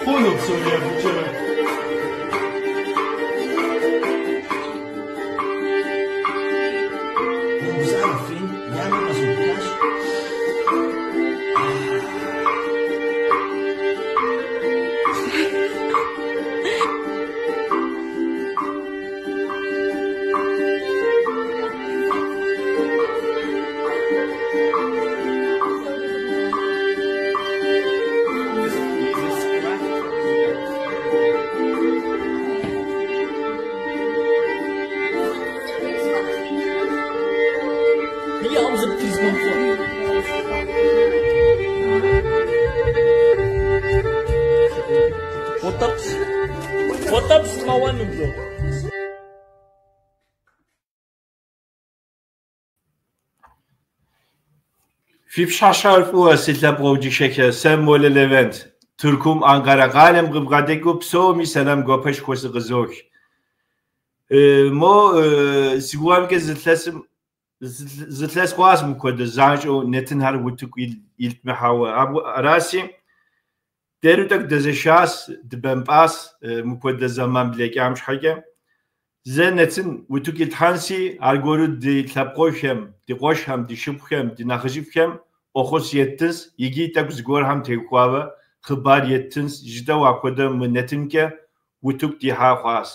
Хъуну псори абыкӏэ. Умыгузавэ, Фрин, я нэр къэзубыдащ. Фи пщыхьэщхьэр фӏыуэ, си лъэпкъэгъу дыщэхэ, сэ Молэ Левент, Тыркум Анкара къалэм къыбгъэдэкӏыу псоми сэлам гуапэшхуэ сыкъызох. Мо си гугъэмкӏэ зы илъэс хъуащ мыпхуэдэ занщӏэу нэтынхэр утыку илъмыхьауэ. Араси, дэри тӏэкӏу дезэшащ, дыбэмпӏащ мыпхуэдэ зэман блэкӏам щхьэкӏэ. Зэ нэтын утыку итлъхьэнси, аргуэру ди лъэпкъэгъухэм, ди къуэшхэм, ди шыпхъухэм, ди нэхъыжьыфӏхэм ӏуэхъус еттынс, икӏи тӏэкӏу зыгуэрхэм теухуауэ хъыбар еттынс, жытӏэу апхуэдэ мы нэтынкӏэ утыку дихьа хъуащ.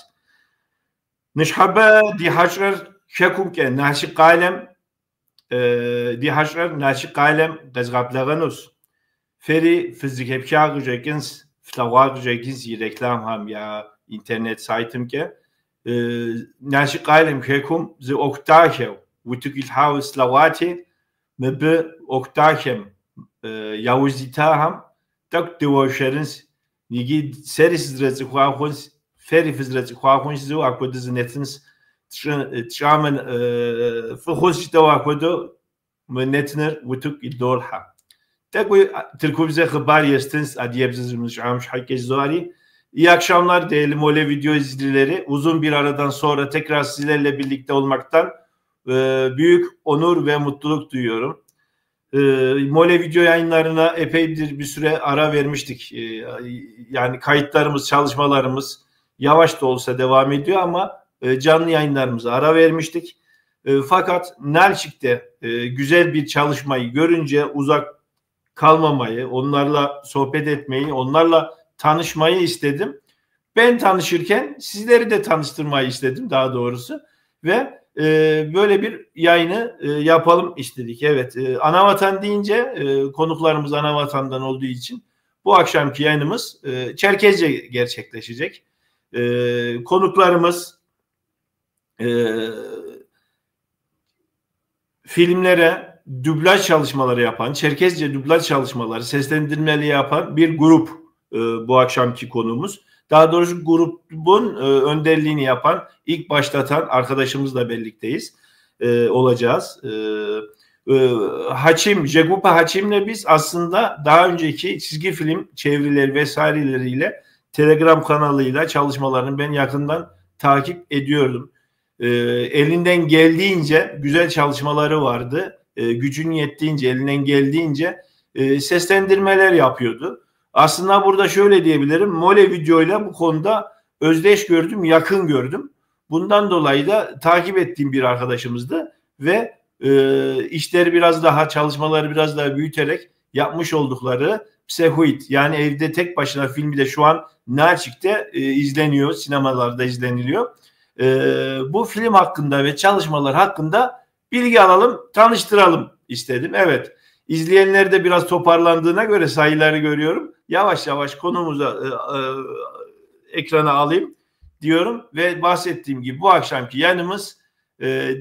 Ныщхьэбэ ди хьэщӏэр хэкумкӏэ Налшык къалэм ди хьэщӏэр Налшык къалэм къезгъэблэгъэнущ. Фэри фызэхэфха къыщӏэкӏынс, флъэгъуа къыщӏэкӏынс и рекламхэм я интернет сайтымкӏэ. Налшык къалэм хэкум зы ӏуэху дахэу утыку илъхьауэ слъэгъуати, мыбы ӏуэху дахэм яужь итахэм тӏэкӏу дыуэршэрынс, икӏи сэри сызэрыцӏыхуа хъунс, фэри фызэрыцӏыхуа хъунс жызоӏэ, апхуэдэ зы нэтын тщӏамэ фӏы хъунс жытӏэу апхуэдэу мы нэтыныр утыку идолъхьэ. Тӏэкӏуи тыркубзэ хъыбар естынс адыгэбзэ зымыщӏам щхьэкӏэ жызоӏэри. İyi akşamlar değerli Mole Video izleyicileri. Uzun bir aradan sonra tekrar sizlerle birlikte olmaktan büyük onur ve mutluluk duyuyorum. Mole Video yayınlarına epeydir bir süre ara vermiştik. Yani kayıtlarımız, çalışmalarımız yavaş da olsa devam ediyor ama canlı yayınlarımıza ara vermiştik. Fakat Nalçik'te güzel bir çalışmayı görünce uzak kalmamayı, onlarla sohbet etmeyi, onlarla tanışmayı istedim. Ben tanışırken sizleri de tanıştırmayı istedim daha doğrusu ve böyle bir yayını yapalım istedik. Evet, Anavatan deyince konuklarımız Anavatan'dan olduğu için bu akşamki yayınımız Çerkezce gerçekleşecek. Konuklarımız filmlere dublaj çalışmaları yapan, Çerkezce dublaj çalışmaları, seslendirmeli yapan bir grup bu akşamki konuğumuz. Daha doğrusu grubun önderliğini yapan, ilk başlatan arkadaşımızla birlikteyiz, olacağız. Haçim, Jegupa Haçim'le biz aslında daha önceki çizgi film çevirileri vesaireleriyle Telegram kanalıyla çalışmalarını ben yakından takip ediyordum. Elinden geldiğince güzel çalışmaları vardı. Gücün yettiğince, elinden geldiğince seslendirmeler yapıyordu. Aslında burada şöyle diyebilirim. Mole Video'yla bu konuda özdeş gördüm, yakın gördüm. Bundan dolayı da takip ettiğim bir arkadaşımızdı ve işleri biraz daha, çalışmaları biraz daha büyüterek yapmış oldukları Psehuit, yani evde tek başına filmi de şu an Nalçik'te izleniyor, sinemalarda izleniliyor. Bu film hakkında ve çalışmalar hakkında bilgi alalım, tanıştıralım istedim. Evet, izleyenler de biraz toparlandığına göre sayıları görüyorum. Yavaş yavaş konumuza ekrana alayım diyorum ve bahsettiğim gibi bu akşamki yanımız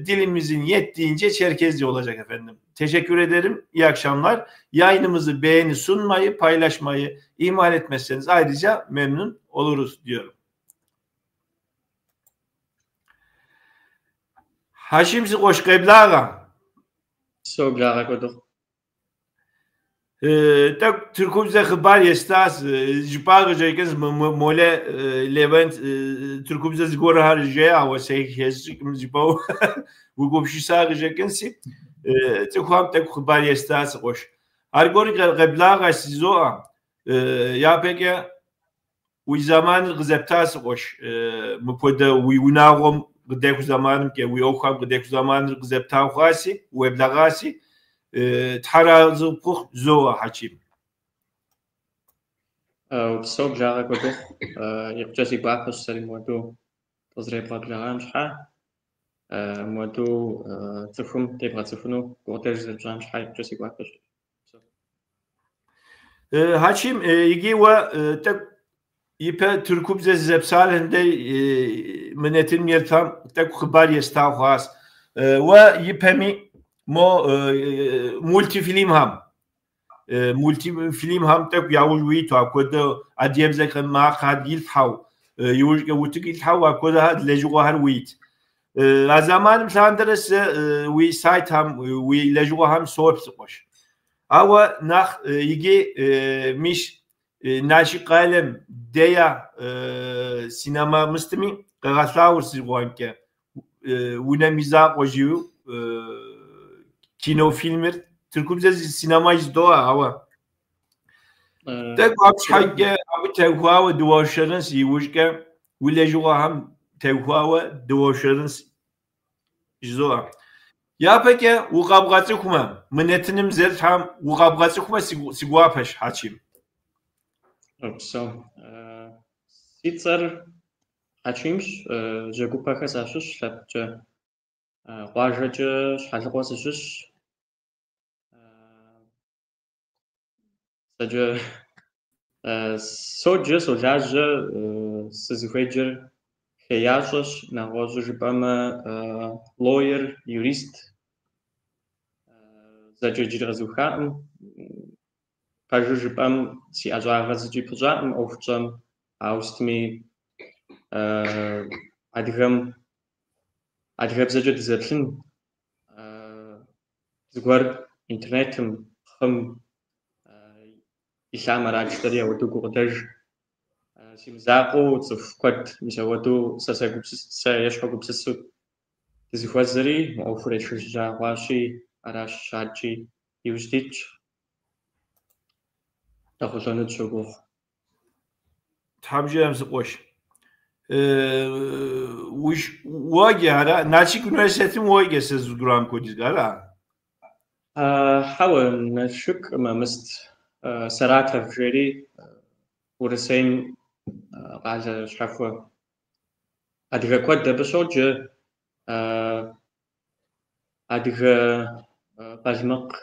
dilimizin yettiğince Çerkezce olacak efendim. Teşekkür ederim. İyi akşamlar. Yayınımızı beğeni sunmayı, paylaşmayı ihmal etmezseniz ayrıca memnun oluruz diyorum. Haşim hoş qeblağa. Soğlağa koduk. Так Türkümüze хъыбар естас, жыпӏа къыщӏэкӏынс Молэ Левент тыркубзэ зыгуэрхэр жеӏэ, ауэ сэ хэсщӏыкӏым жыпӏэу угупсыса къыщӏэкӏынси, цӏыхухэм тӏэкӏу хъыбар естас, къуэш. Аргуэр къеблагъэ жызоӏэ. Япэкӏэ Уи зэманыр къызэпта, си къуэш, мыпхуэдэ уи унагъуэм къыдэху зэманымкӏэ, уи ӏуэхухэм къыдэху зэманыр къызэпта хъуаси, уеблэгъаси, Тхьэр арэзы къыпхухъу, жызоӏэ, Хьэчим. Упсэу, благъэ куэд ухъу. Икъукӏэ си гуапэщ сэри мыуэду къызэребгъэблэгъам щхьэ, мыуэду цӏыхум дебгъэцӏыхуну гукъыдэж зэрыпщӏам щхьэ икъукӏэ си гуапэщ. Хьэчим, иджы уэ тӏэкӏу ипэ тыркубзэ зызэпсалъэм дей мы нэтыным еплъам тӏэкӏу хъыбар еста хъуащ. Уэ ипэми мо мультифильмхэм, мультифильмхэм тӏэкӏу яужь уиту, апхуэдэ адыгэбзэкӏэ макъхэр илъхьэу, иужькӏэ утыку илъхьэу апхуэдэхэр лэжьыгъэхэр уит. А зэманым лъандэрэ сэ уи сайтхэм, уи лэжьыгъэхэм соплъ, си къуэш. Ауэ нэхъ иджы мис Налшык къалэм дея синема мыстми къэгъэлъагъуэр си гугъэмкӏэ унэм и закъуэ жиӏэу кинофильмыр тыркубзэ синема жыдоӏэ, ауэ тӏэкӏу абы щхьэкӏэ абы теухуауэ дыуэршэрынс, иужькӏэ уи лэжьыгъэхэм теухуауэ дыуэршэрынс жызоӏэ. Япэкӏэ укъэбгъэцӏыхумэ, мы нэтыным зэплъхэм укъэбгъэцӏыхумэ си гуапэщ, Хьэчим. Упсэу. Си цӏэр Хьэчимщ, Жьэгупэхэ сащыщ лъэпкъкӏэ, къуажэкӏэ Щхьэлыкъуэ сыщыщ. Зэкӏэ соджэ, солажьэ, сызыхуеджэр хеящӏэщ, нэгъуэщӏу жыпӏэмэ лоер, юрист. Зэкӏэ иджыри къэзухаӏым. Пэжу жыпӏэм, си ӏэщӏагъэр зыкӏи пыщӏаӏым ӏуэху тщӏэм, ауэ сытми адыгэм адыгэбзэкӏэ дызэплъын, зыгуэр интернетым, хъым илъам арат жытӏэри ауэдэу гукъыдэж. Си мызакъуэу цӏыху куэд мис ауэдэу сэ сэ ещхьу гупсысу дызыхуэзэри, мы ӏуэхур етшэжьа хъуащи, аращ адэкӏи иужь дитщ. Дэхъулӏэну дыщогугъ. Тхьэм жиӏэм, си къуэш. Уоджэ, ара? Налшык университетым уоджэ сэ зызгурам хуэдиз, ара? Хьэуэ, Налшыккъым, мыст Саратов жери Урысейм къалэ щхьэхуэ. Адыгэ куэд абы щоджэ. Адыгэ Къалмыкъ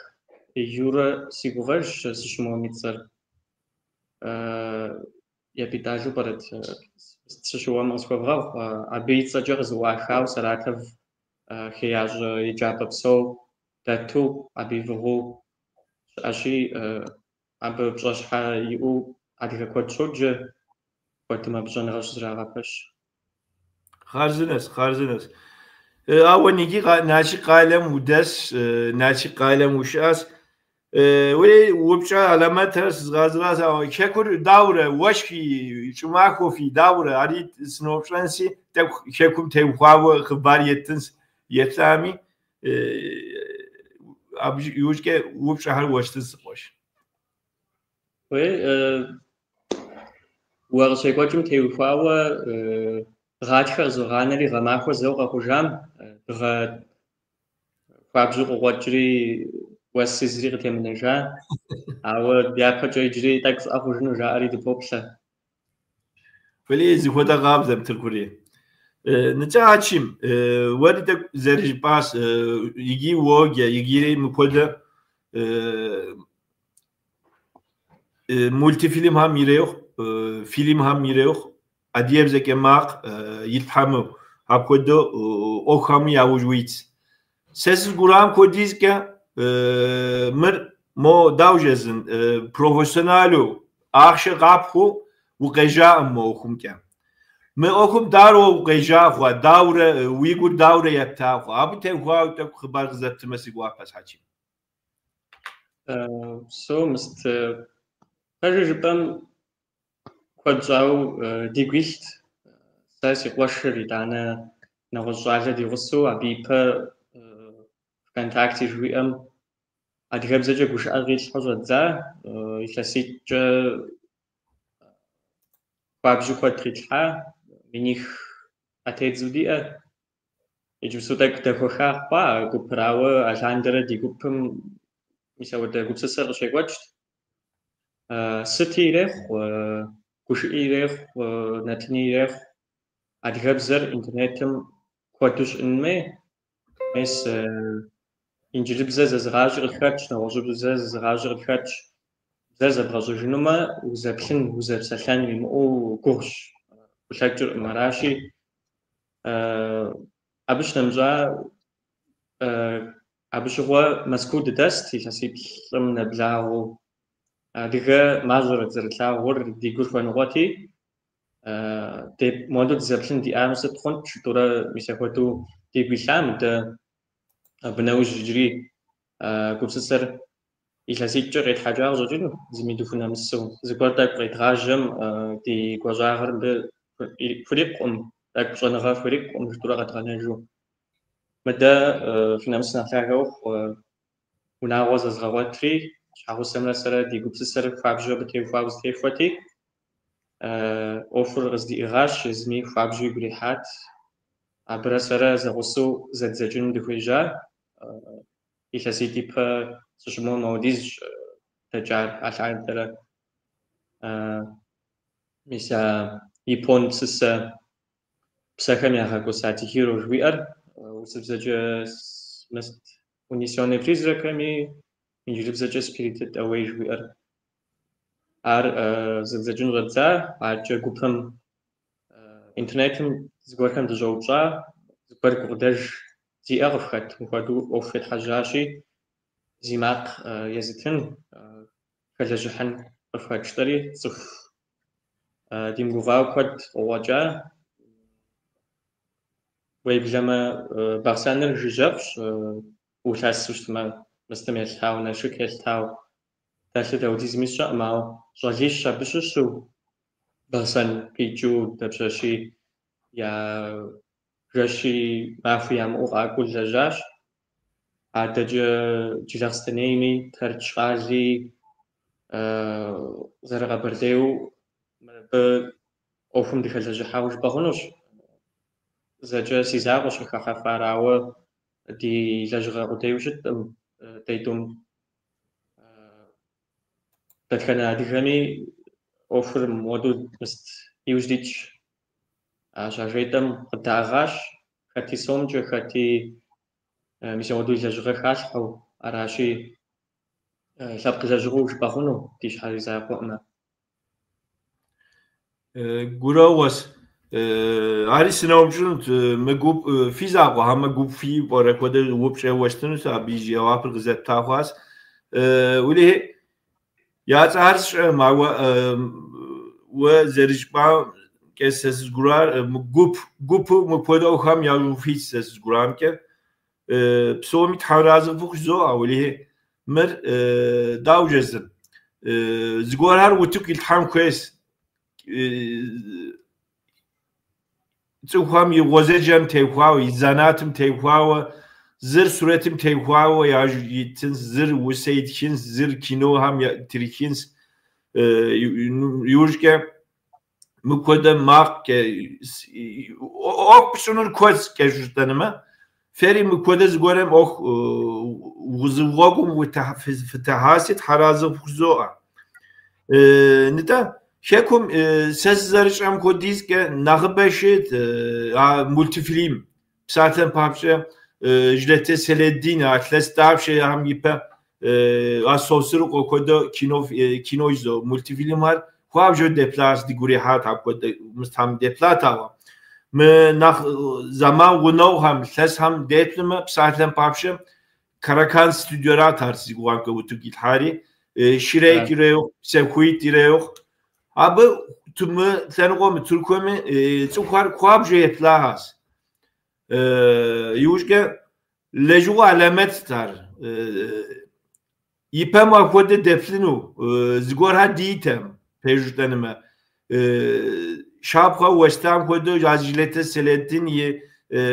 Юрэ си гугъэжщ сыщымыуэм и цӏэр. Е Бетӏалу пӏэрэт, сыщыуэм къысхуэвгъэгъу, абы и цӏэкӏэ къызэӏуахауэ Саратов хеящӏэ еджапӏэ псо дэту, абы и фӏыгъэу щыӏэщи, абы пщӏэ щхьэ иӏэу адыгэ куэд щоджэ, куэдым абы щӏэныгъэ щызрагъэпэщ. Хъарзынэщ, хъарзынэщ. Ауэ ниги Налшык къалэм удэс, Налшык къалэм ущыӏэщ. Уи упщӏэ алэмэтхэр сызгъэзыращ, ауэ хэкур даурэ, уэшхи, щӏымахуэ фи даурэ, ари сыноупщӏэнси, тӏэкӏу хэкум теухуауэ хъыбар еттынс етлъами, абы иужькӏэ упщӏэхэр уэстынс, си къуэш. Уей, уэ къыщекӏуэкӏым теухуауэ гъатхэ къызогъанэри гъэмахуэ зэуэ къэхъужам, дыгъэ хуабжьу къыкъуэкӏри уэси зыри къытемынэжа, ауэ дяпэкӏэ иджыри тӏэкӏу щӏыӏэ хъужыну жаӏэри дыпоплъэ. Уэлей, зыхуэдэ къабзэм Тыркури. Нтӏэ, Хьэчим, уэри тӏэкӏу зэрыжыпӏащ, иджы уоджэ, иджыри мыпхуэдэ мультифильмхэм ирехъу, фильмхэм ирехъу, адыгэбзэкӏэ макъ итлъхьэму, апхуэдэу ӏуэхухэми яужь уитщ. Сэ сызгурам хуэдизкӏэ мыр мо дауэ жезын, профессионалу ахъшэ къапхуу укъежьаӏым мы ӏуэхумкӏэ. Мы ӏуэхум дауэрэ укъежьа хъуа, дауэрэ уи гур дауэрэ епта хъуа? Абы теухуауэ тӏэкӏу хъыбар къызэптымэ си гуапэщ, Хьэчим. Псо, мыст, пэжу жыпӏэм, куэд щӏауэ дигу илът. Сэ си къуэшыр, итӏанэ нэгъуэщӏ щӏалэ ди гъусэу, абы ипэ ВКонтакте жыхуиӏэм адыгэбзэкӏэ гушыӏэ къитлъхьэу щӏэддза, илъэситӏкӏэ. Хуабжьу куэд къитлъхьа, миних ӏэтедзу диӏэ. Иджыпсту тӏэкӏу дэхуэха хъуа а гупыр, ауэ алъандэрэ ди гупым мис апхуэдэ гупсысэр къыщекӏуэкӏт. Сыти ирехъу, гушыӏи ирехъу, нэтыни ирехъу, адыгэбзэр интернетым куэду щыӏэн хуей. Мес инджылыбзэ зэзыгъащӏи къытхэтщ, нэгъуэщӏыбзэ зэзыгъащӏи къытхэтщ. Бзэр зэбгъэщӏыжынумэ, узэплъын, узэпсэлъэн уимыӏэу гугъущ, хулъэкӏыркъым. Аращи, абы щынэмыщӏа, абы щыгъуэ Мэзкуу дыдэст илъэсиплӏым нэблагъэу. Адыгэ мащӏэрэт зэрытлъагъур, ди гур хуэныкъуэти, мыуэду дызэплъын диӏам сыт хъунт жытӏэурэ мис апхуэдэу дигу илъа мыдэ. Абы нэужь иджыри гупсысэр илъэситӏкӏэ къетхьэкӏа къыщӏэкӏыну, зыми дыхунэмысу. Зыгуэр тӏэкӏу къедгъажьэм ди гуащӏагъэр мыбы хурикъукъым, тӏэкӏу щӏэныгъэ хурикъукъым жытӏэурэ къэдгъэнэжу. Мыдэ фи нэмыс нэхъ лъагэ ухъу, унагъуэ зэзгъэгъуэтри, щхьэгъусэмрэ сэрэ ди гупсысэр хуабжьу абы теухуауэ зэтехуэти, ӏуэхур къыздиӏыгъащ, езыми хуабжьу игу ирихьат. Абырэ сэрэ зэгъусэу зэддзэкӏыну дыхуежьа. Илъэситӏ ипэ сыщымыуэм ауэдизщ дэкӏар алъандэрэ. Мис а япон псысэ псэхэм ягъэкӏуэса Тихиро жыхуиӏэр урысыбзэкӏэ мыст Унесённые призраками, инджылыбзэкӏэ Spirited Away жыхуиӏэр. Ар зэддзэкӏын щӏэддза, адэкӏэ гупым интернетым зыгуэрхэм дыщӏэупщӏа, зыгуэр гукъыдэж зиӏэ къыфхэт, мыпхуэдэу ӏуэху етхьэжьащи, зи макъ езытын, хэлэжьыхьын къыфхэт жытӏэри, цӏыху димыгугъауэ куэд къыкъуэкӏа. Уеблэмэ, Бахъсэныр жыжьэфӏщ, улъэсу щытмэ, мыстым елъытауэ, Налшык елъытауэ. Дэлъыр дауэдизми сщӏэкъым, ауэ щӏалищ абы щыщу Бахъсэн къикӏыу дапщэщи я жэщи махуи ямыӏэу къакӏуэу лэжьащ. Адэкӏэ Джылахъстэнейми, Тэрч къали, зэры-Къэбэрдейуэ мыбы ӏуэхум дыхэлэжьыхьауэ жыпӏэ хъунущ. Зэкӏэ си закъуэщ къыхыхьэфар, ауэ ди лэжьыгъэ къудейуэ щыткъым дэ тӏум. Дэтхэнэ адыгэми ӏуэхур мыуэду мыст иужь дитщ. А щажетӏэм къыдаӏыгъащ, хэти сомкӏэ, хэти мис ауэдэу и лэжьыгъэ халъхьэу, аращи, лъэпкъ лэжьыгъэу жыпӏэ хъуну ди щхьэ и закъуэкъым. Гурыӏуэгъуэщ. Ари сыноупщӏынут, мы гуп фи закъуэ, хьэмэ гуп фиӏэу пӏэрэ хуэдэ упщӏэ уэстынут, абы и жэуапыр къызэпта хъуащ. Уэлэхьи, я цӏэхэр сщӏэкъым, ауэ уэ зэрыжыпӏамкӏэ сэ сызыгурыӏуар мы гуп, гупу мыпхуэдэ ӏуэхухэм яужь уфитщ сэ сызыгурыӏуамкӏэ. Псоми тхьэразы фыхъу жызоӏэ, уэлэхьи, мыр дауэ жезым? Зыгуэрхэр утыку илъхьэн хуейщ. Цӏыхухэм и гъуэзэджэм теухуауэ, и занатым теухуауэ, зыр сурэтым теухуауэ яужь итынщ, зыр усэ итхынщ, зыр кинохэм трихынщ. Иужькӏэ мыпхуэдэ макъкӏэ ӏуэху пщӏынур куэдщ кӏэщӏу жытӏэнумэ, фэри мыпхуэдэ зыгуэрым ӏуэху зы гъуэгум фытехьаси, тхьэразы фыхъу жызоӏэ. Нтӏэ, хэкум сэ сызэрыщӏэм хуэдизкӏэ нэхъыбэ щыт а мультфильм. Псалъэм папщӏэ, Жылэтес Селеддин а илъэс дапщэхэм ипэ а Сосрыкъуэ хуэдэу кино, кино жызоӏэ, мультфильмхэр хуабжьу деплъащ, дигу ирихьат апхуэдэ мыстхэм деплъат ауэ. Мы нэхъ зэман гъунэгъухэм, илъэсхэм деплъмэ, псалъэм папщӏэ, Каракан студиорат ар си гугъэмкӏэ утыку илъхьари, Шрек ирехъу, Псэхуит ирехъу. Абы мы лъэныкъуэм, Тыркуми цӏыхухэр хуабжьу еплъахэщ. Иужькӏэ лэжьыгъэ алэмэтт ар. Ипэм апхуэдэ деплъыну зыгуэрхэр диӏэтэм, пэжу жытӏэнумэ. Щапхъэ уэстам хуэдэу а Жылэтес Селеддин и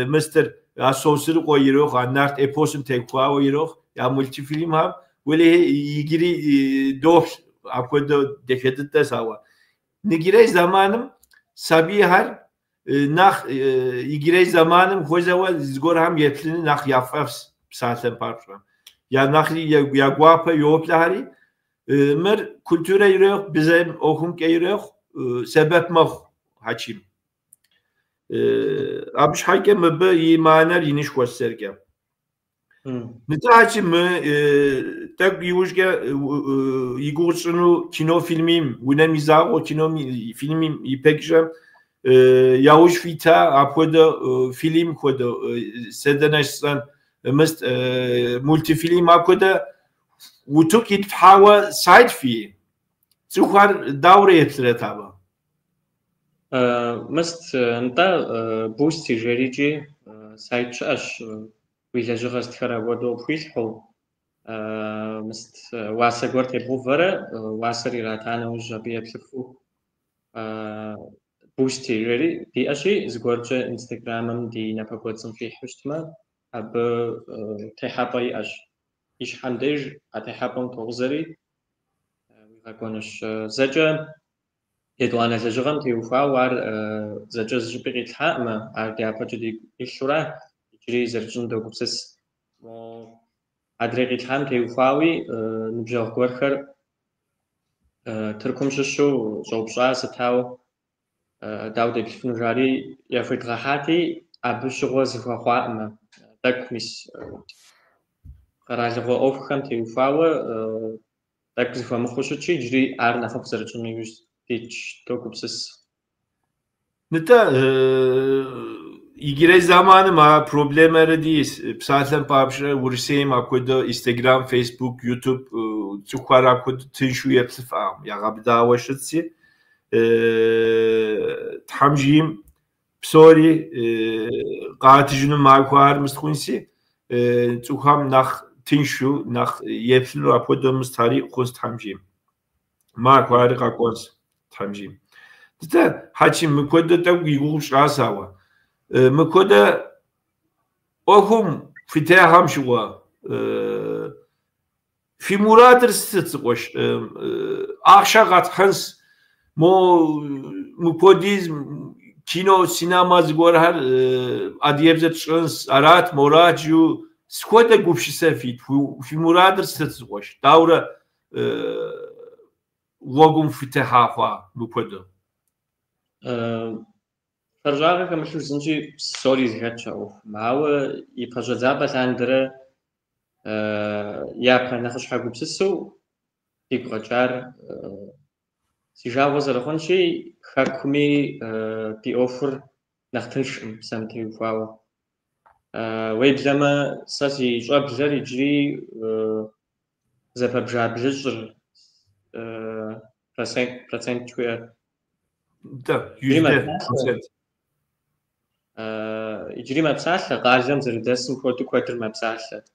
мыстыр, а Сосрыкъуэ ирохъу, а нарт эпосым теухуауэ ирохъу, я мультфильмхэм уэлэхьи иджыри доплъ апхуэдэу дахэ дыдэщ ауэ. Ныджырей зэманым Сабийхэр нэхъ иджырей зэманым хуэзэуэ зыгуэрхэм еплъыну нэхъ яфӏэфӏщ, псалъэм папщӏэ. Я нэхъри я гуапэ йоплъэхэри, мыр культурэ ирехъу, бзэм ӏуэхумкӏэ ирехъу, сэбэп мэхъу, Хьэчим. Абы щхьэкӏэ мыбы и мыхьэнэр инышхуэщ сэркӏэ. Нтӏэ, Хьэчим, мы тӏэкӏу иужькӏэ и гугъу тщӏыну кино фильмим, унэм и закъуэ кино фильмим и пэкӏэ яужь фита апхуэдэ фильм хуэдэ, сэ дэнэ жысӏэн, мыст мультифильм апхуэдэ утыку итфхьауэ сайт фиӏэ. Цӏыхухэр дауэрэ еплърэт абы? Мыст, нтӏэ, Бусти жерикӏи сайт щыӏэщ, уи лэжьыгъэ сытхэр апхуэдэу къыпхуилъхьэу, мыст, уасэ гуэр тебгъувэрэ уасэр ирата нэужь абы еплъыфу Бусти жери диӏэщи, зыгуэркӏэ Инстаграмым ди напэкӏуэцӏым фихьу щытмэ, абы техьэпӏэ иӏэщ. И щхьэм деж а техьэпӏэм токъузэри уигъэкӏуэнущ. Зэкӏэ етӏуанэ лэжьыгъэм теухуауэ ар зэкӏэ зыщӏыпӏи къитлъхьаӏымэ, ар дяпэкӏэ дигу илъурэ иджыри зэрытщӏын догупсыс. Мо адрей къитлъхьам теухуауи ныбжьэгъу гуэрхэр Тыркум щыщу щӏэупщӏа сытауэ дауэ деплъыфыну жари яхуедгъэхьати, абы щыгъуэ зыхуэхъуаӏымэ. Тӏэкӏу мис къэралыгъуэ ӏуэхухэм теухуауэ тӏэкӏу зыхуэмыхъуу щытщи, иджыри ар нэхъыфӏ зэрытщӏыным иужь дитщ, догупсыс. Нтӏэ, иджырей зэманым а проблемэри диӏэщ. Псалъэм папщӏэ, Урысейм апхуэдэ Инстаграм, Фейсбук, Ютуб цӏыхухэр апхуэдэу тыншу еплъыфӏакъым, ягъэбыдауэ щытщи. Тхьэм жиӏэм псори къатыжыну махуэхэр мыст хъунщи, цӏыхухэм нэхъ тыншу, нэхъ еплъыну апхуэдэу мыстари хъунщ Тхьэм жиӏэм. Махуэхэри къэкӏуэнщ Тхьэм жиӏэм. Нтӏэ, Хьэчим, мыпхуэдэ тӏэкӏу и гугъу пщӏащ ауэ. Мыпхуэдэ ӏуэхум фытехьэм щыгъуэ фи мурадыр сытыт, си къуэш? Ахъшэ къэтхьынщ, мо мыпхуэдиз кино, синема зыгуэрхэр адыгэбзэ тщӏынщ, арат, морат жу, сыт хуэдэ гупсысэ фит? Фи мурадыр сытыт, си къуэш? Дауэрэ гъуэгум фытехьа хъуа мыпхуэдэу? Фэрыщӏагъэ хэмылъу жысӏэнщи, псори зэхэтщ а ӏуэхум. Ауэ и пэщӏэдзапӏэ лъандэрэ япэ нэхъыщхьэ гупсысэу дигу къэкӏар си жагъуэ зэрыхъунщи, хэкуми ди ӏуэхур нэхъ тыншкъым бзэм теухуауэ. Уеблэмэ, сэ си щӏэблэр иджыри зэпэбжа блыщӏыр процент жыхуиӏэр. Да, процент. Иджыри мэпсалъэ, къалэм зэрыдэсым хуэдэу куэдыр мэпсалъэ.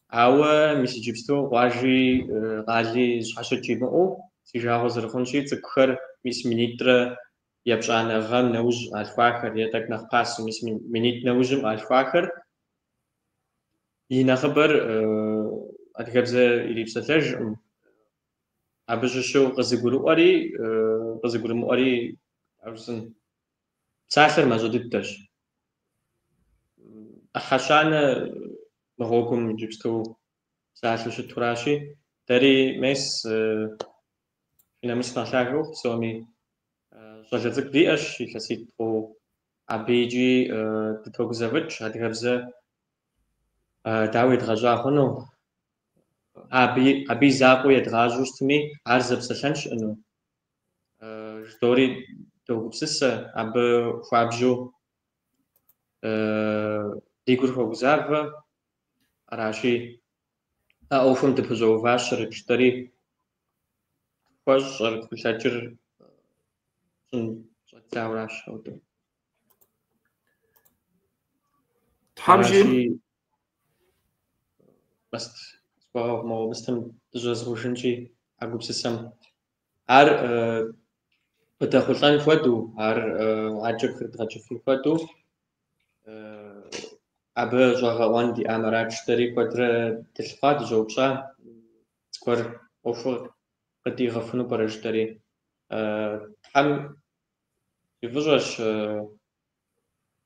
Ауэ мис иджыпсту къуажи къали щхьэщыкӏ имыӏэу, си жагъуэ зэрыхъунщи, цӏыкӏухэр мис минитӏрэ епщӏанэ гъэм нэужь къалъхуахэр, е тӏэкӏу нэхъ пасэу мис минитӏ нэужьым къалъхуахэр, и нэхъыбэр адыгэбзэ ирипсэлъэжкъым. Абы щыщу къызыгурыӏуэри, къызыгурымыӏуэри жысӏэн. Псалъэр мащӏэ дыдэщ. ӏыхьэ щанэ мы гъуэгум иджыпсту псалъэу щытуращи, дэри мес фи нэмыс нэхъ лъагэ ухъу псоми. Щӏалэ цӏыкӏу диӏэщ илъэситӏ хъууэ. Абы икӏи дытогузэвыкӏ адыгэбзэ дауэ едгъэщӏа хъуну? Абы и закъуэу едгъащӏэу щытми, ар зэпсэлъэн щыӏэну? Жыдори догупсысэ, абы хуабжьу ди гур хуогузавэ. Аращи, а ӏуэхум дыпэщӏэуващэрэт жытӏэри, тхуэщӏэр, тхулъэкӏыр тщӏын щӏэддзауращ апхуэдэу. Тхьэм жиӏэм. Мыст, схуэгъэгъу моуэ мыстым дыщӏэзгъужынщи а гупсысэм. Ар къыдэхъулӏэн хуэдэу, ар адэкӏэ пхырыдгъэкӏыфын хуэдэу, абы щӏэгъэкъуэн диӏам арат жытӏэри куэдрэ дылъыхъуа, дыщӏэупщӏа, зыгуэр ӏуэхур къыдиӏыгъыфыну пӏэрэ жытӏэри. Тхьэм и фӏыщӏэщ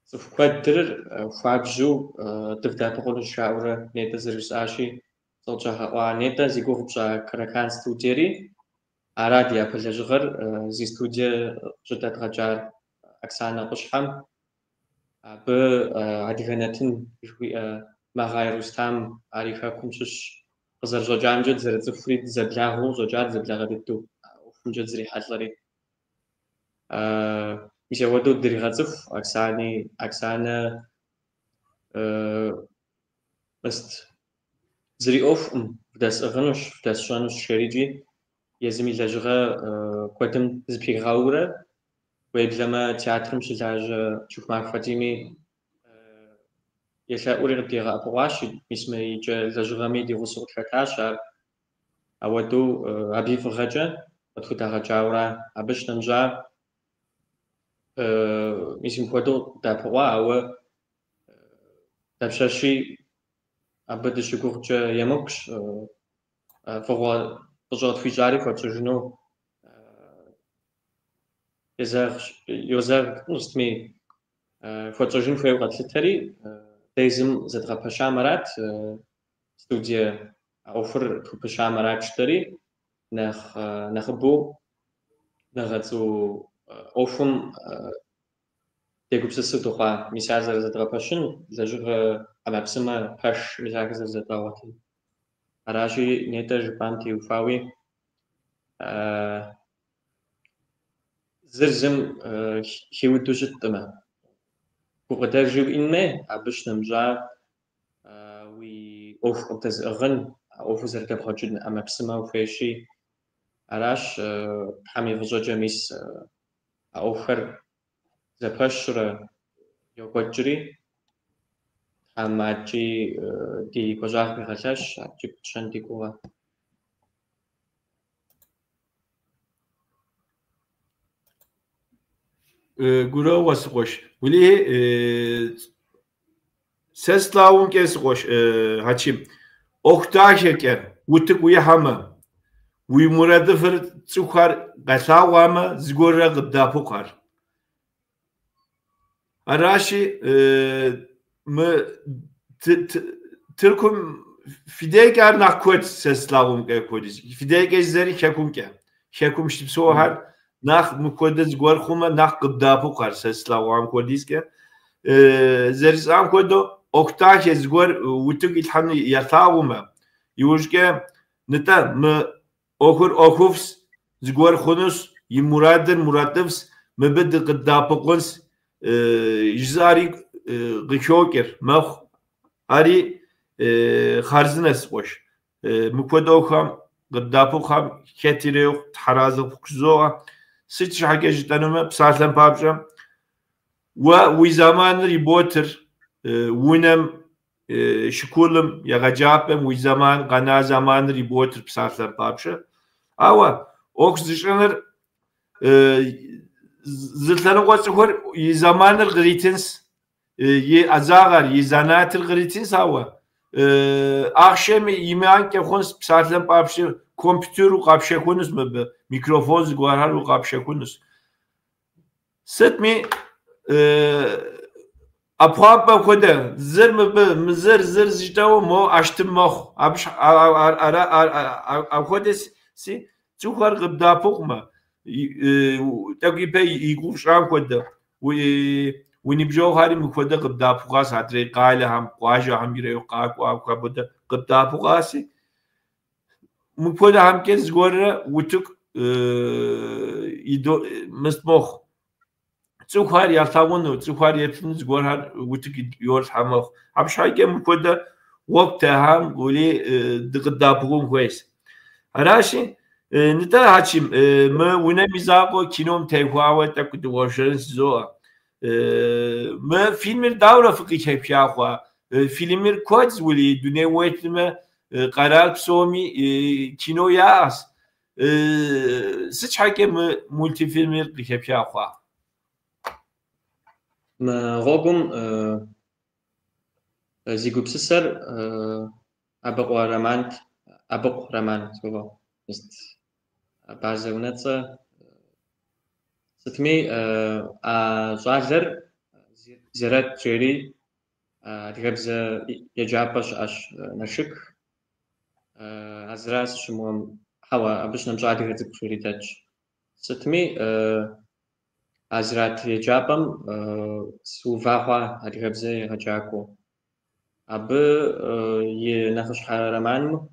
цӏыху куэдыр хуабжьу дывдэӏэпыкъунущ жаӏэурэ нетӏэ зэрыжысӏащи, къытщӏагъэӏуа нетӏэ зи гугъу пщӏа Каракан студиери, ара ди япэ лэжьыгъэр зи студие щыдэдгъэкӏар Оксанэ Къущхьэм. Абы адыгэ нэтын жыхуиӏэ Магъай Рустам ар и хэкум щыщ къызэрыщӏэкӏамкӏэ дызэрыцӏыхури дызэблагъэу къыщӏэкӏа, дызэблагъэ дыдэу а ӏуэхумкӏэ дызэрихьэлӏэри. Мис апхуэдэу дригъэцӏыху Оксани, Оксанэ мыст зыри ӏуэхукъым, вдэсӏыгъынущ, вдэсщӏэнущ жерикӏи, езым и лэжьыгъэ куэдым зыпигъэурэ, уеблэмэ театрым щылажьэ Чыхумахуэ Фатими елъэӏури къыдигъэӏэпыкъуащ, мис мы икӏэ лэжьыгъэми ди гъусэу къытхэтащ ар. Ауэдэу абы и фӏыгъэкӏэ къытхудагъэкӏауэра. Абы щынэмыщӏа мис мыпхуэдэу къыдэӏэпыкъуа, ауэ дапщэщи абы дыщыгугъкӏэ емыкӏущ, фӏыгъуэ фӏыщӏэ къытхуищӏари хуэтщӏыжыну езэгъщ, йозэгъ сытми хуэтщӏыжын хуейуэ къэтлъытэри, дэ езым зэдгъэпэщам арат, студие а ӏуэхур тхупыщам арат жытӏэри, нэхъ нэхъыбэу нэгъэцӏу ӏуэхум дегупсысу дыхъуа. Мис ар зэрызэдгъэпэщын, лэжьыгъэ ӏэмэпсымэ, пэш, мис ахэр зэрызэдгъэгъуэтын. Аращи, нетӏэ жыпӏам теухуауи, зыр зым хиуду щыткъымэ. Гукъыдэжи уиӏэн хуей, абы щынэмыщӏа уи ӏуэху къыбдэзыӏыгъын, а ӏуэхур зэрыдэбгъэкӏын ӏэмэпсымэ ухуейщи, аращ Тхьэм и фӏыщӏэкӏэ мис а ӏуэхухэр зэпэщурэ йокӏуэкӏри, Тхьэм адэкӏи ди гуащӏагъ къигъэлъэщ, адэкӏи пытщэн ди гугъэ. Гурыӏуэгъуэ, си къуэш. Уэлэхьи, сэ слъагъумкӏэ, си къуэш, Хьэчим, ӏуэху дахэкӏэ утыку уихьэмэ, уи мурадыфӏыр цӏыхухэр къалъагъуамэ, зыгуэррэ къыбдэӏэпыкъухэр. Аращи, мы Тыркум фи дежкӏэ ар нэхъ куэд сэ слъагъумкӏэ хуэдиз. Фи дежкӏэ жызэри хэкумкӏэ. Хэкум щыпсэухэр нэхъ мыпхуэдэ зыгуэр хъумэ, нэхъ къыбдэӏэпыкъухэр сэ слъэгъуам хуэдизкӏэ. Зэрысӏам хуэдэу, ӏуэху дахэ зыгуэр утыку илъхьэну ялъагъумэ, иужькӏэ, нтӏэ, мы ӏуэхур ӏуэхуфӏщ, зыгуэр хъунущ, и мурадыр мурадыфӏщ, мыбы дыкъыдэӏэпыкъунщ, жызыӏэри къыхокӏыр, мэхъу. Ари хъарзынэщ, къуэш. Мыпхуэдэ ӏуэхухэм къыддэӏэпыкъухэм хэт ирехъу, тхьэразэ хужызоӏэ. Сыт щхьэкӏэ жытӏэнумэ, псалъэм папщӏэ, уэ уи зэманыр иботыр унэм, школым, егъэджапӏэм уи зэман, къэна зэманыр иботыр псалъэм папщӏэ. Ауэ ӏуэху зыщӏыныр зы лъэныкъуэ цӏыхур и зэманыр къритынщ, и ӏэзагъэр, и зэнатыр къритынщ, ауэ ахъшэми имыӏэнкӏэ хъунщ, псалъэм папщӏэ, компьютер укъэпщэхунущ мыбы, микрофон зыгуэрхэр укъэпщэхунущ. Сытми, ӏэпхъуамбэ хуэдэ, зыр мыбы, мы зыр, зыр зыжытӏэу мо ӏэштым мэхъу. Апхуэдэси цӏыхухэр къыбдэӏэпыкъумэ, тӏэкӏу ипэ и гугъу пщӏам хуэдэ, уи ныбжьэгъухэри мыпхуэдэ къыбдэӏэпыкъуащ, адрей къалэхэм, къуажэхэм ирехъу къакӏуэ, апхуэдэ къыбдэӏэпыкъуаси, мыпхуэдэхэмкӏэ зыгуэррэ утыку мыст мэхъу. Цӏыхухэр ялъагъуну, цӏыхухэр еплъыну зыгуэрхэр утыку йолъхьэ мэхъу. Абы щхьэкӏэ мыпхуэдэ гъуэгу техьам уэли дыкъыдэӏэпыкъун хуейщ. Аращи, нтӏэ, Хьэчим, мы унэм и закъуэ кином техуауэ тӏэкӏу дыуэршэрын жызоӏэ. Мы фильмыр дауэрэ фыкъыхэфха хъуа? Фильмыр куэд уэли дунейм уеплъмэ, къэрал псоми кино яӏэщ. Сыт щхьэкӏэ мы мультифильмыр къыхэфха хъуа? Мы гъуэгум зи гупсысэр Абыкъуэ Романт, Абыкъу Роман, схуэгъэгъу, мыст абазэ унэцӏэ. Сытми, а щӏалэр Зирэт жери адыгэбзэ еджапӏэ щыӏэщ Налшык. А зыра сыщымыуэм, хьэуэ, абы щынэмыщӏа адыгэ цӏыкӏу жери дэтщ. Сытми, а Зират еджапӏэм сыува хъуа адыгэбзэ егъэджакӏуэу. Абы и нэхъыщхьэ романым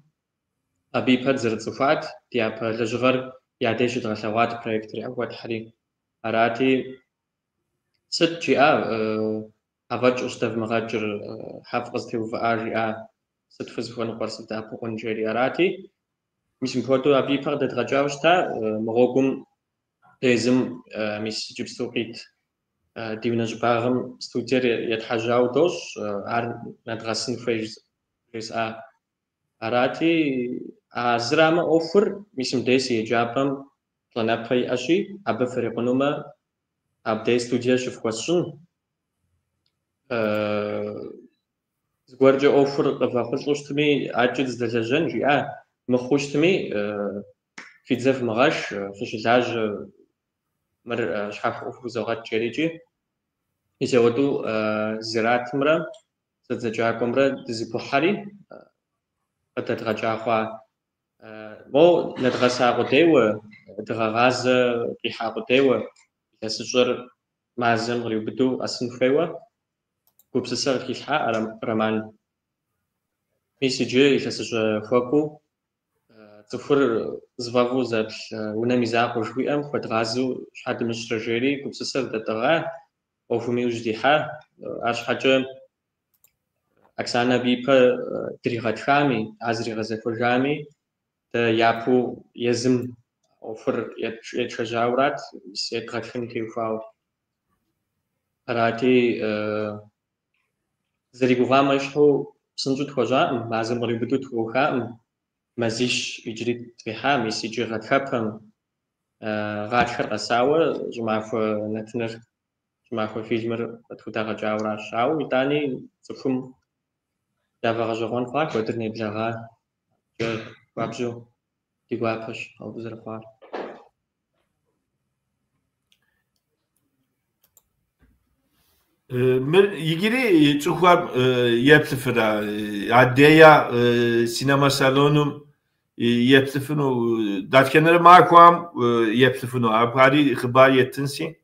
абы и пэ дызэрыцӏыхуат, ди япэ лэжьыгъэр я деж щыдгъэлъэгъуат проектыр яхуэтхьри. Арати, сыт жиӏа, афӏэкӏ къыщыдэвмыгъэкӏыр, хьэ фыкъызэтеувыӏа жиӏа, сыт фызыхуэныкъуэр, сывдэӏэпыкъун жери. Арати, мис мыпхуэдэу абы и пэ къыдэдгъэкӏауэ щыта, мы гъуэгум дэ езым мис иджыпсту къит ди унэ щӏыбагъым студиер етхьэжьауэ дощӏ, ар нэдгъэсын хуей жесӏа. Арати, а зырамэ ӏуэхур, мис мыбдеж си еджапӏэм плӏанэпэ иӏэщи, абы фрикъунумэ, абдей студие щыфхуэсщӏын. Зыгуэркӏэ ӏуэхур къывэхъулӏэу щытми, адэкӏэ дыздэлэжьэн, жиӏа, мыхъуу щытми, фи дзэ фымыгъэш, фыщылажьэ, мыр щхьэхуэу къыфхузогъэкӏ жери икӏи. Мис ауэдэу Зиратымрэ зэдзэкӏакӏуэмрэ дызэгухьэри къыдэдгъэкӏа хъуа. Мо нэдгъэса къудейуэ, дыгъэгъазэ къихьа къудейуэ, илъэсыщӏэр мазэм къриубыдэу къэсын хуейуэ гупсысэ къыхилъхьа Роман. Мис иджы илъэсыщӏэ хуэкӏуэу цӏыхур зыфӏэфӏу зэплъ унэм и закъуэ жыхуиӏэм хуэдгъазэу щхьэ дымыщӏрэ жери гупсысэр дэтӏыгъа, ӏуэхум иужь дихьа. Арщхьэкӏэ Оксанэ абы ипэ дригъэтхами, ар зригъэзэхуэжами, дэ япэу езым ӏуэхур етшэжьауэрат, мис едгъэтхын теухуауэ. Арати, зэригугъам ещхьу псынщӏэу тхуэщӏакъым, мазэм къриубыдэу тхуэухакъым, мазищ иджыри тфӏихьа, мис иджы гъатхэпэм, гъатхэр къэсауэ щӏымахуэ нэтыныр, щӏымахуэ фильмыр къытхудэгъэкӏауэращ. Ауэ итӏани цӏыхум яфӏэгъэщӏэгъуэн хъуа, куэдыр неблэгъа, хуабжьу ди гуапэщ абы зэрыхъуар. Мыр иджыри цӏыхухэм еплъыфырэ, адея синема салоным еплъыфыну, дэтхэнэрэ махуэм еплъыфыну, ари хъыбар еттынси.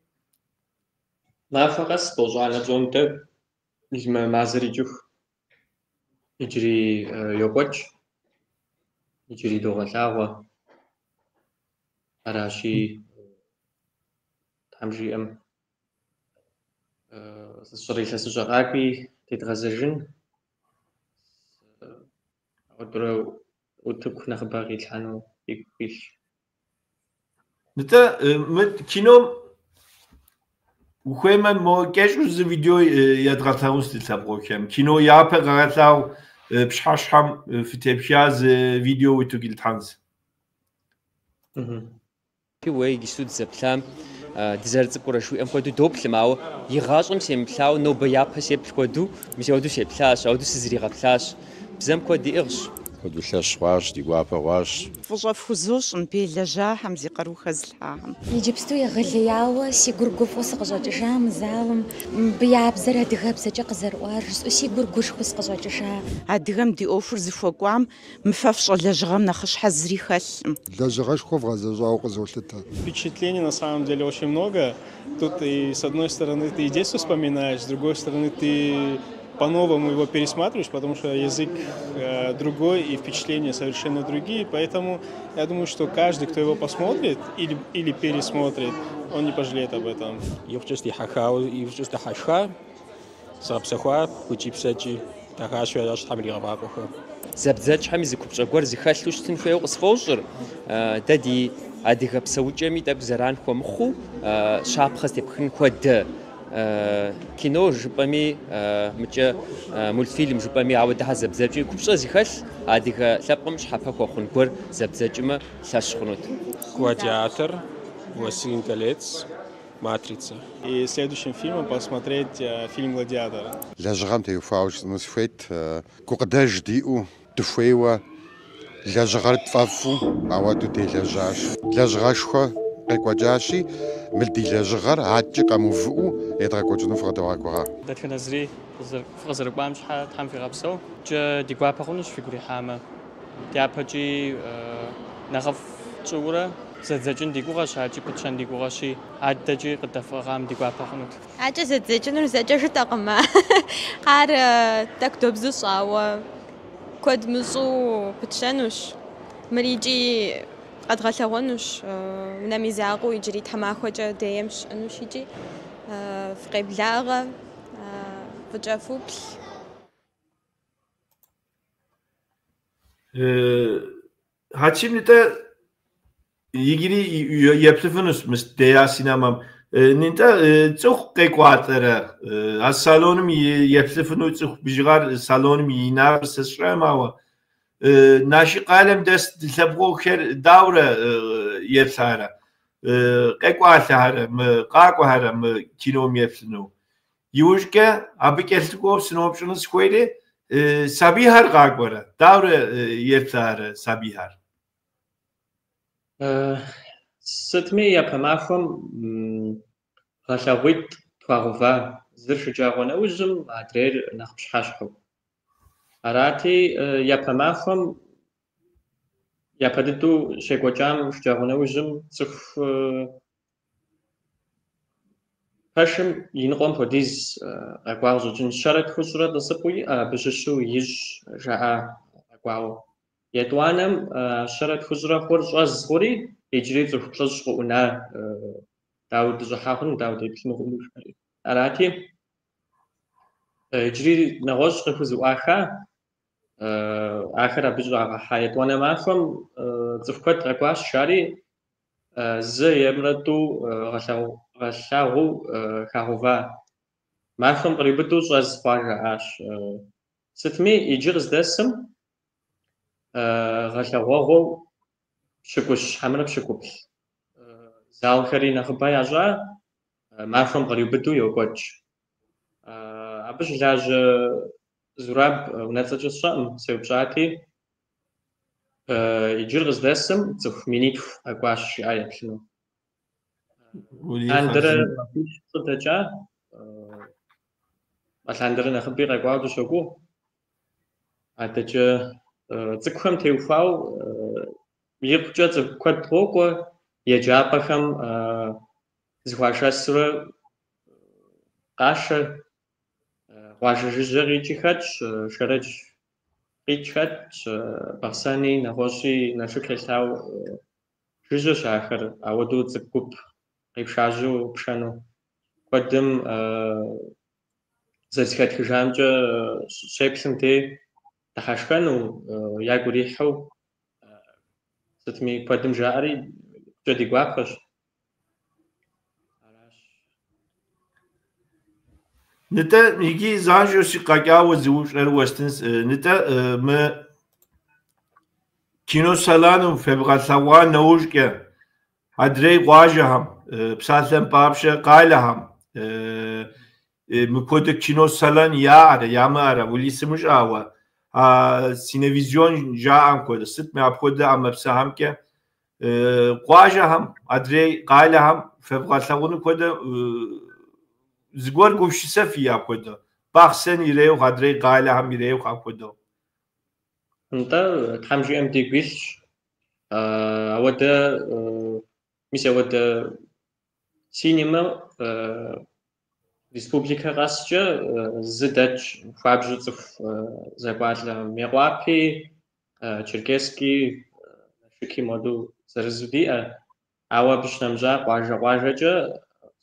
Махуэ къэс тӏощӏанэ пщӏондэ мы мазэр икӏыху иджыри йокӏуэкӏ, иджыри догъэлъагъуэ. Аращи, Тхьэм жиӏэм, сщӏэрэ илъэсыщӏэ къакӏуи тедгъэзэжын, ауэдурэ утыку нэхъыбэ къитлъхьэну игу къилъщ. Нтӏэ, мы кином ухуеймэ, мо кӏэщӏу зы видео едгъэлъагъунщ ди лъэпкъыхэм. Кино япэ къэгъэлъагъу пщыхьэщхьэм фытепха зы видео утыку итлъхьэнщ. Уэ иджыпсту дызэплъам дызэрыцӏыкӏурэ жыхуиӏэм хуэдэу доплъым, ауэ игъащӏэм семыплъауэ нобэ япэ сеплъ хуэдэу, мис ауэдэу сеплъащ, ауэдэу сызригъэплъащ. Бзэм куэд иӏыгъщ. Куэду лъэщ хъуащ, ди гуапэ хъуащ. Фӏыщӏэ фхузощӏ мыбы елэжьахэм, зи къару хэзылъхьахэм. Иджыпсту егъэлеяуэ си гур гуфӏэу сыкъыщӏэкӏыжа мы залым, мыбы я бзэр адыгэбзэкӏэ къызэрыӏуар жысӏэу си гур гушхуэу сыкъыщӏэкӏыжа. Адыгэм ди ӏуэхур зыхуэкӏуам мы фэ фщӏэ лэжьыгъэм нэхъыщхьэ зыри хэлъкъым. Лэжьыгъэшхуэ вгъэзэщӏауэ къызолъытэ. Впечатлений на самом деле очень много. Тут и с одной стороны ты и детство вспоминаешь, с другой стороны ты по-новому его пересматриваешь, потому что язык другой и впечатления совершенно другие. Поэтому я думаю, что каждый, кто его посмотрит или пересмотрит, он не пожалеет об этом. Икъукӏэ сыдихьэхауэ, икъукӏэ сыдыхьэшха, згъэпсэхуа, гукӏи псэкӏи дахащэу ящӏ Тхьэм иригъэфӏакӏуэхэ. Зэбдзэкӏхэми зы купщӏэ гуэр зыхэлъу щытын хуейуэ къысфӏощӏыр. Дэ ди адыгэ псэукӏэми тӏэкӏу зэран хуэмыхъуу щапхъэ зытепхын хуэдэ кино жыпӏэми, мыкӏэ мультфильм жыпӏэми, ауэ дыхьэ зэбдзэкӏи купщӏэ зыхэлъ адыгэ лъэпкъым щхьэпэ хуэхъун гуэр зэбдзэкӏымэ лъэщ хъунут. Гладиатор, Властелин колец, Матрица. И следующим фильмом посмотреть фильм «Гладиатор». Лэжьыгъэм теухуауэ жысӏэну сыхуейт, гукъыдэж диӏэу, дыхуейуэ, лэжьыгъэр тфӏэфӏу, ауэдэу делэжьащ. Лэжьыгъэшхуэ къекӏуэкӏащи, мы ди лэжьыгъэр адэкӏи къэмыувыӏэу едгъэкӏуэкӏыну фыкъыдогъэгугъэ. Дэтхэнэ зыри фыкъызэрыкӏуам щхьэ Тхьэм фигъэпсэу. Кӏэ ди гуапэ хъунущ фигу ирихьамэ. Дяпэкӏи нэхъыфӏ тщӏыурэ зэддзэкӏын ди гугъэщ, адэкӏи пытщэн ди гугъэщи, адэкӏи къыдэфӏыгъам ди гуапэ хъунут. Адэкӏэ зэддзэкӏынур зэкӏэ жытӏэкъым. Ар тӏэкӏу добзыщӏ, ауэ куэд мыщӏу пытщэнущ. Мыр икӏи къэдгъэлъэгъуэнущ, унэм и закъуэу иджыри тхьэмахуэкӏэ ДЕМ щыӏэнущ икӏи фыкъеблагъэ, фӏыкӏэ фуплъ. Хьэчим, нтӏэ, иджыри еплъыфынущ мы Дея синемэм. Нтӏэ, цӏыху къекӏуалӏэрэ? А салоным еплъыфыну цӏыху бжыгъэр салоным и инагъыр сэ сщӏэкъым, ауэ Налшык къалэм дэс ди лъэпкъэгъухэр даурэ еплъарэ? Къекӏуалӏэхэрэ, мы къакӏуэхэрэ мы кином еплъыну? Иужькӏэ абы кӏэлъыкӏуэу сыноупщӏыну сыхуейри, сабийхэр къакӏуэрэ? Даурэ еплъарэ сабийхэр? Сытми, япэ махуэм гъэлъэгъуитӏ тхуагъэува, зыр шэджагъуэ нэужьым, адрейр нэхъ пщыхьэщхьэу. Арати, япэ махуэм япэ дыдэу щекӏуэкӏам шэджагъуэ нэужьым цӏыху пэшым и ныкъуэм хуэдиз къэкӏуа къыщӏэкӏын. Щэрэ тхущӏрэ тӏысыпӏэу иӏэ, абы щыщу ищӏ жаӏа къэкӏуауэ. Етӏуанэм щэрэ тхущӏрэ хъур щӏэз хъури, иджыри цӏыху плӏыщӏ къыӏуна, дауэ дыщӏыхьа хъуну, дауэ деплъыну хъуну жаӏэри. Арати, иджыри нэгъуэщӏ къыхузэӏуаха, ахэр абы щӏагъэхьа. Етӏуанэ махуэм цӏыху куэд къэкӏуащ жари, зы емрэ тӏу гъэлъагъуэу хагъэува. Махуэм къриубыдэу щӏэз хъуа жаӏащ. Сытми, иджы къыздэсым гъэлъэгъуэгъуэу пщыкӏущ хьэмэрэ пщыкӏуплӏ. Залхэри нэхъыбэ ящӏа, махуэм къриубыдэу йокӏуэкӏ. Абы щылажьэ Зураб унэцӏэкӏэ сщӏэкъым, сеупщӏати, иджыр къыздэсым цӏыху минитху къэкӏуащ жиӏа еплъыну. Алъандэрэ махуищ-плӏы дэкӏа, алъандэрэ нэхъыби къэкӏуауэ дыщогугъ. Адэкӏэ цӏыкӏухэм теухуауэ икъукӏэ цӏыху куэд къокӏуэ, еджапӏэхэм зыхуашэсурэ къашэ, къуажэ жыжьэ къикӏи хэтщ, Шэрэдж къикӏ хэтщ, Бахъсэни, нэгъуэщӏи Налшык елъытауэ жыжьэщ ахэр, ауэдэу цӏыкӏу гуп къепшажьэу пшэну. Куэдым зэрызэхэтхыжамкӏэ щеплъым дей дыхьэшхэну, ягу ирихьу, сытми куэдым жаӏэри икъукӏэ ди гуапэщ. Аращ. Нтӏэ, иджы занщӏэу сигу къэкӏауэ зы упщӏэр уэстынщ. Нтӏэ, мы киносалоным фебгъэлъэгъуа нэужькӏэ адрей къуажэхэм, псалъэм папщӏэ къалэхэм, мыпхуэдэ киносалон яӏэрэ, ямыӏэрэ, уэли сымыщӏэ, ауэ а синевизион жаӏэм хуэдэ, сытми апхуэдэ ӏэмэпсыхэмкӏэ къуажэхэм, адрей къалэхэм фебгъэлъэгъуну хуэдэ зыгуэр гупсысэ фиӏэ апхуэдэ? Бахъсэн ирехъу, адрей къалэхэм ирехъу апхуэдэу. Нтӏэ, Тхьэм жиӏэм дигу илъщ. Ауэдэ, мис ауэдэ синемэ республикэ къэскӏэ зы дэтщ, хуабжьу цӏыху зэкӏуалӏэ. Мейкъуапи, Черкесски, Налшыки моду зырызу диӏэ. Ауэ абы щынэмыщӏа къуажэ-къуажэкӏэ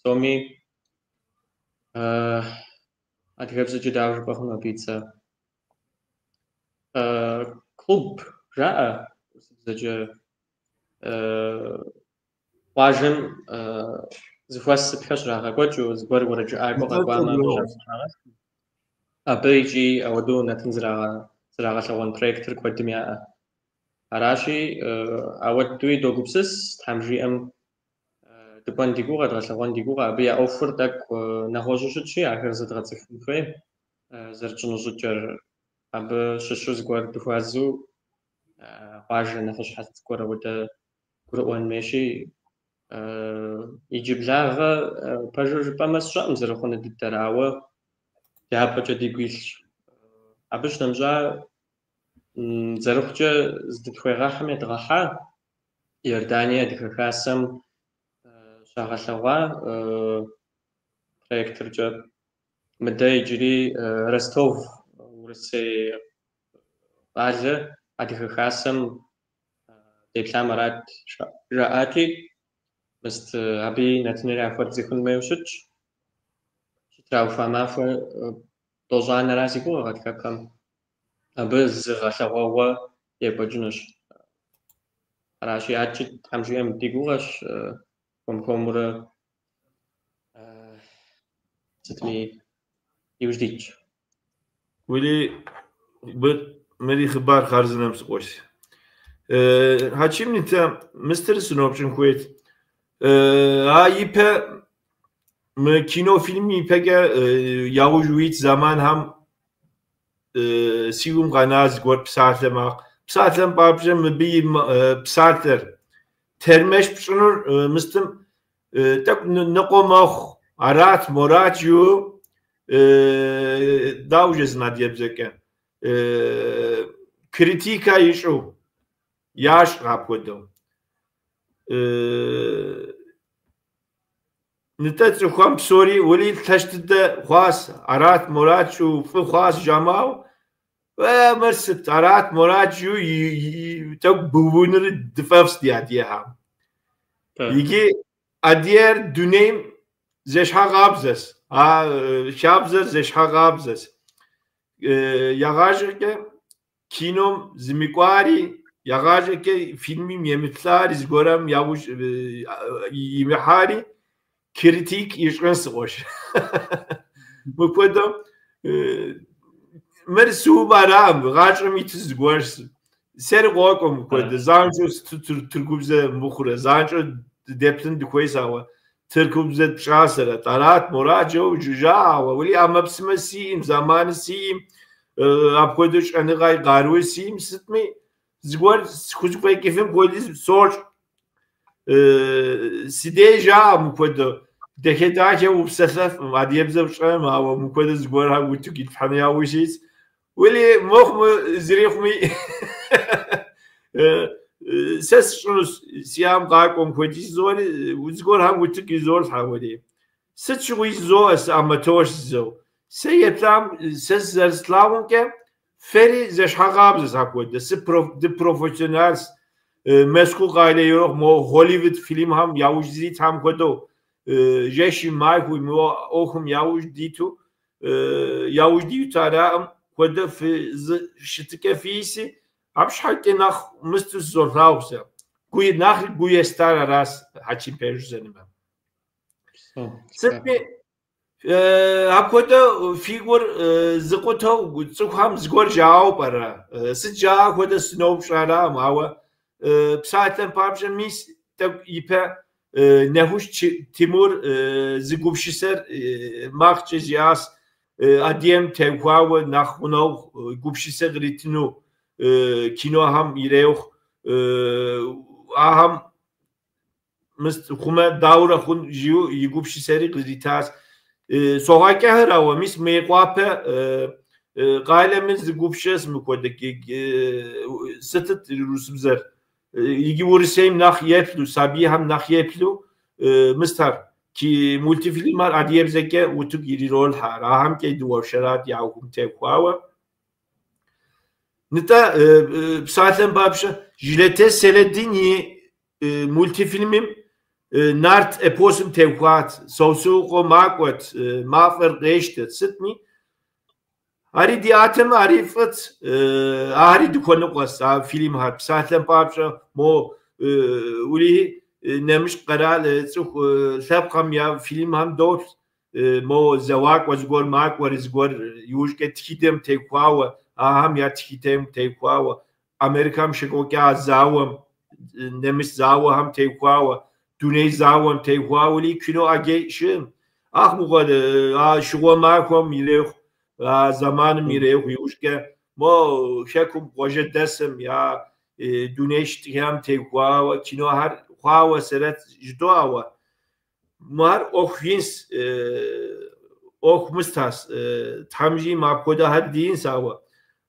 псоми адыгэбзэкӏэ дауэ жыпӏэ хъуну абы и цӏэ? Клуб жаӏэ урысыбзэкӏэ. Къуажэм зэхуэс сытхэр щрагъэкӏуэкӏыу, зыгуэр уэрэджыӏакӏуэ къэкӏуамэ, абы икӏи ауэдэу нэтын зэрагъэлъэгъуэн проектыр куэдым яӏэ. Аращи, ауэдэуи догупсыс, Тхьэм жиӏэм дыкӏуэн ди гугъэ, дгъэлъэгъуэн ди гугъэ. Абы я ӏуэхур тӏэкӏу нэгъуэщӏу щытщи, ахэр зэдгъэцӏыхун хуей зэрытщӏыну щӏыкӏэр. Абы щыщу зыгуэр дыхуэзэу къуажэ нэхъыщхьэ зыгуэр ауэдэ гурыӏуэн хуейщи, Иджыблагъэ пэжу жыпӏэмэ сщӏэкъым зэрыхъуну дыдэр, ауэ дяпэкӏэ дигу илъщ. Абы щынэмыщӏа зэрыхъукӏэ здытхуегъэхьым едгъэхьа, Иордание Адыгэ Хасэм щагъэлъэгъуа проекторкӏэ. Мыдэ иджыри Ростов, Урысей къалэ Адыгэ Хасэм деплъам арат жаӏати, мыст абы и нэтыныр яхуэддзыхын хуейуэ щытщ. Щытраухуа махуэ тӏощӏанэра си гугъэ гъатхэпэм. Абы зы гъэлъэгъуэгъуэ екӏуэкӏынущ. Аращи, адэкӏи Тхьэм жиӏэм ди гугъэщ, хуэм-хуэмурэ сытми иужь дитщ. Уэли, мыри хъыбар хъарзынэм си къуэш. Хьэчим, нтӏэ, мыстыр сыноупщӏын хуейт. А ипэ мы кино фильм ипэкӏэ яужь уит зэманхэм си гум къэна зыгуэр псалъэ макъ. Псалъэм папщӏэ мыбы и псалъэр тэрмэш пщӏынур мыстым тӏэкӏу ныкъуэ мэхъу. Арат, морат жиӏэу дауэ жезын адыгэбзэкӏэ. Критика ищӏу ящӏ апхуэдэу. Нтӏэ цӏыхухэм псори уэли лъэщ дыдэ хъуас, арат, морат жиӏэу фӏы хъуас жамыӏэу, мыр сыт, арат, морат жиӏэу тӏэкӏу быуныр дыфӏэфӏщ ди адыгэхэм. Иджы адыгэр дунейм зэщхьэкъабзэщ, а хабзэр зэщхьэкъабзэщ. Ягъащӏэкӏэ кином зымыкӏуари, ягъащӏэкӏэ фильмым емыплъари, зыгуэрым яужь имыхьари критик ищӏын си къуэш. Мыпхуэдэу мыр сыум арам, гъащӏэм иту зыгуэрщ. Сэри къокӏуэ мыпхуэдэ, занщӏэу сыту тыркубзэ мыхъурэ, занщӏэу деплъын дыхуейс, ауэ тыркубзэ тщӏасэрэт. Арат, морат жэу жаӏауэ, уэли ӏэмэпсымэ сиӏым, зэманы сиӏым, апхуэдэу щӏэныгъэ къаруи сиӏым, сытми зыгуэр схузэфӏэкӏыфым хуэдиз сощӏ. Си деж жаӏэ мыпхуэдэу, дахэ-дахэ упсэлъэфӏым, адыгэбзэ пщӏэм, ауэ мыпхуэдэ зыгуэрхэр утыку итлъхьэну яужь ситщ. Уэли мыхъумэ, зыри хъуми сэ сщӏынущ, си ӏэм къакӏуэм хуэдиз зори, зыгуэрхэм утыку изолъхьэ уэли. Сыт щыгъуи жызоӏэ, сыаматерщ жызоӏэ. Сэ еплъам, сэ сызэрыслъагъумкӏэ, фэри зэщхьэкъабзэщ апхуэдэ, дыпрофессионалщ. Мэзкуу къалэ ирохъу, мо Голливуд фильмхэм яужь зритхэм хуэдэу, жэщи махуи мо ӏуэхум яужь диту, яужь диту араӏым хуэдэ фи зы щытыкӏэ фиси, абы щхьэкӏэ нэхъ мысту сызолъагъу сэ. Гу нэхъри гу естар аращ Хьэчим пэжу жысӏэнумэ. Сытми, апхуэдэ фи гур зыкъутэу цӏыхухэм зыгуэр жаӏэу пӏэрэ? Сыт жаӏэ хуэдэ сыноупщӏараӏым, ауэ псалъэм папщӏэ мис тӏэкӏу ипэ Нэхущ Тимур зы гупсысэр макъкӏэ жиӏащ, адыгэм теухуауэ нэхъ гъунэгъу гупсысэ къритыну кинохэм ирехъу. Ахэм мыс хъумэ дауэрэ хъун жиӏэу и гупсысэри къритащ. Согъэкӏэхэр, ауэ мис Мейкъуапэ къалэми зы гупсысэщ мыпхуэдэ сытыт урысыбзэр. Иджы Урысейм нэхъ еплъу, сабийхэм нэхъ еплъу мыстэр. Мультифильмхэр адыгэбзэкӏэ утыку ириролъхьэ. Ахэмкӏэ дыуэршэрат я ӏуэхум теухуауэ. Нтӏэ, псалъэм папщӏэ, Жылэтес Сэлэдин и мультифильмым нарт эпосым теухуат, Сосрыкъуэ макӏуэт, мафӏэр къещтэт, сытми. Ари диӏатэмэ, ари фӏыт, ари дыхуэныкъуэс а фильмхэр. Псалъэм папщӏэ, мо ури нэмыщӏ къэрал цӏыху лъэпкъхэм я фильмхэм доплъ, мо зэуакӏуэ зыгуэр макӏуэри зыгуэр иужькӏэ тхыдэм теухуауэ, ахэм я тхыдэм теухуауэ, Америкэм щекӏуэкӏа зауэм, нэмыщӏ зауэхэм теухуауэ, дуней зауэм теухуауэри кино ӏэджэ щыӏым. Ахъмыгъуэ а щыгъуэ махуэм ирехъу, а зэманым ирехъу иужькӏэ мо хэкум къуажэдэсым я дуней щытыкӏэм теухуауэ кинохэр хъуауэ сэрэт жыдоӏэ, мар ӏуэху инс, ӏуэху мыстас, Тхьэм жиӏэм апхуэдэхэр диинс, ауэ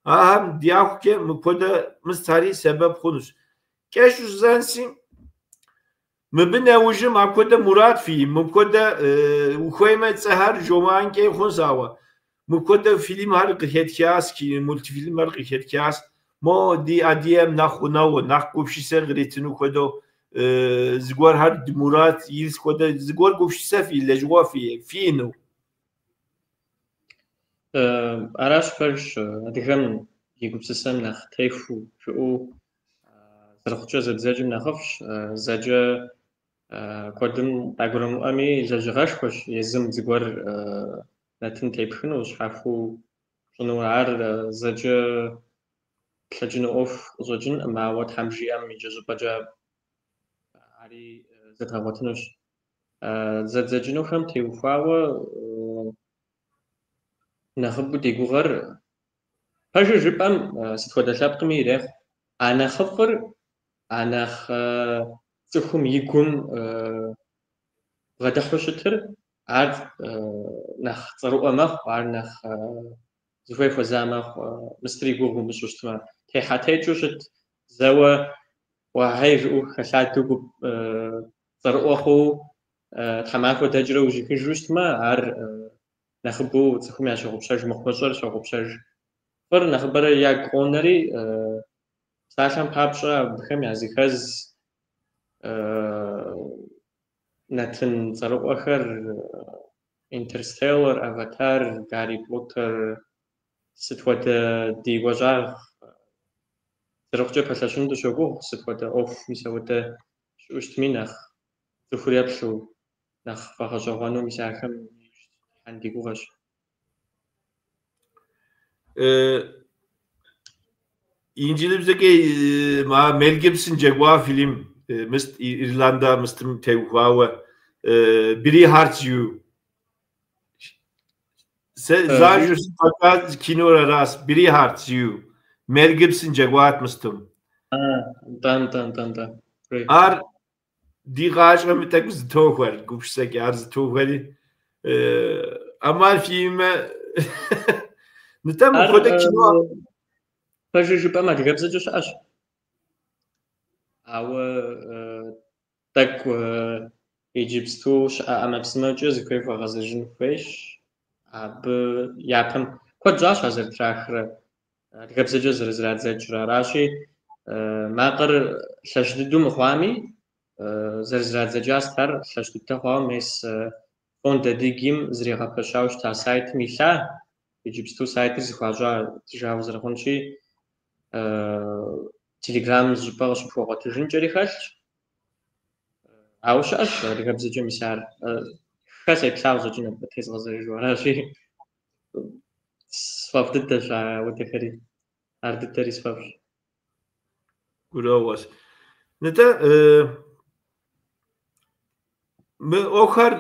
ахэм дяхукӏэ мыпхуэдэ мыстари сэбэп хъунущ. Кӏэщӏу жысӏэнси, мыбы нэужьым апхуэдэ мурад фиӏэ, мыпхуэдэ ухуеймэ цӏэхэр жомыӏэнкӏэ хъунщ, ауэ мыпхуэдэ фильмхэр къыхэтхащ, мультфильмхэр къыхэтхащ, мо ди адыгэм нэхъ гъунэгъу, нэхъ гупсысэ къритыну хуэдэу зыгуэрхэр ди мурад илъ хуэдэ зыгуэр гупсысэ фиӏэ, лэжьыгъэ фиӏэну. Аращ пэжщ, адыгэм и гупсысэм нэхъ техуэу жыӏэу зэрыхъукӏэ зэбдзэкӏым нэхъыфӏщ, зэкӏэ куэдым къагурымыӏуэми лэжьыгъэшхуэщ езым зыгуэр нэтын тепхыну, щхьэхуэу пщӏыну. Ар зэкӏэ тлъэкӏыну ӏуэху къыщӏэкӏынкъым, ауэ Тхьэм жиӏэм икӏэщӏыпӏэкӏэ ари зэдгъэгъуэтынущ. Зэдзэкӏынухэм теухуауэ нэхъыбэу ди гугъэр пэжыр жыпӏэм сыт хуэдэ лъэпкъми ирехъу. А нэхъыфӏыр, а нэхъ цӏыхум и гум бгъэдыхьэу щытыр, ар нэхъ цӏэрыӏуэ мэхъу, ар нэхъ зыхуей хуэза мэхъу, мыстыр и гугъу умыщӏу щытмэ. Техьэ-текӏыу щыт, зэуэ уэхьей жыӏэу хэлъадэу гуп цӏэрыӏуэ хъуу, тхьэмахуэ дэкӏрэ ужьыхыжу щытмэ, ар нэхъыбэу цӏыхум ящогъупщэж, мыхъумыщӏэр щогъупщэж. Фӏыр нэхъыбэрэ ягу къонэри, псалъэм папщӏэ абыхэм языхэз нэтын цӏэрыӏуэхэр, Интерстеллар, Аватар, Гарри Поттер, сыт хуэдэ ди гуащӏагъ зэрыхъукӏэ пэлъэщыну дыщогугъ, сыт хуэдэ ӏуэху мис ауэдэ щыӏэу щытми, нэхъ цӏыхур еплъу, нэхъ фӏэгъэщӏэгъуэну мис ахэм иужь дихьэн ди гугъэщ. Инджылыбзэкӏэ Мел Гибсон джэгуа фильм мыст Ирланда мыстым теухуауэ Braveheart жиӏэу. Сэ занщӏэу сыкъэкӏуа кинор аращ, Braveheart жиӏэу. Мел Гибсон джэгуат мыстым. Нтӏэ, нтӏэ, нтӏэ, нтӏэ. Ар ди гъащӏэм тӏэкӏу зытохуэр, гупсысэкӏэ ар зытохуэри, ӏэмал фиӏэмэ, нтӏэ мыпхуэдэ кино. Пэжыр жыпӏэм адыгэбзэкӏэ щыӏэщ. Ауэ тӏэкӏу иджыпсту щыӏэ ӏэмэпсымэкӏэ зыхуей хуэгъэзэжын хуейщ. Абы япэм куэд щӏащ ар зэрытрахрэ, адыгэбзэкӏэ зэрызэрадзэкӏрэ. Аращи, макъыр лъэщ дыдэу мыхъуами, зэрызэрадзэкӏа сытар лъэщ дыдэ хъуауэ, мес Фонд Адыги-м зригъэпэщауэ щыта сайтым илъа, иджыпсту сайтыр зэхуащӏа ди жагъуэ зэрыхъунщи, Телеграмым зыщӏыпӏэ къыщыпхуэгъуэтыжынкӏэри хэлъщ. Ауэ щыӏэщ адыгэбзэкӏэ мис ар. Хэ сеплъа къыщӏэкӏын абы тезгъэзэжу аращи, сфӏэфӏ дыдэщ ауэдэхэри, ар дыдэри сфӏэфӏщ. Гурыӏуэгъуэщ. Нтӏэ, мы ӏуэхухэр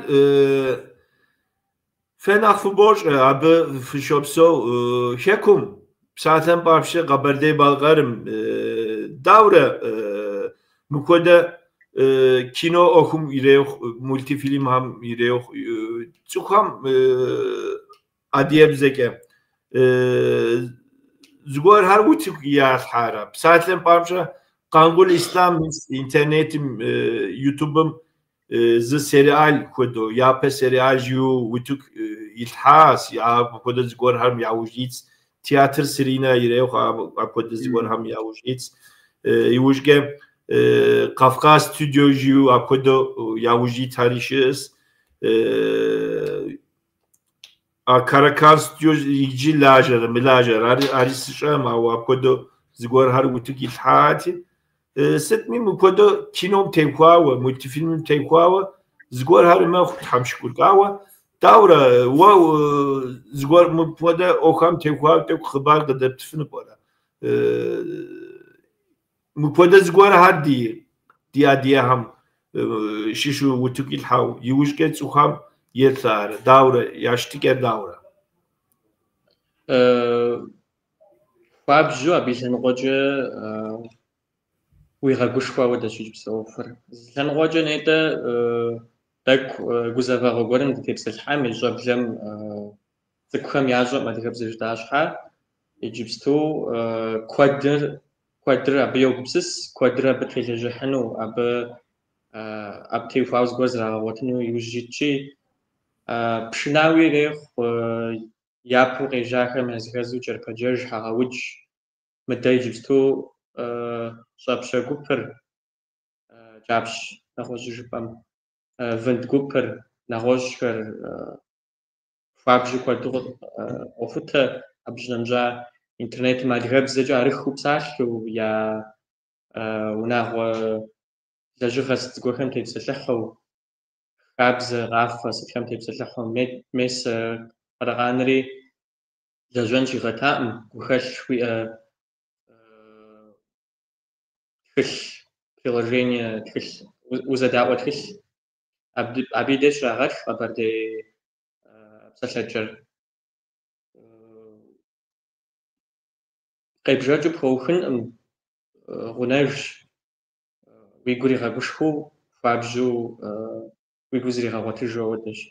фэ нэхъ фыбощӏэ, абы фыщопсэу хэкум, псалъэм папщӏэ Къэбэрдей-Балъкъэрым, даурэ мыпхуэдэ кино ӏуэхум ирехъу, мультифильмхэм ирехъу, цӏыхухэм адыгэбзэкӏэ зыгуэрхэр утыку ялъхьарэ. Псалъэм папщӏэ Къанкъул Ислъам интернетым, ютубым зы сериал хуэдэу, япэ сериал жиӏэу утыку илъхьащ, апхуэдэ зыгуэрхэм яужь итщ. Театр Сыринэ ирехъу, апхуэдэ зыгуэрхэм яужь итщ. Иужькӏэ Кавказ студио жиӏэу апхуэдэу яужь итхэри щыӏэщ. А Каракан студио иджы лажьэрэ, мылажьэрэ, ари сщӏэм, ауэ апхуэдэу зыгуэрхэр утыку илъхьати, сытми мыпхуэдэу кином теухуауэ, мультифильмым теухуауэ зыгуэрхэр мэхъу, Тхьэм шыкуркӏэ. Ауэ даурэ уэ зыгуэр мыпхуэдэ ӏуэхухэм теухуауэ тӏэкӏу хъыбар къыдэптыфыну пӏэрэ? Мыпхуэдэ зыгуэрхэр ди адыгэхэм щыщу утыку илъхьэу, иужькӏэ цӏыхухэм еплъарэ, даурэ, я щытыкӏэр даурэ? Хуабжьу абы и лъэныкъуэкӏэ Уигъэгушхуэ ауэдэщ иджыпсту ӏуэхур. Зы лъэныкъуэкӏэ нетӏэ тӏэкӏу гузэвэгъуэ гуэрым дытепсэлъыхьам и щӏэблэм цӏыкӏухэм ящӏэкъым адыгэбзэ жытӏа щхьа. Иджыпсту куэдыр абы йогупсыс, куэдыр абы телэжьыхьыну, абы теухуауэ зыгуэр зрагъэгъуэтыну иужь итщи, пшынауи ирехъу, япэу къежьахэм языхэзу Джэрпэджэж, Хьэгъэудж, мыдэ иджыпсту щӏэпщэ гупыр, кӏапщ нэгъуэщӏу жыпӏэм, вынд гупыр, нэгъуэщӏхэр хуабжьу куэду къохутэ, абы щынэмыщӏа интернетым адыгэбзэкӏэ арыххэу псалъэу, я унагъуэ лэжьыгъэ сыт зыгуэрхэм тепсэлъыхьу, хабзэ, къафэ сытхэм тепсэлъыхьу, мес Къэрэкъанри лэжьэн щигъэтаӏым, гухэлъ жыхуиӏэ тхылъ, приложение тхылъ, узэдаӏуэ тхылъ, абы и деж щрагъэтх къэбэрдей псэлъэкӏэр. Къебжэкӏыу пхуэухынкъым, гъунэжщ, уи гур игъэгушхуэу, хуабжьу уи гур зригъэгъуэтыжу ауэдэщ.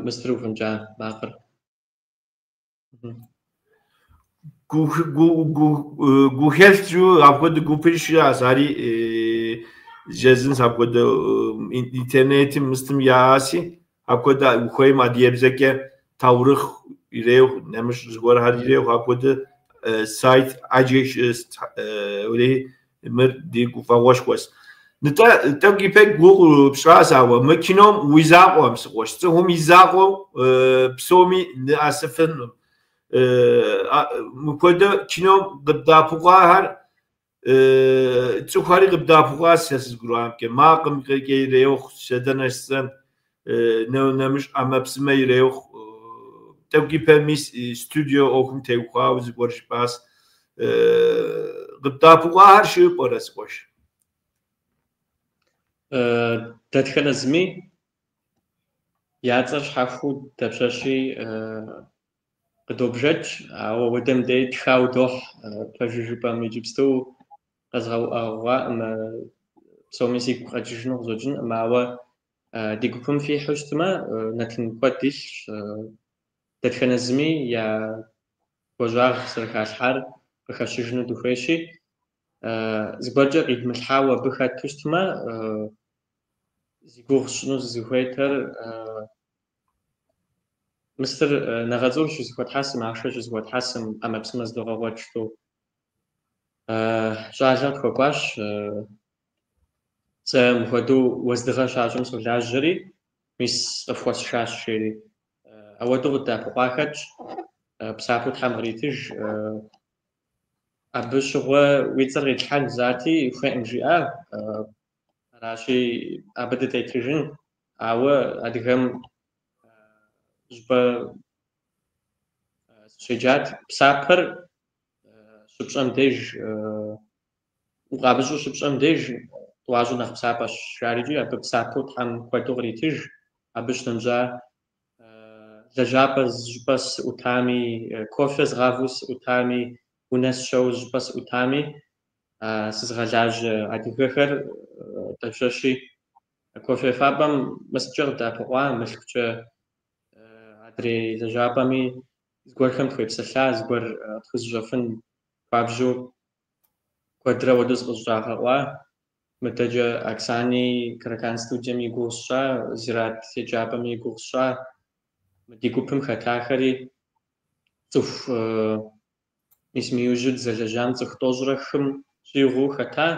Мыстыр уфӏынкӏа макъыр. Гухэлъу апхуэдэ гупри щыӏэщ, ари жезынщ апхуэдэ интернетым мыстым яӏаси, апхуэдэ ухуейм адыгэбзэкӏэ таурыхъ ирехъу, нэмыщӏ зыгуэрхэр ирехъу, апхуэдэ сайт ӏэджэ щыӏэщ, мыр ди гуфӏэгъуэшхуэщ. Нтӏэ, тӏэкӏу ипэ гугъу пщӏащ, ауэ мы кином уи закъуэм си къуэш, цӏыхум и закъуэу псоми нэӏэсыфынукъым. Мыпхуэдэ кином къыбдэӏэпыкъуахэр, цӏыхухэри къыбдэӏэпыкъуащ сэ сызыгурыӏуамкӏэ. Макъымкӏэ ирехъу, сэ дэнэ сцӏэн, нэмыщӏ ӏэмэпсымэ ирехъу. Тӏэкӏу ипэ мис студио ӏуэхум теухуауэ зыгуэр жыпӏащ. Къыбдэӏэпыкъуахэр щыӏэу пӏэрэ, си къуэш? Дэтхэнэ зыми я цӏэр щхьэхуэу дапщэщи къыдобжэкӏ, ауэ уэдэм дей тхауэ дохь, пэжу жыпӏэм иджыпсту къэзгъэуӏэгъуаӏым, псоми сигу къэкӏыжыну къыщӏэкӏынкъым, ауэ ди гупым фихьэу щытмэ, нэтын куэд илъщ, дэтхэнэ зыми я гуащӏагъ зэрыхалъхьар къыхэщыжыну дыхуейщи, зыгуэркӏэ къидмылъхьауэ абы хэту щытмэ, зи гугъу сщӏыну сызыхуейтэр мыстыр нэгъэцӏур щызыхуэтхьэсым, ахъшэ щызыхуэтхьэсым, ӏэмэпсымэ зыдогъэгъуэт жытӏэу. Щӏалэ къытхуэкӏуащ, сэ мыхуэдэу уэздыгъэ щащӏым солажьэри, мис къыфхуэсшащ, жери. Ауэдэу къыддэӏэпыкъуа хэтщ, псапэу Тхьэм къритыж. Абы щыгъуэ уи цӏэр къитлъхьэн жысӏати, хуейкъым жиӏа, аращи, абы дытетыжын. Ауэ адыгэм щӏыпӏэ сыщеджат, псапэр щыпщӏэм деж, укъамыщӏэу щыпщӏэм деж тӏуащӏэу нэхъ псапэщ жарикӏи, абы псапэу Тхьэм куэду къритыж. Абы щынэмыщӏа лэжьапӏэ зыщӏыпӏэ сыӏутами, кофе згъавэу сыӏутами, унэ сщэу зыщӏыпӏэ сыӏутами, сызыгъэлажьэ адыгэхэр дапщэщи кофе ефапӏэм мысткӏэ къыдэӏэпыкъуа, мылъкукӏэ адрей лэжьапӏэми зыгуэрхэм тхуепсэлъа, зыгуэр тхузыщӏэфын хуабжьу куэдрэ ауэдэу зыкъыщӏагъэкъуа. Мыдэкӏэ Оксани Каракан студием и гугъу сщӏа, Зират еджапӏэми и гугъу сщӏа. Ди гупым хэтахэри цӏыху мис мы иужьу дызэлэжьам цӏыху 103 щӏигъуу хэта.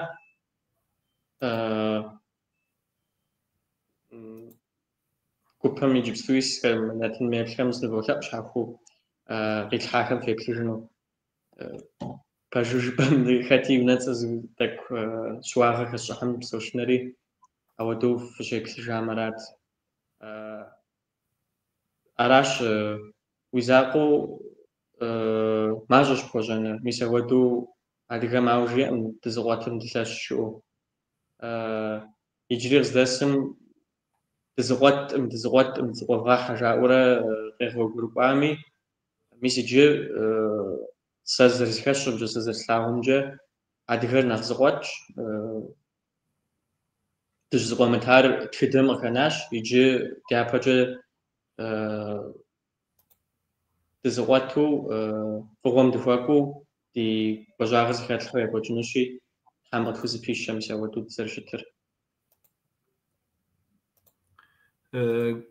Гупым иджыпсту исхэм, нэтыным еплъхэм сыныволъэӏу щхьэхуэу къитлъхьахэм феплъыжыну. Пэжу жыпӏэм, хэти и унэцӏэ зы тӏэкӏу щыуагъэ хэсщӏыхьым сошынэри, ауэдэу фыщеплъыжам арат. Аращ уи закъуэу мащӏэщ пхуэщӏэныр. Мис ауэдэу адыгэм ауэ жиӏэм дызыкъуэтым дылъэщ жыӏэу. Иджыри къыздэсым дызыкъуэткъым, дызыкъуэткъым, дызыкъуэвгъэхьэ жаӏэурэ къегъуэгурыкӏуами, Мис иджы сэ зэрызыхэсщӏэмкӏэ, сэ зэрыслъагъумкӏэ, адыгэр нэхъ зыкъуэтщ. Дыщызыкъуэмытар тхыдэм къыхэнащ, иджы дяпэкӏэ дызыкъуэту, фӏыгъуэм дыхуэкӏуэу, ди гуащӏагъыр зэхэтлъхьэу екӏуэкӏынущи, Тхьэм къытхузэпищэ мис апхуэдэу дызэрыщытыр.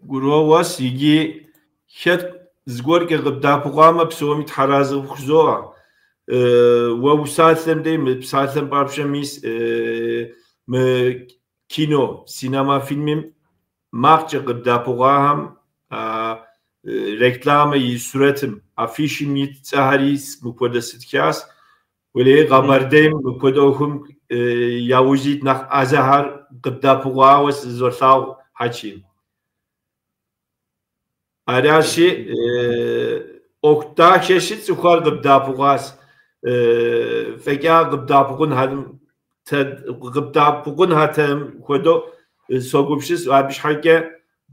Гурыӏуэгъуэщ икӏи хэт зыгуэркӏэ къыбдэӏэпыкъуамэ, псоми тхьэразэ къыпхузоӏэ. Уэ упсалъэм дей мы псалъэм папщӏэ мис мы кино, синема фильмым макъкӏэ къыбдэӏэпыкъуахэм рекламэ и сурэтым, афишым ит цӏэхэри мыпхуэдэ сытхащ. Уэлей, Къэбэрдейм мыпхуэдэ ӏуэхум яужь ит нэхъ ӏэзэхэр къыбдэӏэпыкъуауэ сызолъагъу, Хьэчим. Аращи, ӏуэху дахэщи цӏыхухэр къыбдэӏэпыкъуащ. Фӏэкӏа къыбдэӏэпыкъунхэтэм хуэдэу согупсыс, абы щхьэкӏэ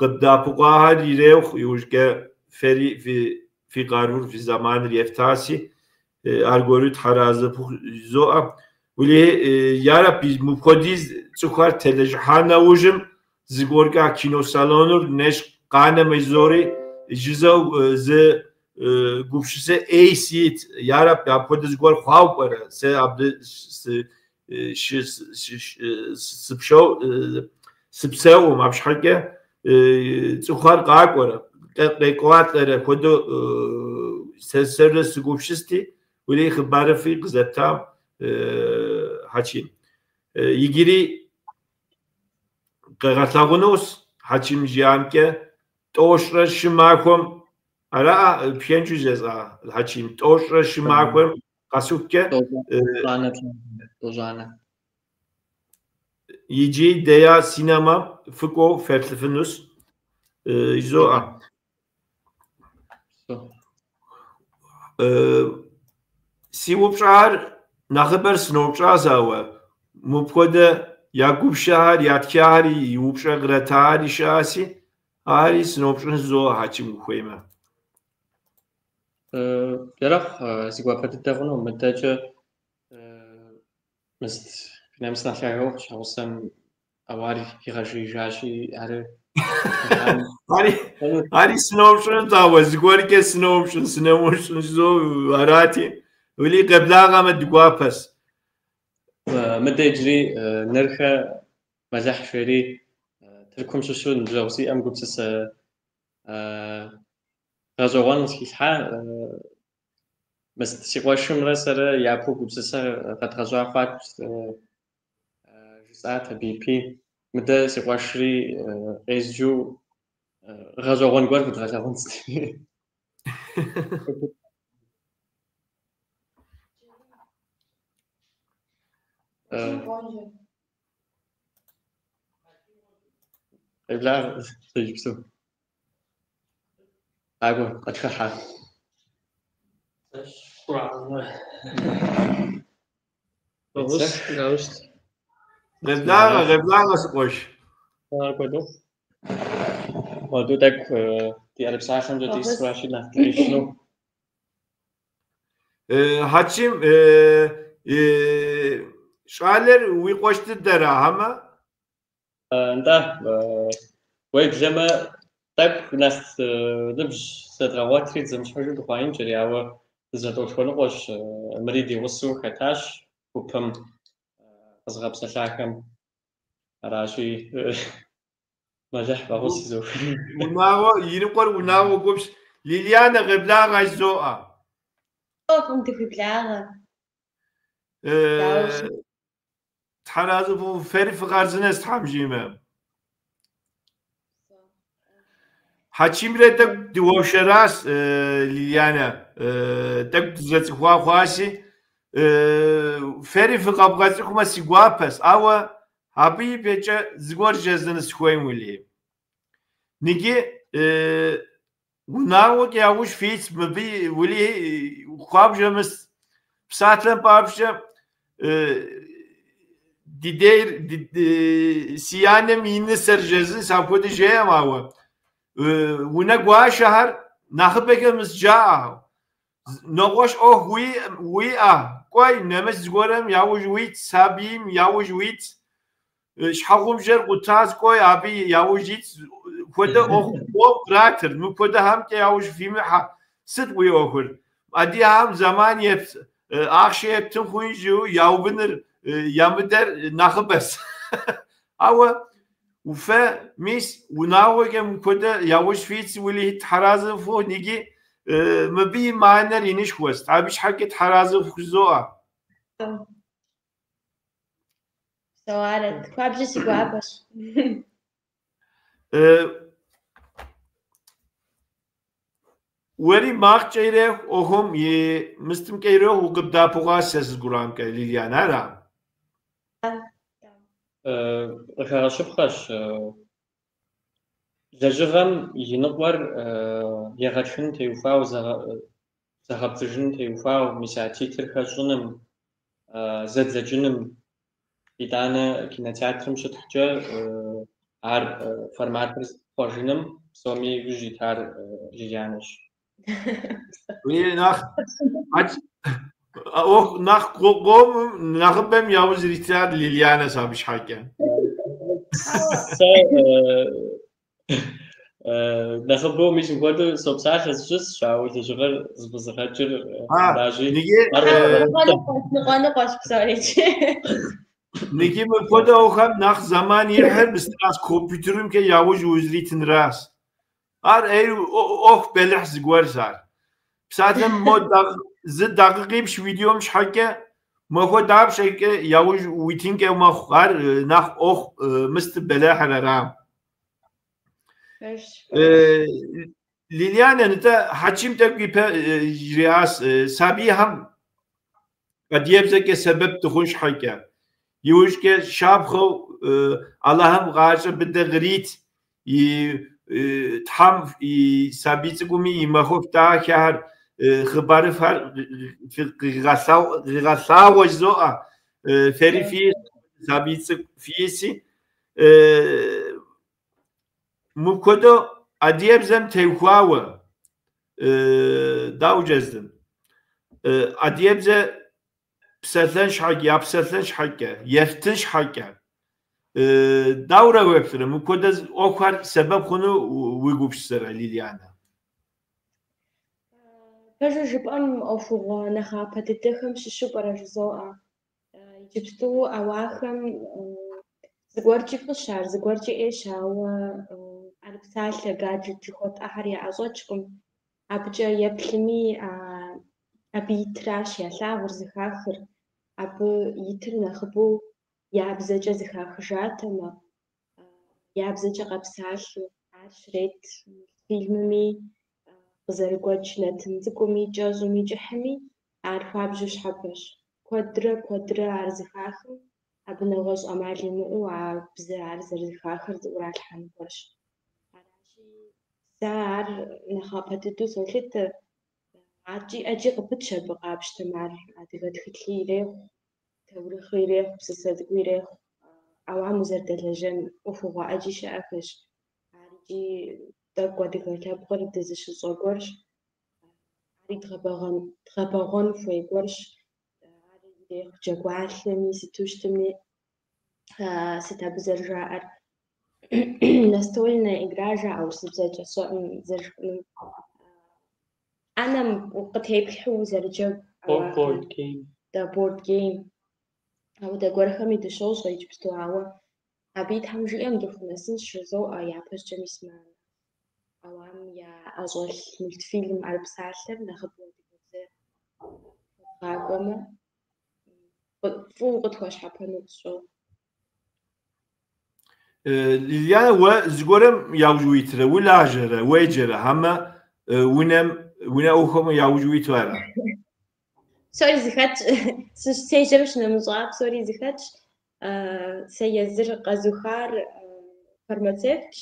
къыбдэӏэпыкъуахэр ирехъу, иужькӏэ фэри фи къарур, фи зэманыр ефтаси, аргуэру тхьэразэ пхузоӏэ. Уэлей, ярэби, мыпхуэдиз цӏыхухэр телэжьыхьа нэужьым зыгуэркӏэ а киносалоныр нэщӏ къанэмэ жызори жызэу зы гупсысэ ӏей сит. Ярэби, апхуэдэ зыгуэр хъуауэ пӏэрэ? Сэ абы сыпсэукъым, абы щхьэкӏэ цӏыхухэр къакӏуэрэ, къекӏуалӏэрэ хуэдэу сэ сэрэ сыгупсысти, уэлей хъыбарыфӏи къызэптам, Хьэчим. Иджыри къэгъэлъэгъуэнущ Хьэчим жиӏамкӏэ 93 махуэм, ара пхэнжу жесӏа, Хьэчим, 93 махуэм къэсыхукӏэ Тӏощӏанэ. Иджы Дея синемэм фыкӏуэу феплъыфынущ, жызоӏэ. Си упщӏар нэхъыбэр сыноупщӏащ, ауэ мыпхуэдэ я гупсысэхэр, ятхахэр, и упщӏэ къратахэри щыӏэси, ари сыноупщӏын жызоӏэ, Хьэчим, ухуеймэ. Ерэхъу, си гуапэ дыдэ хъуну, мыдэкӏэ мыст фи нэмыс нэхъ лъагэ ухъу, щхьэгъусэм ауэ ар игъэжеижащи, ар Ари сыноупщӏынут, ауэ зыгуэркӏэ сыноупщӏын, сыномыупщӏын жызоӏэу арати, уэлей къеблагъэмэ ди гуапэщ. Мыдэ иджыри Нырхэ Мэлыхь жери Тыркум щыщу ныбжьэгъу сиӏэм гупсысэ гъэщӏэгъуэн къысхилъхьа. Мыст си къуэшымрэ сэрэ япэу гупсысэ къэдгъэщӏа хъуат, жысӏат абы ипи. Мыдэ си къуэшри къезджэу гъэщӏэгъуэн гуэр фыдгъэлъагъунт. Къеблагъэ иджыпсту. Къакӏуэ, къытхыхьэ. Къеблагъэ, къеблагъэ, си къуэш. Куэду. Куэду тӏэкӏу ди ӏэрыпсалъэмкӏэ дисуращи нэхъ дыкъищыну. Хьэчим, щӏалэр уи къуэш дыдэра, хьэмэ? Нтӏэ, уеблэмэ тӏэкӏу нэхъ ныбжь зэдгъэгъуэтри дызэмыщхьыжу дыхъуаинкӏэри, ауэ дызэтӏолъхуэныкъуэщ, мыри ди гъусэу хэтащ гупым къызыгъэпсэлъахэм. Аращи, Мэлыхь фӏэхъус изох. Унагъуэ, иныкъуэр унагъуэ гупщ. Лилианэ къеблагъэ жызоӏэ. Фӏым дыхуиблагъэ. Тхьэразэ фэри фыхъарзынэщ, Тхьэм жиӏэмэ. Хьэчимрэ тӏэкӏу дыуэршэращ, Лилианэ, тӏэкӏу дызэцӏыхуа хъуащи, фэри фыкъэбгъэцӏыхумэ си гуапэщ, ауэ абы ипэкӏэ зыгуэр жезӏэну сыхуейм, уэлей. Ныджы унагъуэкӏэ яужь фитщ мыбы, уэлей, хуабжьу мыс псалъэм папщӏэ ди дейр си анэм и нысэр жезӏэнщ, апхуэдэ жеӏэм, ауэ унэгуащэхэр нэхъыбэкӏэ мыс жаӏэхэу. Нэгъуэщӏ ӏуэху уиӏэ, кӏуэй, нэмыцэ зыгуэрым яужь уит, сабийм яужь уит, щхьэгъубжэр къутащ, кӏуэй, абы яужь ит, хуэдэ ӏуэху къом къратыр, мыпхуэдэхэмкӏэ яужь фимыхьэ, сыт уи ӏуэхур? Адыгэхэм зэман епт, ахъшэ ептын хъун жиӏэу яубыныр, ямыдэр нэхъыбэщ. Ауэ фэ мис унагъуэкӏэ мыпхуэдэ яужь фитщ, уэлэхьи тхьэразэ фыхъу, икӏи мыбы и мыхьэнэр инышхуэщ, абы щхьэкӏэ тхьэразэ фхузоӏэ. Псэу арэт, хуабжьу си гуапэщ. Уэри макъкӏэ ирехъу, ӏуэхум и мыстымкӏэ ирехъу, укъыбдэӏэпыкъуащ сэ сызгурамкӏэ, Лилиан, ара? Къыхэгъэщыпхъэщ, лэжьыгъэм и ныкъуэр егъэтхын теухуауэ, зэгъэпцӏыжын теухуауэ, мис а титрхэр щӏыным, зэдзэкӏыным, итӏанэ кинотеатрым щытхькӏэ ар форматыр хъуэжыным псоми иужь итар Лилианэщ. Нэхъ ӏуэху нэхъ къомым нэхъыбэм яужь зэритар Лилианэщ абы щхьэкӏэ. Сэ нэхъыбэу мис мыпхуэдэу сопсалъэ сыщысщ, ауэ лэжьыгъэр зэфӏэзыгъэкӏыр аращи. Ныкъуэ-ныкъуэщ псорикӏ. Икӏи мыпхуэдэ ӏуэхухэм нэхъ зэман ихьыр мыстыращ, компьютерымкӏэ яужь узритынращ. Ар ӏейр ӏуэху бэлыхь зыгуэрщ ар. Псалъэм мо зы дакъикъипщӏ видеом щхьэкӏэ махуэ дапщэкӏэ яужь уитынкӏэ мэхъу. Ар нэхъ ӏуэху мысты бэлыхьыр ара. Лилианэ, нтӏэ, Хьэчим тӏэкӏу ипэ жриӏащ сабийхэм адыгэбзэкӏэ сэбэп дыхъун щхьэкӏэ. Иужькӏэ щапхъэу Алыхьым гъащӏэ быдэ кърит и Тхьэм и сабий цӏыкӏуми и махуэфӏ дахэхэр, хъыбарыфӏхэр къигъэлъагъуэ жызоӏэ. Фэри фи сабий цӏыкӏу фиӏэси. Мыпхуэдэу адыгэбзэм теухуауэ дауэ жэздын? Адыгэбзэ псэлъэн щхьэкӏэ, япсэлъэн щхьэкӏэ, ефтын щхьэкӏэ. Дауэрэ уеплърэ, мыпхуэдэ ӏуэхухэр сэбэп хъуну уи гупсысэрэ, Лилианэ? Пэжу жыпӏэм, ӏуэхугъуэ нэхъапэ дыдэхэм щыщу пӏэрэ жызоӏэ. Иджыпсту ӏэуахэм зыгуэркӏи фӏыщ ар, зыгуэркӏи ӏейщ, ауэ ӏэрыпсалъэ, гаджет жыхуэтӏэхэр яӏэщӏэкӏкъым. Абыкӏэ еплъми, абы итращ ялъагъур, зыхахыр. Абы итыр нэхъыбэу я бзэкӏэ зыхахыжатэмэ, я бзэкӏэ къэпсалъэу, ар щрет мультфильмыми, къызэрыгуэкӏ нэтын цӏыкӏуми, кӏэщӏми, кӏыхьми, ар хуабжьу щхьэпэщ. Куэдрэ, куэдрэ ар зыхахым, абы нэгъуэщӏ ӏэмал имыӏэу а бзэ ар зэрызыхахыр зыӏуралъхьэн гуэрщ. Аращи, сэ ар нэхъапэ дыдэу солъытэ. Аркӏи ӏэджи къыпытщ абы къапщтэмэ, ар адыгэ тхылъи ирехъу, таурыхъи ирехъу, псысэ цӏыкӏуи ирехъу. Ауам узэрыдэлэжьэн ӏуэхугъуэ ӏэджи щыӏэхэщ. Ар икӏи тӏэкӏу адыгэ лъэпкъыр дызыщыщӏэ гуэрщ. Ари дгъэбэгъуэн хуей гуэрщ. Ар ирехъу джэгуалъэми, сыту щытми, сыт абы зэрыжаӏэр? Настольная игра жаӏэ урысыбзэкӏэ, сщӏэкъым зэрыжыпӏэнум. ӏэнэм къытеплъхьэу узэрыджэгу. Board game. Да, board game. Ауэдэ гуэрхэми дыщощӏэ иджыпсту, ауэ абы и Тхьэм жиӏэм дыхунэсынщ жызоӏэ япэщӏыкӏэ мис мы ауам яӏэщӏэлъ мультфильм ӏэрыпсалъэр нэхъыбэу адыгэбзэ хуэдгъакӏуэмэ, фӏыуэ къытхуэщхьэпэну къысщохъу. Лилианэ, уэ зыгуэрым яужь уитрэ, улажьэрэ, уеджэрэ, хьэмэ унэм, унэ ӏуэхухэм яужь уиту ара? Псори зыхэтщ, сежьэм щынэмыщӏа псори зыхэтщ. Сэ езыр къэзухар фармацевтщ,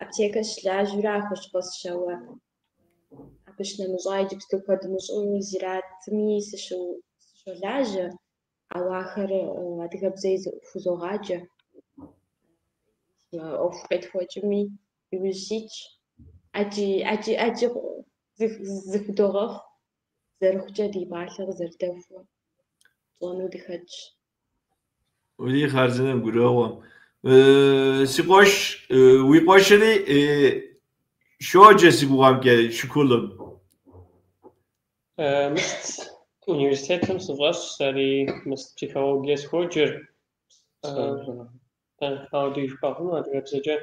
аптекэ щылажьэурэ хущхъуэ сщэуэ. Абы щынэмыщӏа иджыпсту куэд мыщӏэу зиратми сыщолажьэ, ауэ ахэр адыгэбзэ хузогъаджэ. ӏуэху къетхуэкӏми иужь ситщ. ӏэджи, ӏэджи, ӏэджи зыхудогъэхъу, зэрыхъукӏэ ди пӏалъэ къызэрыдэхуэ тщӏэну дыхэтщ. Уи хъарзынэм гурыӏуэгъуэм. Си къуэш, уи къуэшри щоджэ си гугъэмкӏэ школым. Мыст университетым сыщӏэсщ, сэри мыст психологие схуоджэр. Ауэдэу жыпӏэ хъуну адыгэбзэкӏэ.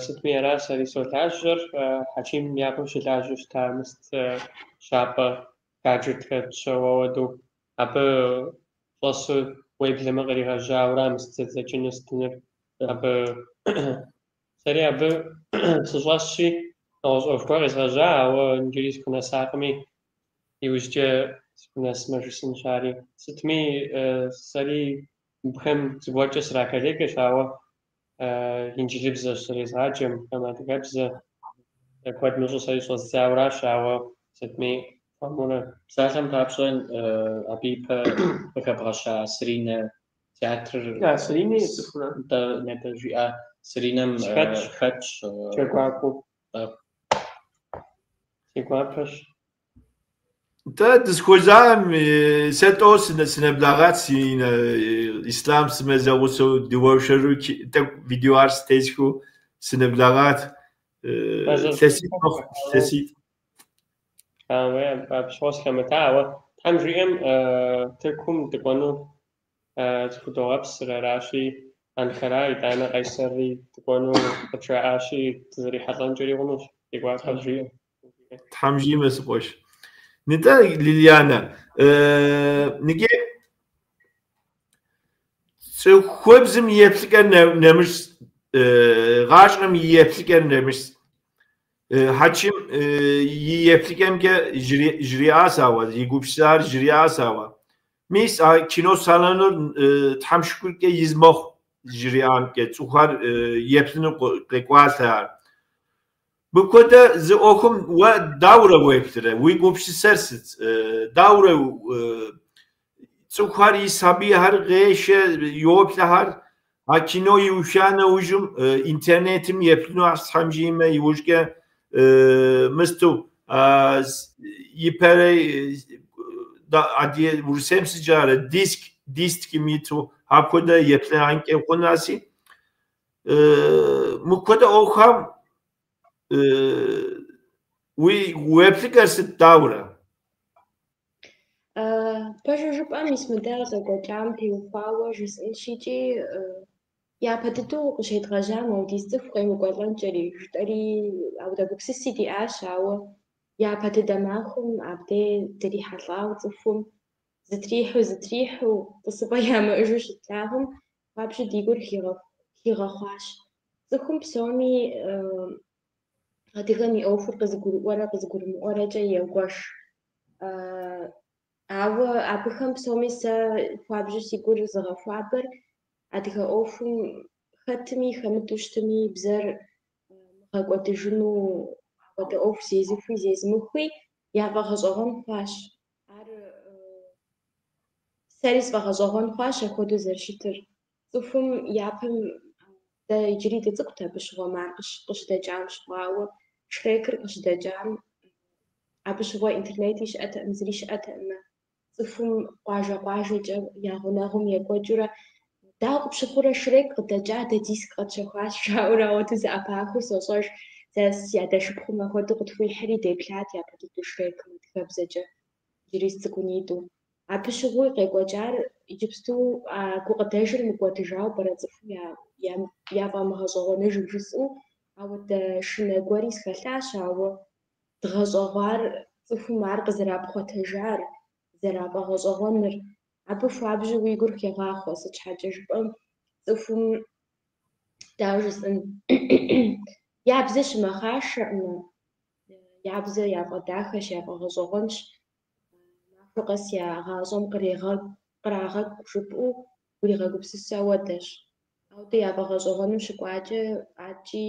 Сытми ара сэри солажьэр. Хьэчим япэм щылажьэу щыта мыст щапӏэ гаджетхэр тщэуэ ауэдэу. Абы щӏэсу уеблэмэ къригъэжьауэра мыст зэдзэкӏыныр сытыныр. Абы сэри абы сыщӏэсщи, нэгъуэщӏ ӏуэху гуэр къезгъэжьа, ауэ иджыри схунэсакъыми, иужькӏэ схунэсмэ жысӏэнщ ари. Сытми сэри мыбыхэм зыгуэркӏэ сраколлегэщ, ауэ инджылыбзэщ зэрезгъаджэм, мыбыхэм адыгэбзэ куэд мыщӏэу сэри щӏэздзауэращ, ауэ сытми хуэмурэ. Псалъэм папщӏэ, абы ипэ къыхэбгъэща Сыринэ театрыр. А, Сыринэ и цӏыхурэ? Нтӏэ, нетӏэ жиӏа Сыринэм Хэтщ. хэтщ. Джэгуакӏуэу. Си гуапэщ. Нтӏэ, дызэхуэзам, сэ тӏэу сынэблэгъат Сыринэ, Ислъам сымэ зэгъусэу дыуэршэру тӏэкӏу видеоар стесхыу сынэблэгъат. Илъэситӏ мэхъу, илъэситӏ. Ауэ абы щыгъуэ сыхэмыта, ауэ Тхьэм жиӏэм Тыркум дыкӏуэну зыхудогъэпсыр, аращи, Анкара, итӏанэ Къайсэри дыкӏуэну къыджаӏащи, дызэрихьэлӏэнкӏэри хъунущ, ди гуапэщ. Тхьэм жиӏэмэ, си къуэш. Нтӏэ, Лилианэ, ныджы цӏыхубзым и еплъыкӏэр нэмыщӏ, гъащӏэм и еплъыкӏэр нэмыщӏ. Хьэчим и еплъыкӏэмкӏэ жриӏащ ауэ, и гупсысэр жриӏащ ауэ. Мис а кино салоныр Тхьэм шыкуркӏэ из мэхъу жриӏамкӏэ, цӏыхухэр еплъыну къекӏуалӏэ ар. Мыпхуэдэ зы ӏуэхум уэ даурэ уеплърэ, уи гупсысэр сыт? Даурэ цӏыхухэр и сабийхэр къешэ, йоплъэхэр, а кино иуха нэужьым интернетым еплъыну Тхьэм жиӏэмэ иужькӏэ мысту ипэрей адыгэ Урысейм сыт жаӏэрэ диск, дискым иту апхуэдэ еплъынкӏэ хъунаси. Мыпхуэдэ ӏуэхухэм уи уеплъыкӏэр сыт даурэ? Пэжу жыпӏэм, мис мыдэ къекӏуэкӏам теухуауэ жысӏэнщ икӏи япэ дыдэу къыщедгъэжьам ауэдиз цӏыху къемыкӏуэлӏэнкӏэри жытӏэри ауэдэ гупсыси диӏащ, ауэ япэ дыдэ махуэм абдей дрихьэлӏауэ цӏыхум зытрихьэу зытрихьэу тӏысыпӏэ ямыӏэжу щытлъагъум хуабжьу ди гур хигъэхъуащ. Цӏыхум псоми адыгэм и ӏуэхур къызыгурыӏуэрэ къызыгурымыӏуэрэкӏэ егуэш. Ауэ абыхэм псоми сэ хуабжьу си гур зыгъэхуабэр адыгэ ӏуэхум хэтми хэмыту щытми бзэр мыгъэкӏуэдыжыну апхуэдэ ӏуэху зезыхуи зезымыхуи яфӏэгъэщӏэгъуэн хъуащ. Ар сэри сфӏэгъэщӏэгъуэн хъуащ апхуэдэу зэрыщытыр. Цӏыхум япэм дэ иджыри дыцӏыкӏут абы щыгъуэм ар къыщыдэкӏам щыгъуэ, ауэ Шрекыр къыщыдэкӏам абы щыгъуэ интернети щыӏэтэкъым, зыри щыӏэтэкъым. Цӏыхум къуажэ-къуажэкӏэ я гъунэгъум екӏуэкӏыурэ дауэ къыпщыхъурэ Шрек къыдэкӏа, дэ диск къэтщэхуащ, жаӏэурэ ауэдэу зэӏэпахыу сощӏэж. Сэ си адэ шыпхъум апхуэдэу къытхуихьри деплъат япэ дыдэу Шрекым адыгэбзэкӏэ иджыри сыцӏыкӏунитӏу. Абы щыгъуи къекӏуэкӏар иджыпсту а гукъыдэжыр мыкӏуэдыжауэ пӏэрэ цӏыхум яфӏэмыгъэщӏэгъуэныжу жысӏэу, ауэдэ шынэ гуэри схэлъащ, ауэ дгъэщӏэгъуар цӏыхум ар къызэрапхъуэтэжар, зэрафӏэгъэщӏэгъуэныр, абы хуабжьу уи гур хегъахъуэ, сыт щхьэкӏэ жыпӏэм цӏыхум дауэ жысӏэн, я бзэ щымэхъашэӏымэ, я бзэ яфӏэдахэщ, яфӏэгъэщӏэгъуэнщ, махуэ къэс я гъащӏэм кърагъэкӏу жыпӏэу уригъэгупсысу ауэдэщ. Ауэдэ яфӏэгъэщӏэгъуэным щыкӏуакӏэ адэкӏи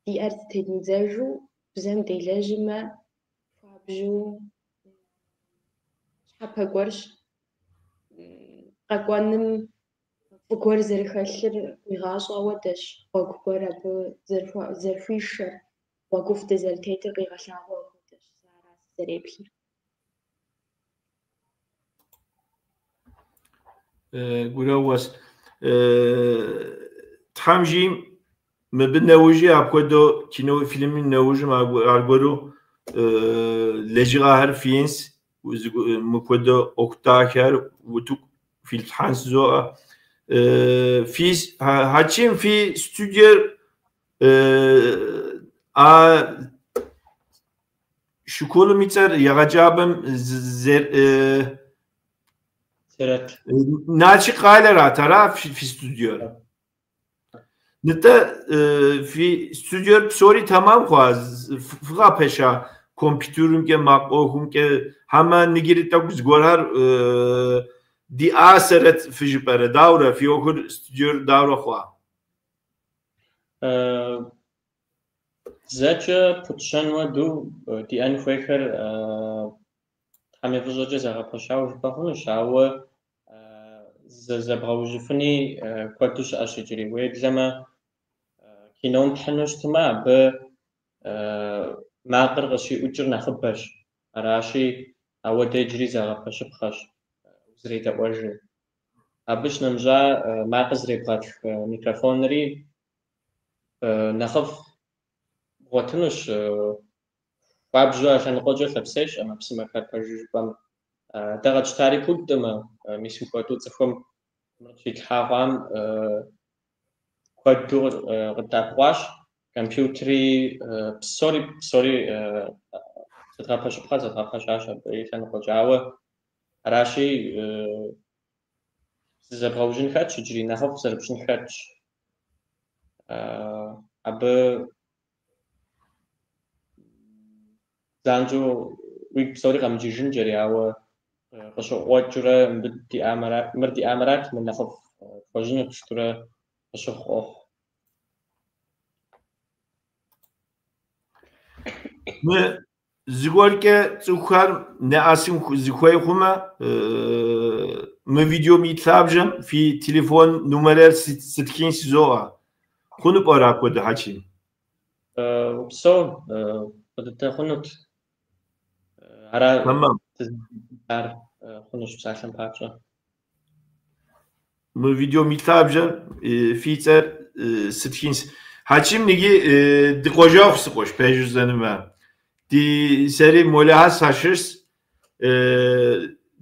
ди ӏэр зытедмыдзэжу бзэм делэжьымэ, хуабжьу щхьэпэ гуэрщ. Къэкӏуэным фӏы гуэр зэрыхэлъыр уигъащӏэ ауэдэщ, гъуэгу гуэр абы зэрыхуишэр. гъуэгуфӏ дызэрытетыр къигъэлъагъуэу апхуэдэщ, сэ ара сызэреплъыр. Гурыӏуэгъуэщ. Тхьэм жиӏэм, мыбы нэужьи апхуэдэу кино фильмым нэужьым аргуэру лэжьыгъэхэр фиӏэнщ, мыпхуэдэ ӏуэху дахэхэр утыку филъхьэнщ жызоӏэ. Фи Хьэчим, фи студиер а школым и цӏэр егъэджапӏэм Зэрэт. Налшык къалэрат, ара фи студиер? Нтӏэ, фи студиер псори тэмэм хъуа, фыгъэпэща компьютерымкӏэ, макъ ӏуэхумкӏэ, хьэмэ ныджыри тӏэкӏу зыгуэрхэр диӏасэрэт фыжыпӏэрэ, даурэ фи ӏуэхур студиер даурэ хъуа? Зэкӏэ пытщэн хуэдэу диӏэн хуейхэр Тхьэм и фӏыщӏэкӏэ зэгъэпэщауэ жыпӏэ хъунущ, ауэ зэбгъэужьыфыни куэду щыӏэщ иджыри. Уеблэмэ, кином пхьыну щытмэ, абы макъыр къыщиӏукӏыр нэхъыбэщ. Аращи, ауэ дэ иджыри зэгъэпэщыпхъэщ узэредэӏуэжыр. Абы щынэмыщӏа макъыр зэребгъэтх микрофонри нэхъыфӏ бгъуэтынущ. Хуабжьу а лъэныкъуэкӏэ лъапсейщ ӏэмэпсымэхэр пэжу жыпӏэм. Дэ къэтщтари пудтӏымэ, мис мыпхуэдэу цӏыхум мыр къыщитлъхьа хъуам куэду къыддэӏэпыкъуащ. Компьютери псори, псори зэдгъэпэщыпхъэр зэдгъэпэщащ абы и лъэныкъуэкӏэ. Ауэ аращи, зызэбгъэужьын хэтщ иджыри, нэхъыфӏ зэрыпщӏын хэтщ. Абы занщӏэу уигу псори къэмыкӏыжынкӏэри, ауэ къыщыкъуэкӏыурэ мыбы диӏамэра, мыр диӏамэрат, мыр нэхъыфӏ тхуэщӏынут жытӏэурэ къыщыхъу къохъу. Мы зыгуэркӏэ цӏыхухэр нэӏэсын зыхуей хъумэ, мы видеом и лъабжьэм фи телефон номерыр сытхын жызоӏэ. Хъуну пӏэрэ апхуэдэ, Хьэчим? Упсэу, фӏы дыдэ хъунут. Ара Тэмэм. ар хъунущ псалъэм папщӏэ. Мы видеом и лъабжьэм фи цӏэр сытхынщ. Хьэчим ныги ди къуажэгъу си къуэш, пэжу жысӏэнумэ. Ди сэри Молэхэ сащыщщ.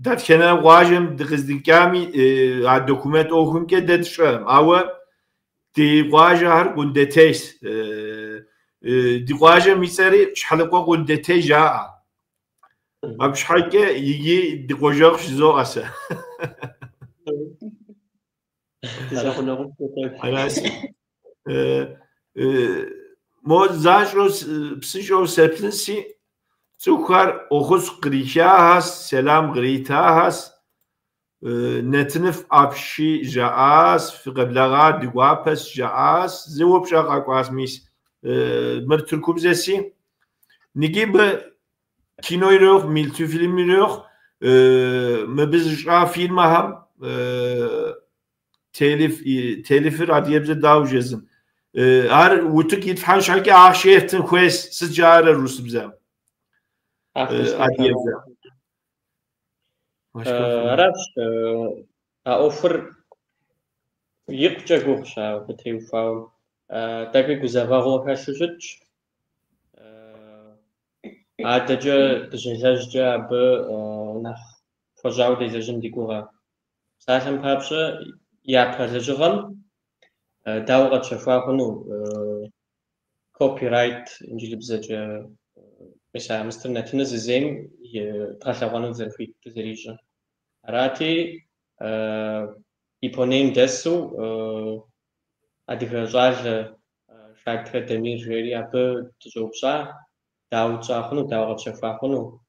Дэтхэнэ къуажэм дыкъыздикӏами а документ ӏуэхумкӏэ дэ тщӏэкъым. Ауэ ди къуажэхэр Къундетейщ. Ди къуажэм и цӏэри Щхьэлыкъуэ Къундетей жаӏэ. Абы щхьэкӏэ иджы ди къуажэгъущ жызоӏэ сэ. Аращи, мо занщӏэу псынщӏэу сеплъынси, цӏыхухэр ӏуэхус кърихахэщ, сэлам къритахэщ, нэтыныфӏ апщий жаӏащ, фыкъеблэгъар ди гуапэщ жаӏащ, зы упщӏэ къэкӏуащ мис мыр тыркубзэси. Ныги мы кино ирехъу, мультфильм ирехъу, мыбы зыщӏа фирмэхэм телиф, телифыр адыгэбзэ дауэ жезын. Ар утыку итлъхьэн щхьэкӏэ ахъшэ еттын хуейщ, сыт жаӏэрэ русыбзэм? Адыгэбзэ. Аращ, а ӏуэхур икъукӏэ гугъущ абы теухуауэ. Тӏэкӏуи гузэвэгъуэ хэлъу щытщ. Адэкӏэ дыщелэжькӏэ абы нэхъ хуэщӏауэ делэжьын ди гугъэ. Псалъэм папщӏэ, япэ лэжьыгъэм дауэ къэтщэхуа хъуну копирайт инджылыбзэкӏэ, мис а мыстыр нэтыныр зызейм дгъэлъэгъуэну дызэрыхуит дызэрищӏыр. Арати, Японейм дэсу адыгэ щӏалэ Шадхэ Дамир жери абы дыщӏэупщӏа, дауэ тщӏа хъуну, дауэ къэтщэхуа хъуну,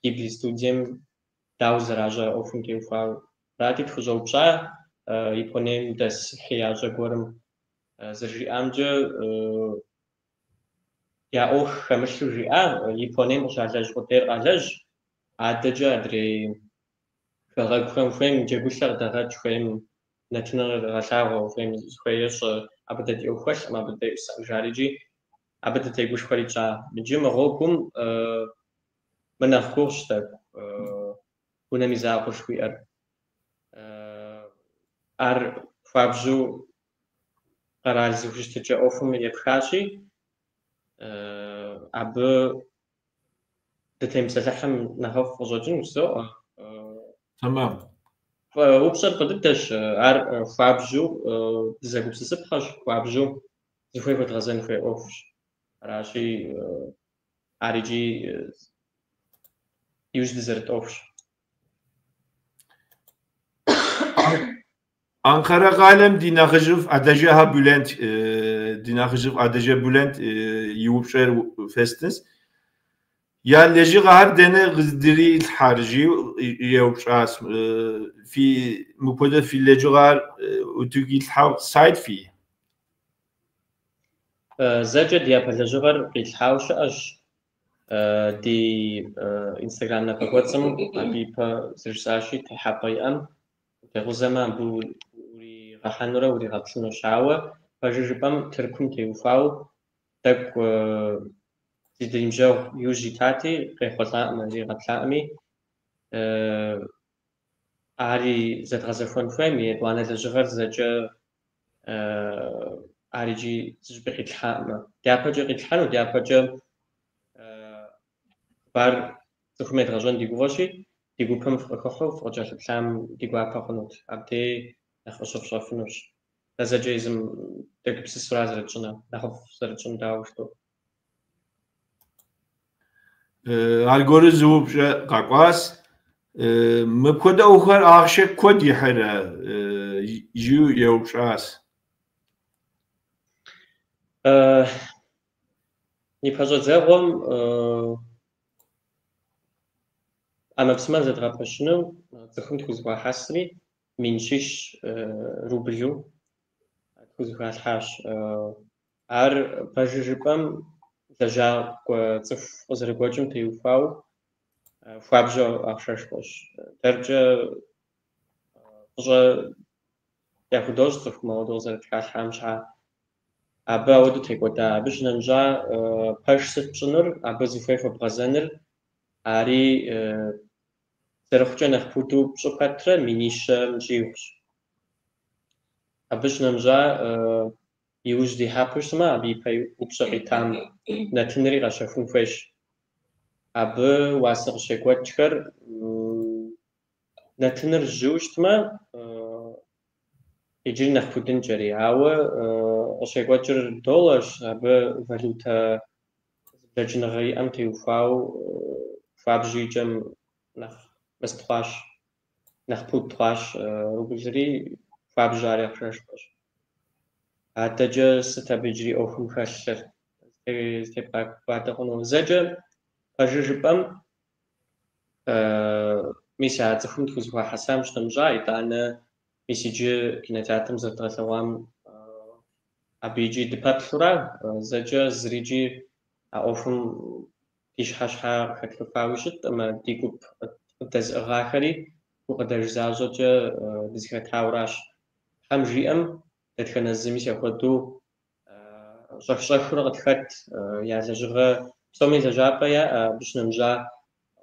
Гибли студием дауэ зэращӏа ӏуэхум теухуауэ. Арати, тхущӏэупщӏа Японейм дэс хеящӏэ гуэрым зэрыжиӏамкӏэ, я ӏуэху хэмылъу жиӏа, Японейм къыщалэжь къудейр къалэжь, адэкӏэ адрей хэгъэгухэм хуейм джэгулъэ къыдэгъэкӏ, хуейм нэтыныр къэгъэлъагъуэ, хуейм зыхуей ещӏэ, абы дэ ди ӏуэху хэлъкъым, абы дэ деӏусэкъым жари икӏи. Абы дытегушхуэри тщӏа. Иджы мы гъуэгум мыр нэхъ гугъущ тӏэкӏу, унэм и закъуэ жыхуиӏэр. Ар хуабжьу къэрал зэхущытыкӏэ ӏуэхум епхащи, абы дытемыпсэлъыхьым нэхъыфӏ къыщӏэкӏынущ, жызоӏэ. Тэмэм. Упщӏэр фӏы дыдэщ, ар хуабжьу дызэгупсысыпхъэщ, хуабжьу зыхуей хуэдгъэзэн хуей ӏуэхущ. Аращи, ар иджы иужь дызэрыт ӏуэхущ. Анкара къалэм ди нэхъыжьыфӏ Адэжэхэ Бюлент, ди нэхъыжьыфӏ Адэжэ Бюлент и упщӏэр фестынс. Я лэжьыгъэхэр дэнэ къыздрилъхьэр жиӏэу еупщӏащ. Фи мыпхуэдэ фи лэжьыгъэр утыку итлъхьэу сайт фиӏэ? Зэкӏэ ди япэ лэжьыгъэр къитлъхьауэ щыӏэщ ди Инстаграм напэкӏуэцӏым, абы ипэ зэрыжысӏащи, техьэпӏэ иӏэм. Утекъузэмэ, абы уригъэхьэнурэ уригъэплъынущ. Ауэ, пэжыр жыпӏэм, Тыркум теухуауэ тӏэкӏу зи ди ныбжьэгъу иужь итати, къехъулӏаӏым, иригъэплъаӏыми, ари зэдгъэзэхуэн хуейм, етӏуанэ лэжьыгъэр зэкӏэ ар иджы зыщӏыпӏи къитлъхьаӏымэ. Дяпэкӏэ къитлъхьэну, дяпэкӏэ хъыбар цӏыхум едгъэщӏэн ди гугъэщи, ди гупым фыкъыхыхьэу фыкъыкӏэлъыплъам ди гуапэ хъунут. Абдей нэхъ къыщыфщӏэфынущ. Дэ зэкӏэ езым дегупсысура зэрытщӏынур, нэхъыфӏ зэрытщӏын дауэ жытӏэу. Аргуэру зы упщӏэ къэкӏуащ. Мыпхуэдэ ӏуэхухэр ахъшэ куэд ихьырэ жиӏэу еупщӏащ. И пэщӏэдзэгъуэм ӏэмэпсымэр зэдгъэпэщыну цӏыхум тхузэхуахьэсри, 1100 рублу тхузэхалъхьащ. Ар пэжыр жыпӏэм лэжьакӏуэ цӏыху къызэрыгуэкӏым теухуауэ хуабжьу ахъшэшхуэщ. Дэркӏэ фӏыщӏэ яхудощӏ цӏыхум ауэдэу къызэрытхалъхьам щхьа. Абы ауэдэу текӏуэда. Абы щынэмыщӏа пэш сыт пщӏынур, абы зыхуей хуэбгъэзэныр, ари зэрыхъукӏэ нэхъ пуду пщӏы пэтрэ минищэм щӏигъущ. Абы щынэмыщӏа иужь дихьэпэу щытмэ, абы ипэ упщӏэ къитам нэтынри къэщэхун хуейщ. Абы уасэ къыщекӏуэкӏхэр нэтыныр жьыу щытмэ, иджыри нэхъ пудынкӏэри, ауэ къыщекӏуэкӏыр долларщ, абы валютэ зэблэкӏыныгъэ иӏэм теухуауэ хуабжьу икӏэм нэхъ мыст хъуащ, нэхъ пуд хъуащ рублри, хуабжьу ари ахъшэшхуэщ. Адэкӏэ сыт абы иджыри ӏуэхум хэлъыр, зытебгъэкӏуадэ хъуну? Зэкӏэ пэжыр жыпӏэм, мис а цӏыхум тхузэхуахьэсам щынэмыщӏа, итӏанэ мис иджы кинотеатрым зэрыдгъэлъэгъуам абы икӏи дыпэплъура, зэкӏэ зырикӏи а ӏуэхум ди щхьэ щхьэ къыхэтхыфауи щыткъымэ, ди гуп къыдэзыӏыгъахэри гукъыдэж защӏэкӏэ дызыхэтауращ. Тхьэм жиӏэм, дэтхэнэ зыми сяхуэдэу щӏэх-щӏэхыурэ къытхэт я лэжьыгъэ, псоми лэжьапӏэ яӏэ, абы щынэмыщӏа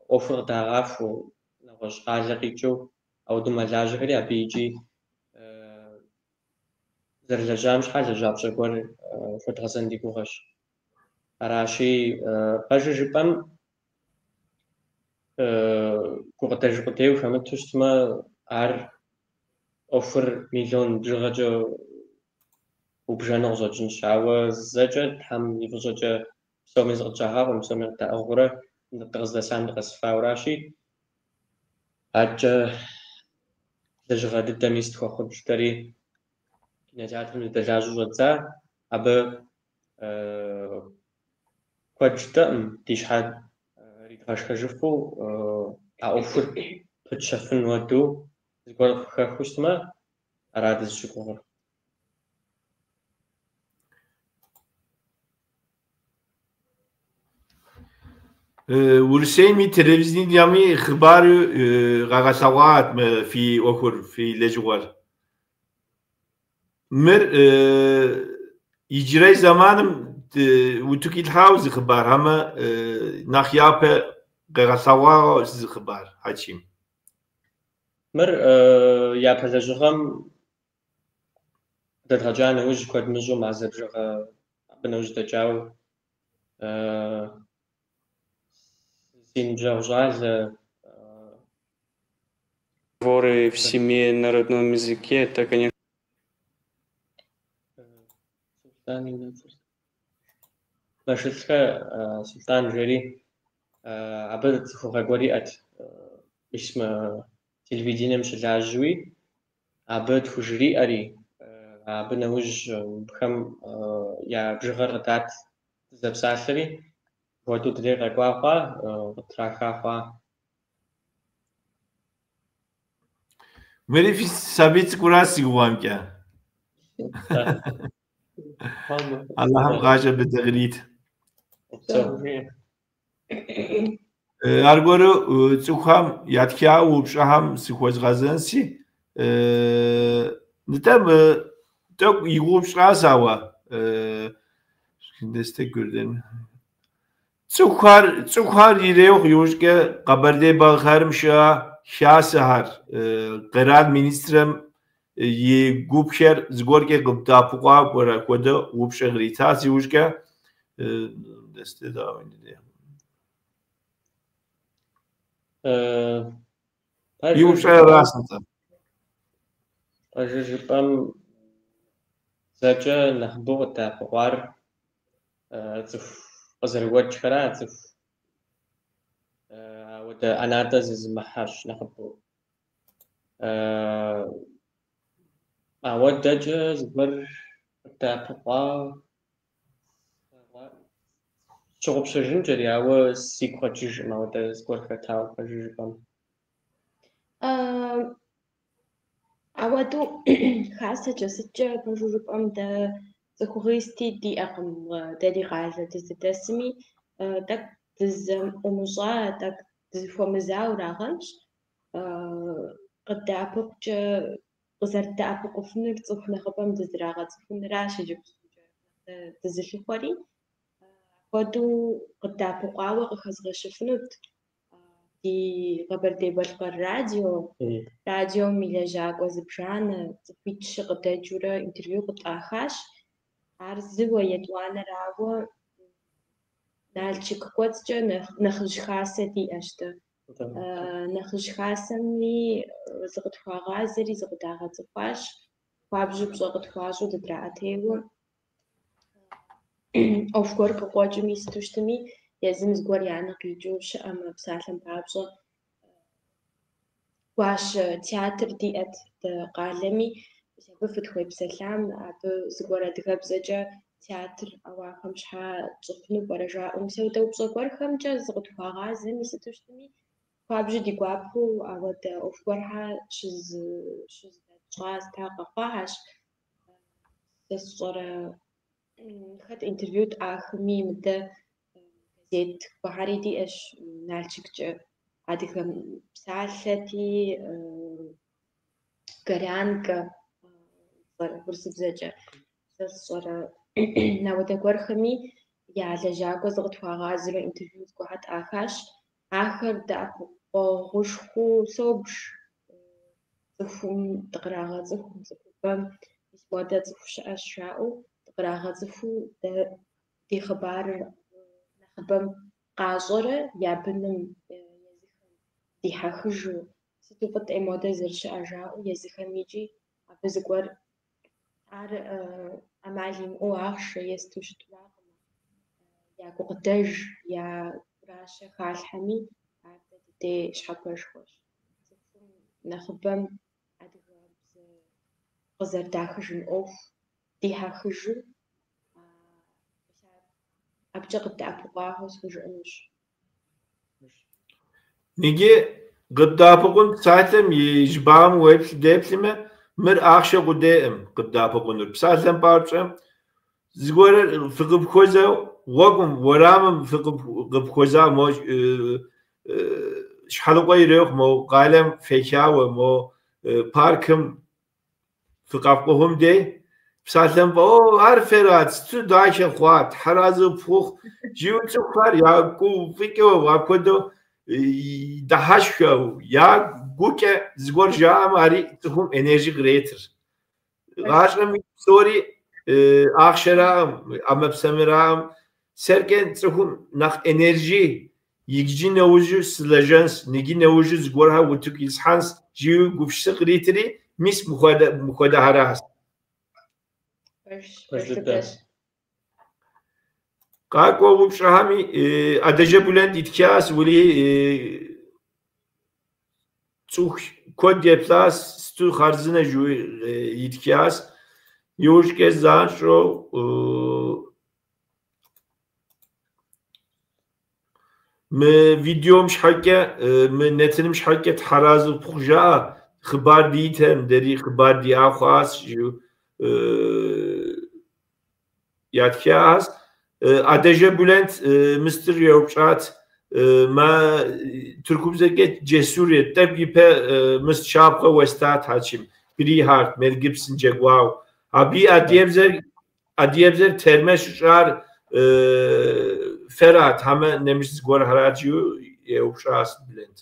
ӏуэхур къыдагъахуэу, нэгъуэщӏ къалэ къикӏыу ауэдэу мэлажьэхэри абы икӏи зэрылэжьам щхьэ лэжьапщӏэ гуэр хуэдгъэзэн ди гугъэщ. Аращи, пэжыр жыпӏэм, гукъыдэж къудейуэ хэмыту щытмэ, ар ӏуэхур миллион бжыгъэкӏэ убжэну къыщӏэкӏынщ. Ауэ зэкӏэ Тхьэм и фӏыщӏэкӏэ псоми зыкъытщӏагъакъуэм, псоми къыдаӏыгъыурэ дыкъыздэсам дыкъэсыфауращи, адэкӏэ лэжьыгъэ дыдэми сыт хуэхъун жытӏэри кинотеатрым дыдэлажьэу щӏэддза. Абы куэд жытӏэкъым, ди щхьэ иридгъэшхэжыфу а ӏуэхур пытщэфын хуэдэу зыгуэр къыхэхыу щытмэ, ара дызыщыгугъыр. Урысейм и телевидениеми хъыбару къагъэлъэгъуат мы фи ӏуэхур, фи лэжьыгъэр. Мыр иджырей зэманым утыку итлъхьауэ зы хъыбар, хьэмэ нэхъ япэ къегъэлъэгъуауэ зы хъыбар, Хьэчим? Мыр япэ лэжьыгъэм дэдгъэкӏа нэужь куэд мыщӏэу мазэ бжыгъэ абы нэужь дэкӏауэ си ныбжьэгъу щӏалэ Разговоры в семье на родном языке, это, конечно, Сулътӏан и унэцӏэр. Мэшылӏхэ Сулътӏан жери абы цӏыхугъэ гуэр иӏэт, мис мы телевидением щылажьэуи, абы тхужриӏэри, абы нэужь мыбыхэм я бжыгъэр къыдат дызэпсалъэри, апхуэдэу ди дей къэкӏуа хъуа, къытраха хъуа. Мыри фи сабий цӏыкӏуращ си гугъэмкӏэ. Алыхьым гъащӏэ быдэ кърит. Аргуэру цӏыхухэм ятха упщӏэхэм сыхуэзгъэзэнси, нтӏэ мы тӏэкӏу и гугъу пщӏащ, ауэ цӏыхухэр цӏыхухэр ирехъу иужькӏэ Къэбэрдей-Балъкъэрым щыӏэ хасэхэр, къэрал министрэм и гупхэр зыгуэркӏэ къыбдэӏэпыкъуа пӏэрэ хуэдэ упщӏэ къритащ иужькӏэ. И упщӏэр аращ нтӏэ. Пэжыр жыпӏэм, зэкӏэ нэхъыбэу къыддэӏэпыкъуар цӏыху къызэрыгуэкӏхэра, цӏыху ауэдэ ӏэнатӏэ зезымыхьэщ нэхъыбэу. Ауэдэкӏэ зыгуэр къыддэӏэпыкъуа щыгъупщэжынкӏэри, ауэ сигу къэкӏыжкъым ауэдэ зыгуэр хэтауэ пэжыр жыпӏэм. Ауэдэу хасэкӏэ сыткӏэ пэжу жыпӏэм дэ цӏыхугъи сыти диӏэкъым дэ ди къалэ дызыдэсми, тӏэкӏу дызэӏумыщӏа, тӏэкӏу дызыхуэмызауэ арагъэнщ. Къыддэӏэпыкъукӏэ къызэрыддэӏэпыкъуфынур цӏыху нэхъыбэм дызэрагъэцӏыхунращ иджыпстукӏэ дызылъыхъуэри. Апхуэдэу къыддэӏэпыкъуауэ къыхэзгъэщыфынут ди Къэбэрдей-Балъкъэр радио, радиом и лэжьакӏуэ зыбжанэ, цӏыхуитӏ-щы къыдэкӏыурэ интервью къытӏахащ. Ар зыуэ, етӏуанэрауэ, Налшык кӏуэцӏкӏэ нэхъыжь хасэ диӏэщ дэ. Нэхъыжь хасэми зыкъытхуагъазэри зыкъыдагъэцӏыхуащ, хуабжьу пщӏэ къытхуащӏу дыдраӏэтейуэ. ӏуэху гуэр къыкъуэкӏми сыту щытми, езым зыгуэр я нэ къикӏыу щыӏэмэ, псалъэм папщӏэ, гуащэ театр диӏэт дэ къалэми, мис абы фытхуепсэлъам, абы зыгуэр адыгэбзэкӏэ театр ауахэм щхьа тщӏыфыну пӏэрэ жаӏэу, мис ауэдэ упщӏэ гуэрхэмкӏэ зыкъытхуагъазэми сыту щытми, хуабжьу ди гуапэу ауэдэ ӏуэху гуэрхэр щызэдэтщӏа сыта къэхъуахьэщ. Сэ сщӏэрэ хэт интервью тӏахми, мыдэ газет гуэрхэри диӏэщ Налшыккӏэ. Адыгэ псалъэти, Горянкэ урысыбзэкӏэ. Сэ сщӏэрэ ауэдэ гуэрхэми я лэжьакӏуэ зыкъытхуагъазэурэ интервью зыгуэрхэр тӏахащ. Ахэр дэӏэпыкъуэгъушхуэу собж цӏыхум дыкърагъэцӏыху, цӏыхубэм мис модэ цӏыху щыӏэщ жаӏэу дыкърагъэцӏыхуу дэ ди хъыбарыр нэхъыбэм къащӏэрэ я быным езыхэм дихьэхыжу, сыту фӏыт ӏей модэ зэрыщыӏэр жаӏэу езыхэм икӏи абы зыгуэр ар ӏэмал имыӏэу ахъшэ е сыту щытуракъым, я гукъыдэж, я гуращэ халъхьэми, ар дэ ди дей щхьэпэшхуэщ. Цӏыхум нэхъыбэм адыгэбзэ къызэрыдахыжын ӏуэху дихьэхыжу, абыкӏэ къыддэӏэпыкъуахэу схужыӏэнущ. Иджы къыбдэӏэпыкъун псалъэм и щӏыбагъым уеплъ деплъмэ, мыр ахъшэ къудейкъым къыбдэӏэпыкъунур. Псалъэм папщӏэ, зыгуэрыр фыкъыпхуэзэу гъуэгум, уэрамым фыкъыпхуэза мо Щхьэлыкъуэ ирехъу, мо къалэм фехауэ, мо паркым фыкъэфкӏухьым дей, Псалъэм о, ар ферат, сыту дахэ хъуа, Тхьэразэ пхухъу, жиӏэу цӏыхухэр ягуфӏыкӏыу, апхуэдэу дыхьэшхэу, я гукӏэ зыгуэр жаӏэмэ, ари цӏыхум энержи къретыр. Гъащӏэм псори ахъшэракъым, ӏэмэпсымэракъым. Сэркӏэ цӏыхум нэхъ энержи иджы нэужьу сылэжьэнс, иджы нэужьу зыгуэрхэр утыку исхьэнс, жиӏэу гупсысэ къритри, мис мыпхуэдэхэращ. Пэжщ, пэж дыдэщ. Къакӏуэ упщӏэхэми Адэжэ Булент итхащ, уэли цӏыху куэд еплъащ, сыту хъарзынэ жиӏэу итхащ. Иужькӏэ занщӏэу мы видеом щхьэкӏэ, мы нэтыным щхьэкӏэ Тхьэразэ пхухъу жаӏэ, хъыбар дитэм, дэри хъыбар диӏа хъуащ жиӏэу ятхащ. Адэжэ Булент мыстыр еупщӏат, мэ тыркубзэкӏэ Джесур тӏэкӏу ипэ мыст щапхъэ уэстат Хьэчим, Braveheart, Мел Гибсон джэгуау. Абы адыгэбзэр термэ щыщӏар ферат, хьэмэ нэмыщӏ зыгуэрхэрат жиӏэу еупщӏащ Булент.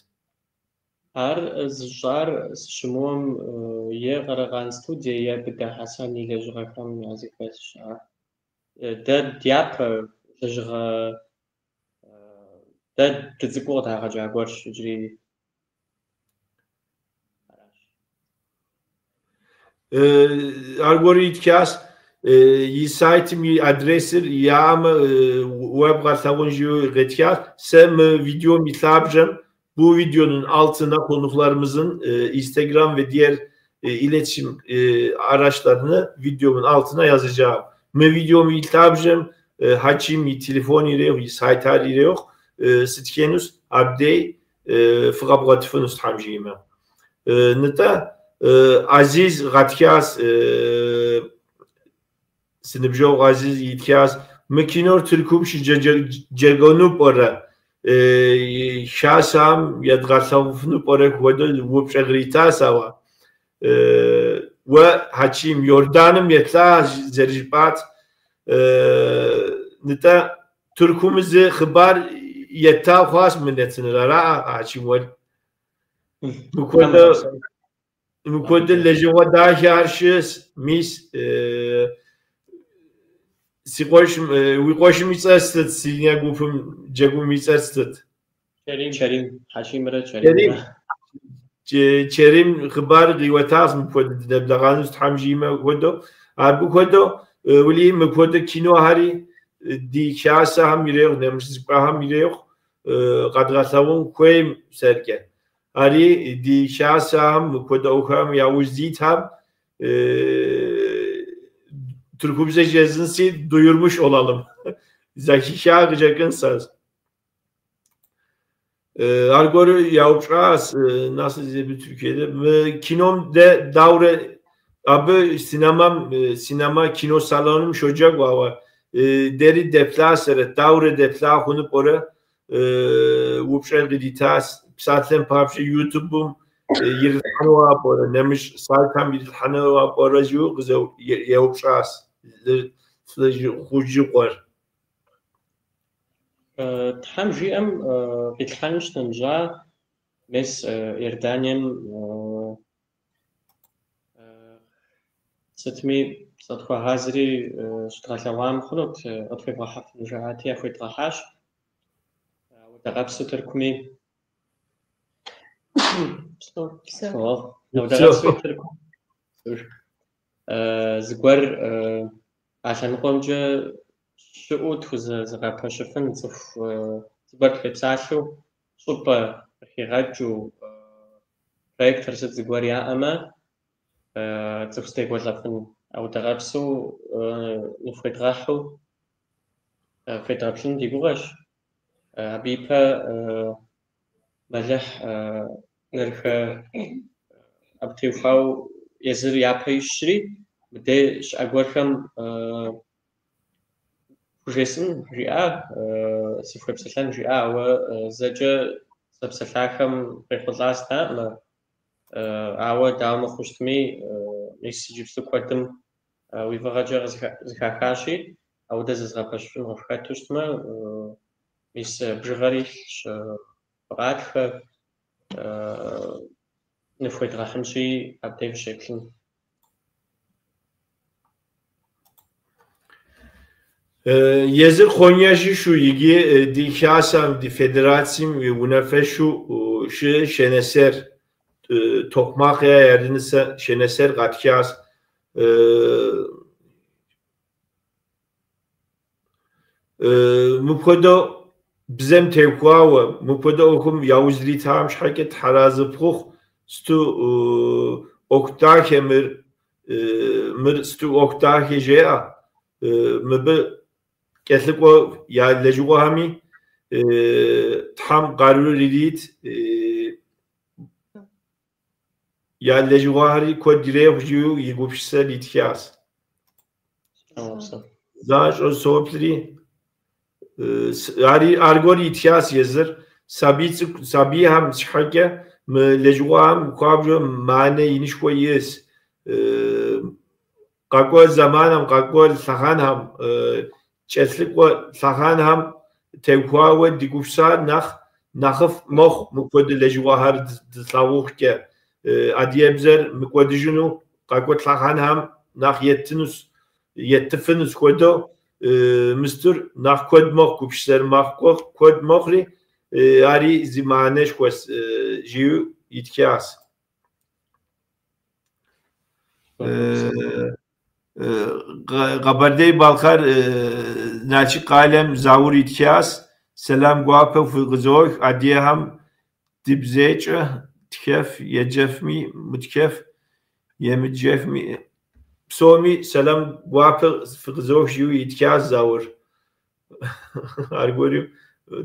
Ар зыщӏар сыщымыуэм е Къэрэкъан студие, е Быдэ Хьэсэн и лэжьыгъэхэм я зэхэсщ. Дэ дяпэ лэжьыгъэ дэ дыцӏыкӏуу къыдагъэкӏа гуэрщ иджыри. Аргуэру итхащ и сайтым и адресыр яӏэмэ уэ бгъэлъэгъун жиӏэу къитхащ. Сэ мы видеом и лъабжьэм bu videonun altına konuklarımızın Instagram ve diğer iletişim araçlarını videomun altına yazacağım. Мы видеом и лъабжьэм Хьэчим и телефон ирехъу, и сайтар ирехъу, сытхенущ, абдей фыкъэбгъуэтыфынущ Тхьэм жиӏэмэ. Нытӏэ, Азиз гъэтхащ, си ныбжьэгъу Азиз итхащ, мы кинор Тыркум щыджэгуну пӏэрэ? Хасэм едгъэлъэгъуфыну пӏэрэ хуэдэу упщӏэ къритащ ауэ. Уэ Хьэчим Иорданым еплъа зэрыжыпӏат. Нытӏэ, Тыркум зы хъыбар ета хъуащ мы нэтыныр, араӏэ Хьэчим уэр? Мыпхуэдэ лэжьыгъэ дахэ ар щыс, мис си къуэшым, уи къуэшым и цӏэр сыт, Сыринэ гупым джэгум и цӏэр сыт? Чэрим, Чэрим, Хьэчимрэ Чэримрэ. Чэрим хъыбар къиӏуэтащ мыпхуэдэ дынэблэгъэнущ Тхьэм жиӏэмэ хуэдэу. Абы хуэдэу уэли мыпхуэдэ кинохэри ди хасэхэм ирехъу, нэмыщӏ зыщӏыпӏэхэм ирехъу, къэдгъэлъэгъун хуейм сэркӏэ. Ари ди хасэхэм мыпхуэдэ ӏуэхухэм яужь дитхэм тыркубзэ жезынси duyurmuş olalım. Зэхиха къыщӏэкӏынщ сэ. Аргуэру яупщӏащ nasıl izleyebilir Türkiye'de. Мы кином дэ даурэ абы синемам синема кино салоным щоджэгу ауэ дэри деплъасэрэт, даурэ деплъа хъуну пӏэрэ упщӏэ къритащ. Псалъэм папщӏэ YouTube-м ирилъхьэну пӏэрэ, нэмыщӏ сайтхэм ирилъхьэну пӏэрэ жиӏэу еупщӏащ Лӏыхъужьыкъуэр. Тхьэм жиӏэм къитлъхьэнущ нэмыщӏа, мес Иорданием сытми зыкъытхуагъазэри щыдгъэлъэгъуам хъунут, къытхуебгъэхьэфыну жаӏати, яхуедгъэхьащ. Ауэдэгъэпсу Тыркуми Ауэдэгъэпсу Тыркум зыгуэр а лъэныкъуэмкӏэ щыӏэу тхузэзыгъэпэщыфын цӏыху зыгуэр тхуепсалъэу, щӏыпӏэ къыхигъэкӏыу, проектор сыт зыгуэр яӏэмэ, цӏыху здекӏуэлӏэфын ауэдэгъэпсу ныфхуедгъэхьу федгъэплъын ди гугъэщ. Абы ипэ Мэлыхь Нырхэ абы теухуауэ езыр япэ ищри, мыдей щыӏэ гуэрхэм хужесӏын жиӏа, сыхуепсэлъэн жиӏа, ауэ зэкӏэ зэпсэлъахэм къехъулӏа сытаӏымэ, ауэ дауэ мыхъуу щытми, мис иджыпсту куэдым Уи фӏыгъэкӏэ къызыхахащи, ауэдэ зэзыгъэпэщыфын къыфхэту щытмэ, мис бжыгъэр илъщ, фыкъатхэ, ныфхуедгъэхьынщи, абдей фыщеплъын. Езыр Къония щыщу иджы ди хасэм, ди федерацим и унафэщӏу щы Шенесер, Токъмакъ я нысэ Шенесер къатхащ. Мыпхуэдэу бзэм теухуауэ, мыпхуэдэ ӏуэхум яужь зэритам щхьэкӏэ Тхьэразы пхухъу, сыту ӏуэху дахэ мыр, мыр сыту ӏуэху дахэ жеӏэ. Мыбы кӏэлъыкӏуэ я лэжьыгъэхэми Тхьэм къарур ирит, я лэжьыгъэхэри куэд ирехъу жиӏэу и гупсысэр итхащ. Занщӏэу соплъри, ари аргуэр итхащ езыр. Сабий цӏыкӏу, сабийхэм щхьэкӏэ мы лэжьыгъэхэм хуабжьу мыхьэнэ инышхуэ иӏэщ. Къакӏуэ зэманым, къакӏуэ лъэхъэнэхэм, кӏэлъыкӏуэ лъэхъэнэхэм теухуауэ ди гупсысэр нэхъ нэхъыфӏ мэхъу мыпхуэдэ лэжьыгъэхэр дылъагъухукӏэ. Адыгэбзэр мыкӏуэдыжыну къакӏуэ лъэхъэнэхэм нэхъ еттынущ, еттыфынущ хуэдэу мыстур нэхъ куэд мэхъу, гупсысэр нэхъ куэд мэхъури, ари зы мыхьэнэшхуэщ жиӏэу итхащ. Къэбэрдей-Балъкъэр Налшык къалэм Заур итхащ. Сэлам гуапэ фыкъызох, адыгэхэм ди бзэкӏэ тхэф, еджэфми, мытхэф, емыджэфми. Псоми сэлам гуапэ фыкъызох жиӏэу итхащ Заур. Аргуэру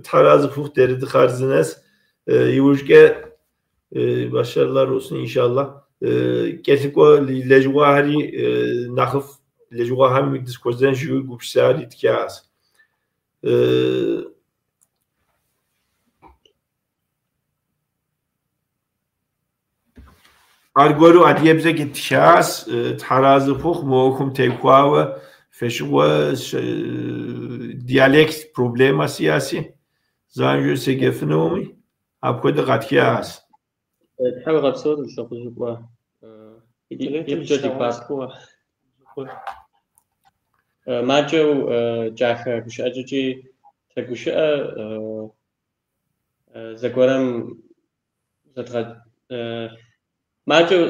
Тхьэразы фыхъу дэри дыхъарзынэщ. Иужькӏэ başarılar olsun inşallah. Кӏэлъыкӏуэ лэжьыгъэхэри нэхъыфӏ лэжьыгъэхэм дызыхуэзэн жиӏэу гупсысэр итхащ. Аргуэру адыгэбзэкӏэ тхащ, Тхьэразы фыхъу мы ӏуэхум теухуауэ фещыгъуэ диалект проблемэ сиӏэси, занщӏэу седжэфынуми, апхуэдэ къатхащ. Тхьэ уигъэпсэу, Лӏыхъужьыкъуэ. Икъукӏэ ди гуапэ. Макӏэу кӏахэ гущыӏэкӏэкӏи тэгущыӏэ, зэгуэрым макӏэу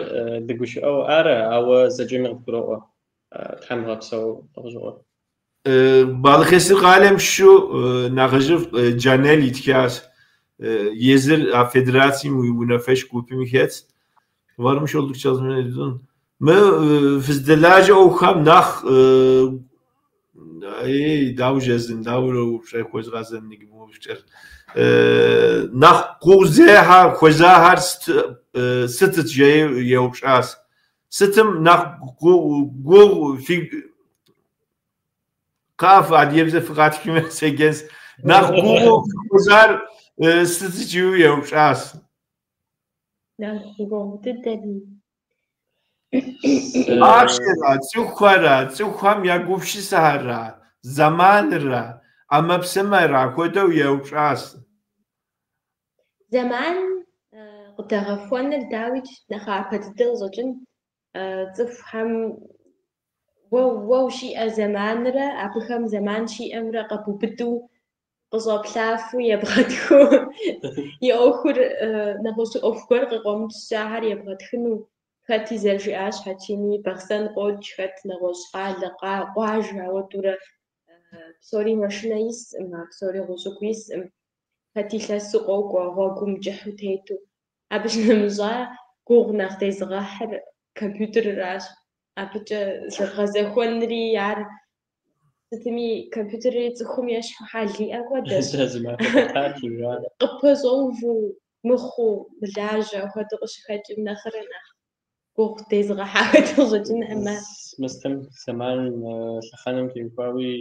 дыгущыӏэу ары, ауэ зэкӏэми къыдгуроӏуэ. Тхьэм уигъэпсэу, Лӏыхъужьыкъуэ. Балыкъесыр къалэм щыщу нэхъыжьыфӏ Джанел итхащ. Езыр а федерацим и унафэщӏ гупым хэтщ. Varmış olduk çalışmaya edin. Мы фыздэлажьэ ӏуэхухэм нэхъ дауэ жезын, дауэрэ упщӏэ хуэзгъэзэн упщӏэр. Нэхъ гугъу зехьэ хуэзахэр сытыт жеӏэу еупщӏащ. Сытым нэхъ гугъу фи къаф адыгэбзэ фыкъатхмэ седжэнщ. Нэхъ гугъу хуэзар сытыт жиӏэу еупщӏащ. Нэхъ гугъу дыдэри. Ахъшэра, цӏыхухэра, цӏыхухэм я гупсысэхэра, зэманра, ӏэмэпсымэра хуэдэу еупщӏащ. Зэман къыдэгъэхуэныр дауикӏ нэхъапэ дыдэ къыщӏэкӏын. Цӏыхухэм уэ ущиӏэ зэманрэ абыхэм зэман щиӏэмрэ къэбубыду къыщӏэплъафу ебгъэтхыу и ӏуэхур нэгъуэщӏ ӏуэху гуэр къыкъуэмыкӏкӏэ ахэр ебгъэтхыну. Хэти зэрыжиӏащ Хьэчими, Бахъсэн къокӏ, хэт нэгъуэщӏ къалэ, къуажэ, ауэдурэ псори машинэ исӏым, а псори гъущӏыгу исӏым. Хэти лъэсу къокӏуэ, гъуэгум кӏыхьу тету. Абы щынэмыщӏа гугъу нэхъ дезыгъэхьыр компьютерыращ. Абыкӏэ зэбгъэзэхуэнри, ар сытми компьютерри цӏыхум ещхьу хьэл иӏэ хуэдэщ. Къыпэщӏэувэу, мыхъуу, мылажьэ хуэдэу къыщыхэкӏым нэхърэ нэхъ гугъу дезыгъэхьа хуэдэу къыщӏэкӏынӏымэ. Мыстым зэман лъэхъэнэм теухуауи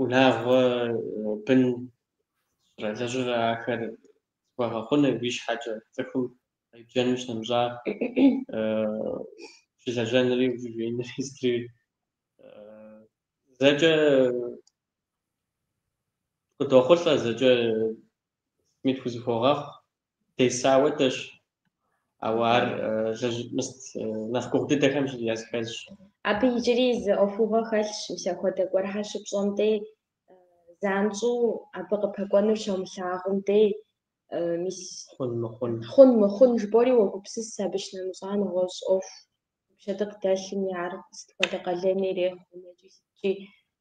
унагъуэ, бын лэжьыгъэ ахэр зыхуэгъэхъуныр уи щхьэкӏэ цӏыхум къебджэным щынэмыщӏа. Ущылэжьэнри, ущыжеинри сытри зэкӏэ къыдохъулӏэ, зэкӏэ сытми тхузэхуогъэхъу. Деса хуэдэщ, ауэ ар мыст нэхъ гугъу дыдэхэм языхэзщ. Абы иджыри зы ӏуэхугъуэ хэлъщ, мис апхуэдэ гуэрхэр щыпщӏэм дей, занщӏэу абы къыпэкӏуэнур щомылъагъум дей, мис Хъун мыхъун. Хъун мыхъун жыпӏэри уогупсыс, абы щынэмыщӏа нэгъуэщӏ ӏуэху уи пщэдыкъ дэлъми, ар сыт хуэдэ къалэни ирехъу, унэкӏи сыткӏи.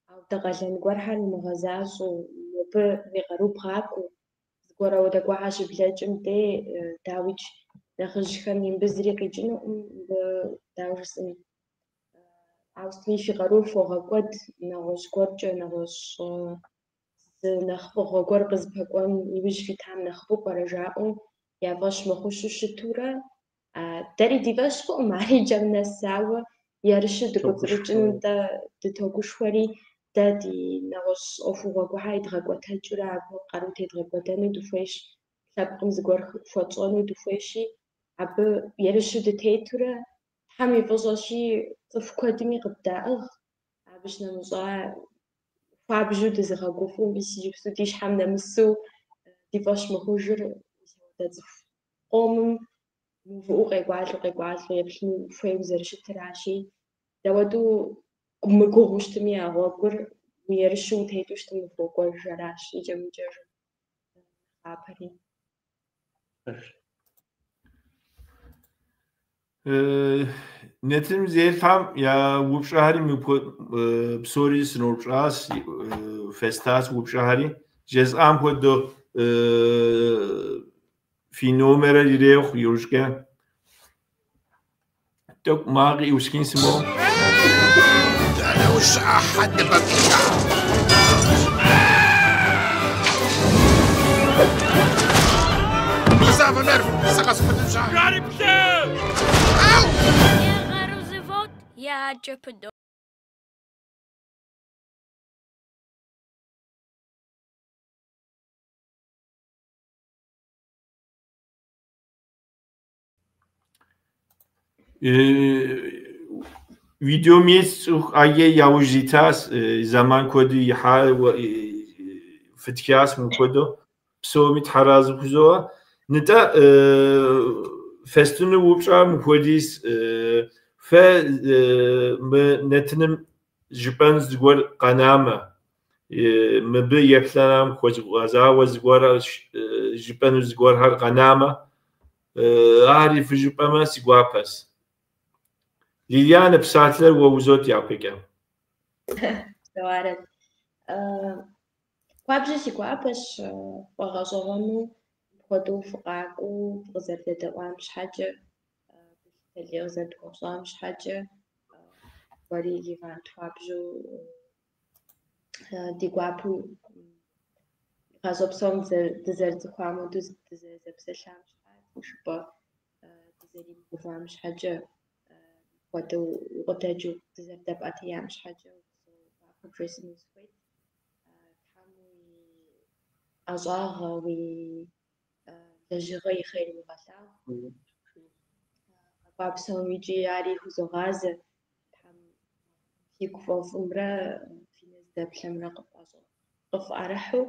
Ауэдэ къалэн гуэрхэр умыгъэзащӏэу, мобы уи къару бгъакӏуэу, зыгуэр ауэдэ гуэрхэр щыблэкӏым дей, дауикӏ, нэхъыжьхэм мыбы зыри къикӏынукъым, мыбы дауэ жысӏэн, ауэ сытми фи къарур фогъэкӏуэд нэгъуэщӏ гуэркӏэ, нэгъуэщӏ зы нэхъ фӏыгъуэ гуэр къызыпэкӏуэн иужь фитам нэхъыфӏу пӏэрэ жаӏэу я фӏэщ мыхъущу щытурэ, дэри ди фӏэщ хъукъым ар и кӏэм нэс, ауэ ерыщу дыкӏуэцӏрыкӏыну дэ дытогушхуэри, дэ ди нэгъуэщӏ ӏуэхугъуэ гуэрхэр едгъэкӏуэтэкӏыурэ абы къару тедгъэкӏуэдэну дыхуейщ, лъэпкъым зыгуэр хуэтщӏэну дыхуейщи, абы ерыщу дытетурэ, Тхьэм и фӏыщӏэщи, цӏыху куэдми къыддаӏыгъ, абы щынэмыщӏа хуабжьу дызыгъэгуфӏэу, мис иджыпсту ди щхьэм нэмысу ди фӏэщ мыхъужыр, мис апхуэдэ цӏыху къомым мыувыӏэу къекӏуалӏэу, къекӏуалӏэу еплъыну хуейуэ зэрыщытыращи, дауэдэу мыгугъуу щытми а гъуэгур уерыщу утету щытым ухуокӏуэж, аращ икӏэм-икӏэжым нэхъапэри. Нэтыным зелъхьэм я упщӏэхэри псори сыноупщӏащ, фестащ упщӏэхэри. Жесӏам хуэдэу фи номерыр ирехъу иужькӏэ. Тӏэкӏу макъи ӏускин сымо. Дэнэ ущыӏэ, хьэ ныбэм къикӏа? Гузавэ, Мерв, сэ къэзубыдынщ ар. Ау! Е гъэру зывот, е аткӏэ пыдо. Видеом ис цӏыху ӏэджэ яужь итащ, зэман куэду ихьа фытхащ мыпхуэдэу. Псоми тхьэразы хузоӏэ. Нтӏэ, фестыну упщӏэ мыпхуэдиз фэ мы нэтыным жыпӏэн зыгуэр къэнамэ, мыбы еплъам хуэзгъэзауэ зыгуэр жыпӏэну зыгуэрхэр къэнамэ, ари фыжыпӏэмэ си гуапэщ. Лилианэ, псалъэр уэ узот япэкӏэ. Псэуарэт. Хуабжьу си гуапэщ ффӏэгъэщӏэгъуэну мыпхуэдэу фыкъакӏуэу фыкъызэрыдэдэӏуам щхьэкӏэ, гулъытэ лей къызэрытхуэфщӏам щхьэкӏэ, уэри Левант хуабжьу ди гуапэу гъащӏэ псом дызэрыцӏыхуам хуэдэу дызэрызэпсэлъам щхьэ, тыншыпӏэ дызэримыгъэувам щхьэкӏэ, мыпхуэдэу укъыдэкӏыу дызэрыдэпӏэтеям щхьэкӏэ упсэу гуапэ бжесӏэну сыхуейт. Тхьэм уи ӏэщӏагъэ, уи лэжьыгъэ и хъер уигъэлъагъу. Къэкӏуа псом икӏи ари хузогъазэ. Тхьэм фигу фӏэфӏымрэ фи нэ зыдэплъэмрэ къыфӏэрыхьу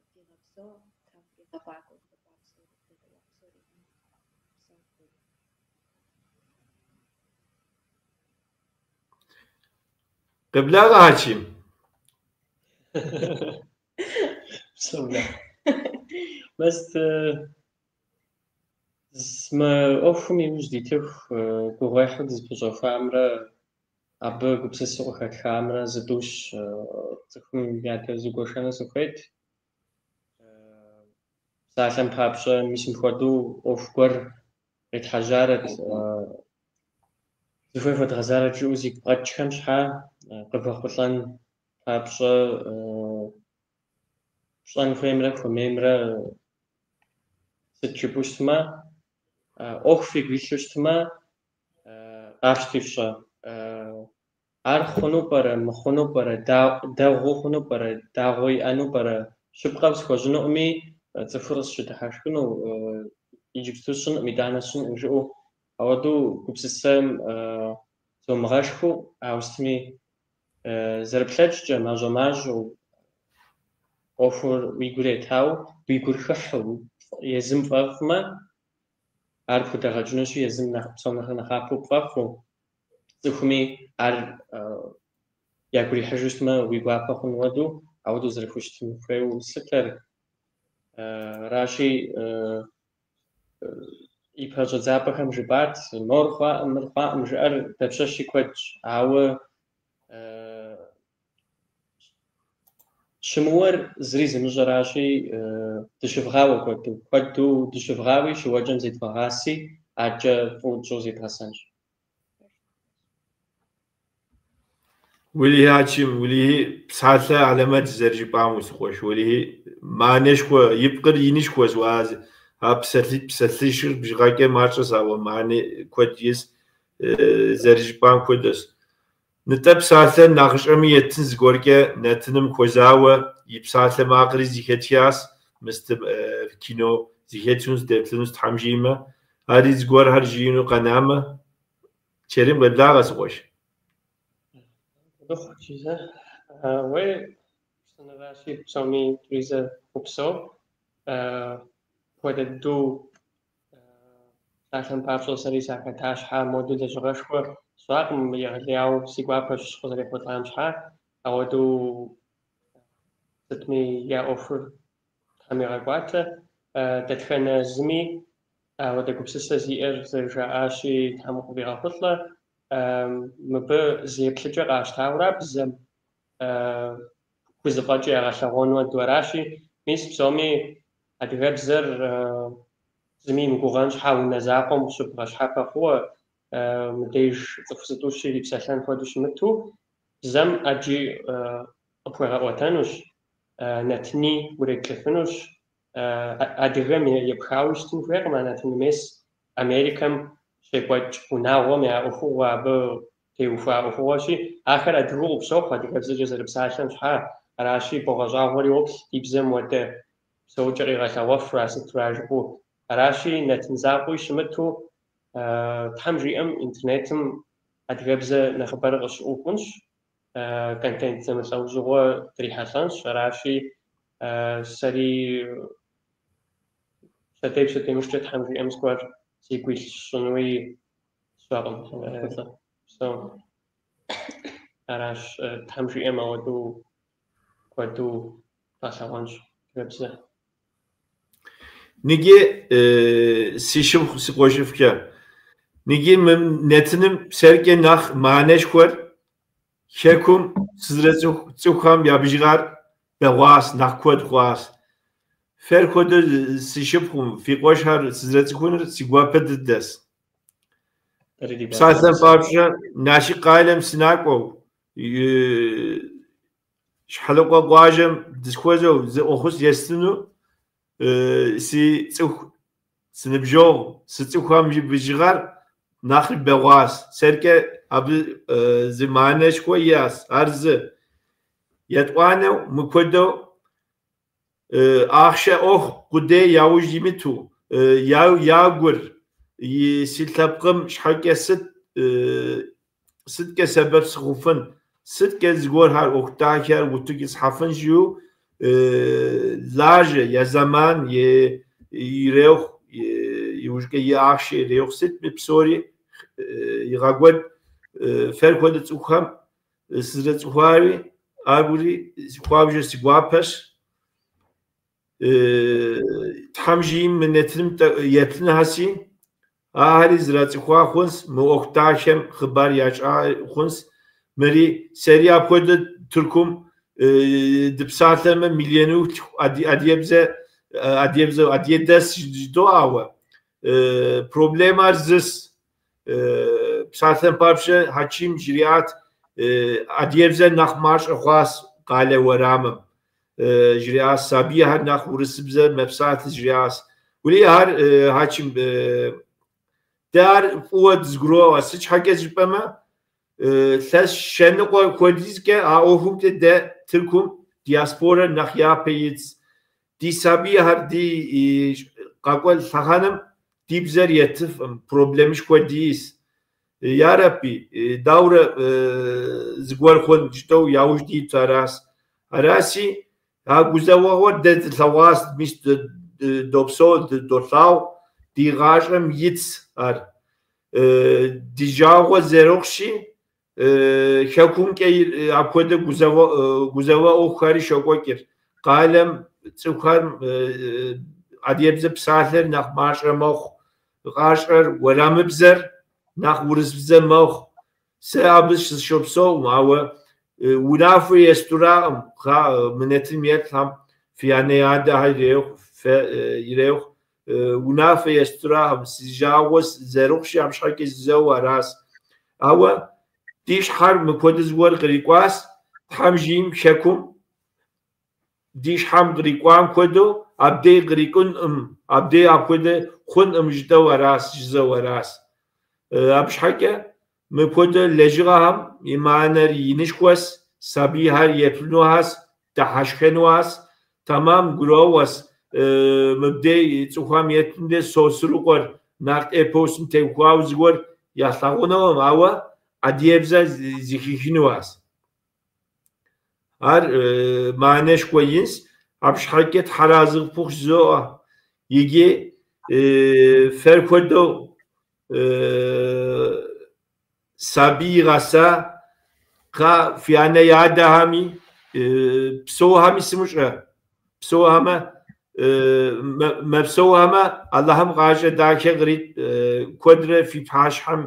фигъэпсэу, Тхьэм фригъэфӏакӏуэ къэкӏуа псори, къыдэдэӏуа псори. Псэу. Къеблагъэ, Хьэчим. Псэу. Мыст мы ӏуэхум иужь дитыху гугъуехьу дызыпэщӏэхуамрэ абы гупсысэу къыхэтхамрэ зытӏущ цӏыхум ядэзгуэшэну сыхуейт. Псалъэм папщӏэ, мис мыпхуэдэу ӏуэху гуэр къетхьэжьарэт, зыхуей хуэдгъэзарэт жыӏэу зигу къэкӏхэм щхьа къывэхъулӏэн папщӏэ пщӏэн хуеймрэ хуэмеймрэ сыт жыпӏэу щытмэ, ӏуэху фигу илъу щытмэ, къафщти фщӏэ. Ар хъуну пӏэрэ, мыхъуну пӏэрэ, дэгъуэу хъуну пӏэрэ, дагъуэ иӏэну пӏэрэ, щыпкъэу схуэщӏынукъыми, цӏыхур къысщыдыхьэшхыну, иджыпсту сщӏынкъым, итӏанэ сщӏынкъым жыӏэу Ауэдэу гупсысэм зомыгъэшхыу, ауэ сытми зэрыплъэкӏкӏэ, мащӏэ-мащӏэу ӏуэхур уи гур етауэ, уи гур хыхьэу, езым фӏэфӏмэ, ар пхудэгъэкӏынущи, езым нэхъ псом нэхърэ нэхъапэу пфӏэфӏу, цӏыхуми ар ягу ирихьыжу щытмэ, уи гуапэ хъун хуэдэу, ауэдэу зэрыхущытын хуейуэ слъытэр. Аращи, ипэ щӏэдзапӏэхэм жыпӏат, мор хъуаӏым, мыр хъуаӏым жыӏэр дапщэщи куэдщ, ауэ щымыуэр зыри зымыщӏэращи, дыщывгъауэ куэду, куэду дыщывгъауи, щыуэкӏэм зедвгъэгъаси, адэкӏэ фӏыуэ тщӏэу зедгъэсэнщ. Уэлэхьи, Хьэчим, уэлэхьи, псалъэ хьэлэмэт зэрыжыпӏам си къуэш, уэлэхьи, мыхьэнэшхуэ, и пкъыр инышхуэщ, а псалъитӏ, псалъищыр бжыгъэкӏэ мащӏэщ, ауэ мыхьэнэ куэд ис зэрыжыпӏам хуэдэщ. Нтӏэ псалъэ нэхъыщӏэми еттын зыгуэркӏэ нэтыным хуэзауэ и псалъэ макъри зэхэтхащ, мыстым кино зэхэтхынущ, деплъынущ Тхьэм жиӏэмэ, ари зыгуэрхэр жиӏэну къэнамэ, Чэрим къеблагъэ, си къуэш. Уей, жысӏэнуращи, псоми тӏури упсэу. Апхуэдэ дыдэу псалъэм папщӏэ сэри сахэта щхьа, модэу лэжьыгъэшхуэ сщӏакъым, егъэлеяуэ си гуапэщ къызэрехъулӏам щхьа. Ауэдэу сытми я ӏуэхур Тхьэм игъэкӏуатэ. Дэтхэнэ зыми ауэдэ гупсысэ зиӏэр зэрыжаӏащи, Тхьэм къывигъэхъулӏэ. Мыбы зы еплъыкӏэ къащтауэра бзэм хузэфӏэкӏ ягъэлъэгъуэну хуэдэу аращи, мис псоми адыгэбзэр зыми имыгугъэн щхьа унэ закъуэм къыщыбгъэщхьэпэ хъууэ, мыбдеж цӏыху зытӏущ ирипсэлъэн хуэдэу щымыту, бзэм ӏэджи къыпхуегъэӏуэтэнущ, нэтыни уреплъыфынущ. Адыгэм епхауи щытын хуейкъым а нэтыным, мес Америкэм щекӏуэкӏ унагъуэм я ӏуэхугъуэ, абы теухуа ӏуэхугъуэщи, ахэр адыгэу къыпщохъу адыгэбзэкӏэ зэрыпсалъэм щхьа. Аращи, богъэщӏагъуэри уоплъ ди бзэм уэдэ псэукӏэ къигъэлъэгъуэфра, сытра жыпӏэу. Аращи, нэтын закъуи щымыту, Тхьэм жиӏэм интернетым адыгэбзэ нэхъыбэрэ къыщыӏуу хъунщ, контент зэмылӏэужьыгъуэ дрихьэлӏэнщ. Аращи, сэри пщэдей пщэдеймыщкӏэ Тхьэм жиӏэм зыгуэр сигу илъ сщӏынуи сщӏэкъым. Псом. Аращ, Тхьэм жиӏэм ауэдэу куэду дгъэлъэгъуэнщ адыгэбзэ. Ныджы си шыпхъу, си къуэшыфӏхэ, ныджы мы нэтыным сэркӏэ нэхъ мыхьэнэшхуэр хэкум сызэрыцӏыху цӏыхухэм я бжыгъэр бэгъуащ, нэхъ куэд хъуащ. Фэр хуэдэу си шыпхъум, фи къуэшхэр сызэрыцӏыхуныр си гуапэ дыдэщ. Псалъэм папщӏэ, Налшык къалэм сынакӏуэу, Щхьэлыкъуэ къуажэм дысхуэзэу зы ӏуэхус естыну си цӏыху, си ныбжьэгъу, си цӏыхухэм и бжыгъэр нэхъри бэгъуащ. Сэркӏэ абы зы мыхьэнэшхуэ иӏэщ, ар зы. Етӏуанэу мыпхуэдэу ахъшэ ӏуэху къудей яужь имыту, я гур и си лъэпкъым щхьэкӏэ сыт сыткӏэ сэбэп сыхъуфын, сыткӏэ зыгуэрхэр ӏуэху дахэр утыку исхьэфын жиӏэу лажьэ, я зэман ирехъу, иужькӏэ и ахъшэ ирехъу, сытми псори игъэкӏуэд. Фэр хуэдэ цӏыхухэм сызэрыцӏыхуари аргури хуабжьу си гуапэщ. Тхьэм жиӏэм мы нэтыным еплъынхэси, ахэри зэрацӏыхуа хъунс, мы ӏуэху дахэм хъыбар ящӏа хъунс. Мыри сэри апхуэдэ Тыркум дыпсалъэмэ миллионитху адыгэбзэ, адыгэбзэ, адыгэ дэс жыдоӏэ, ауэ проблемэр зыс. Псалъэм папщӏэ Хьэчим жриӏат, адыгэбзэр нэхъ мащӏэ хъуащ къалэ уэрамым. Жриӏащ, сабийхэр нэхъ урысыбзэ мэпсалъэ жриӏащ. Уэли ар Хьэчим дэ ар фӏыуэ дызыгуроӏуэ. Сыт щхьэкӏэ жыпӏэмэ, илъэс щэныкъуэ хуэдизкӏэ а ӏуэхумкӏэ дэ Тыркум диаспорэр нэхъ япэ итщ. Ди сабийхэр ди къэкӏуэ лъэхъэнэм Ди бзэр етыфӏым, проблемышхуэ диӏэс. Ярэби, даурэ зыгуэр хъун жытӏэу яужь диту аращ. Араси, а гузэвэгъуэр дэ дылъэгъуащ, мис допсэу, долъагъу, ди гъащӏэм итщ ар. Ди жагъуэ зэрыхъущи, хэкумкӏэ апхуэдэ гузэвэ ӏуэхухэри щокӏуэкӏыр. Къалэм цӏыхухэр адыгэбзэ псалъэр нэхъ мащӏэ мэхъу, къащӏэр уэрамыбзэр нэхъ урысыбзэ мэхъу. Сэ абы сыщопсэукъым, ауэ унафэ естуракъым, мы нэтыным еплъхэм фи анэ адэхэр ирехъу, фэ ирехъу, унафэ естуракъым, си жагъуэ зэрыхъущи, абы щхьэкӏэ жызоӏэу аращ. Ауэ ди щхьэр мыпхуэдэ зыгуэр кърикӏуащ, Тхьэм жиӏэм хэкум ди щхьэм кърикӏуам хуэдэу абдей кърикӏункъым, абдей апхуэдэ хъункъым жытӏэу аращ, жызоӏэу аращ. Абы щхьэкӏэ мыпхуэдэ лэжьыгъэхэм и мыхьэнэр инышхуэщ, сабийхэр еплъынухьэщ, дыхьэшхэнухьэщ, тэмам гурыӏуэгъуэщ, мыбдей цӏыхухэм еплъым де Сосрыкъуэр нарт эпосым теухуауэ зыгуэр ялъагъунукъым, ауэ адыгэбзэ зэхихынухьэщ. Ар мыхьэнэшхуэ инщ, абы щхьэкӏэ тхьэразы къыпхухъу жызоӏэ. Иджы фэр хуэдэу сабий игъэса фи анэ адэхэми псэухэми сымыщӏэ. Псэухэмэ, мэпсэухэмэ, Алыхьым гъащӏэ дахэ кърит куэдрэ фи пащхьэм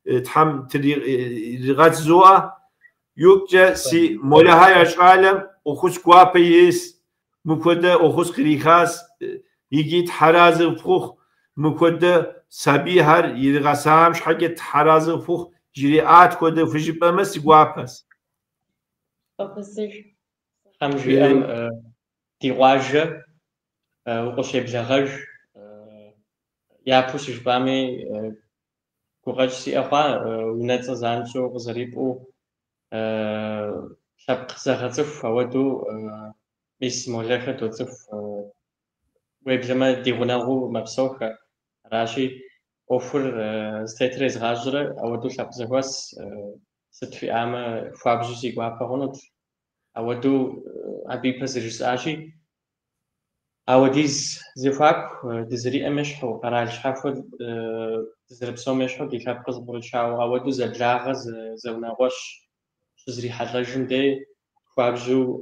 Тхьэм тригъэт жызоӏэ. Иужькӏэ си Молэхэ я щӏалэм ӏуэхус гуапэ иӏэс, мыпхуэдэ ӏуэхус кърихащ, икӏи тхьэразы къыпхухъу, мыпхуэдэ сабийхэр иригъэсам щхьэкӏэ тхьэразы къыпхухъу жриӏат хуэдэ хужыпӏэмэ си гуапэщ. Фӏэхъусыж. Тхьэм жиӏэм ди къуажэ укъыщеблэгъэж, япэу щыжыпӏами гукъэкӏ сиӏэ хъуа, унэцӏэ занщӏэу къызэрипӏу лъэпкъ зэгъэцӏыху, ауэдэу мис Молэхэ доцӏыху, уеблэмэ ди гъунэгъуу мэпсэухэ. Аращи, ӏуэхур зытетыр езгъащӏэрэ ауэдэу лъэпкъ зэхуэс сыт фиӏамэ, хуабжьу си гуапэ хъунут. Ауэдэу абы ипэ зэрыжысӏащи, ауэдиз зэхуаку дызэриӏэм ещхьу, къэрал щхьэхуэ дызэрыпсэум ещхьу ди лъэпкъыр зэбгрычауэ, ауэдэу зэблагъэ, зэунагъуэщ щызрихьэлӏэжым дей хуабжьу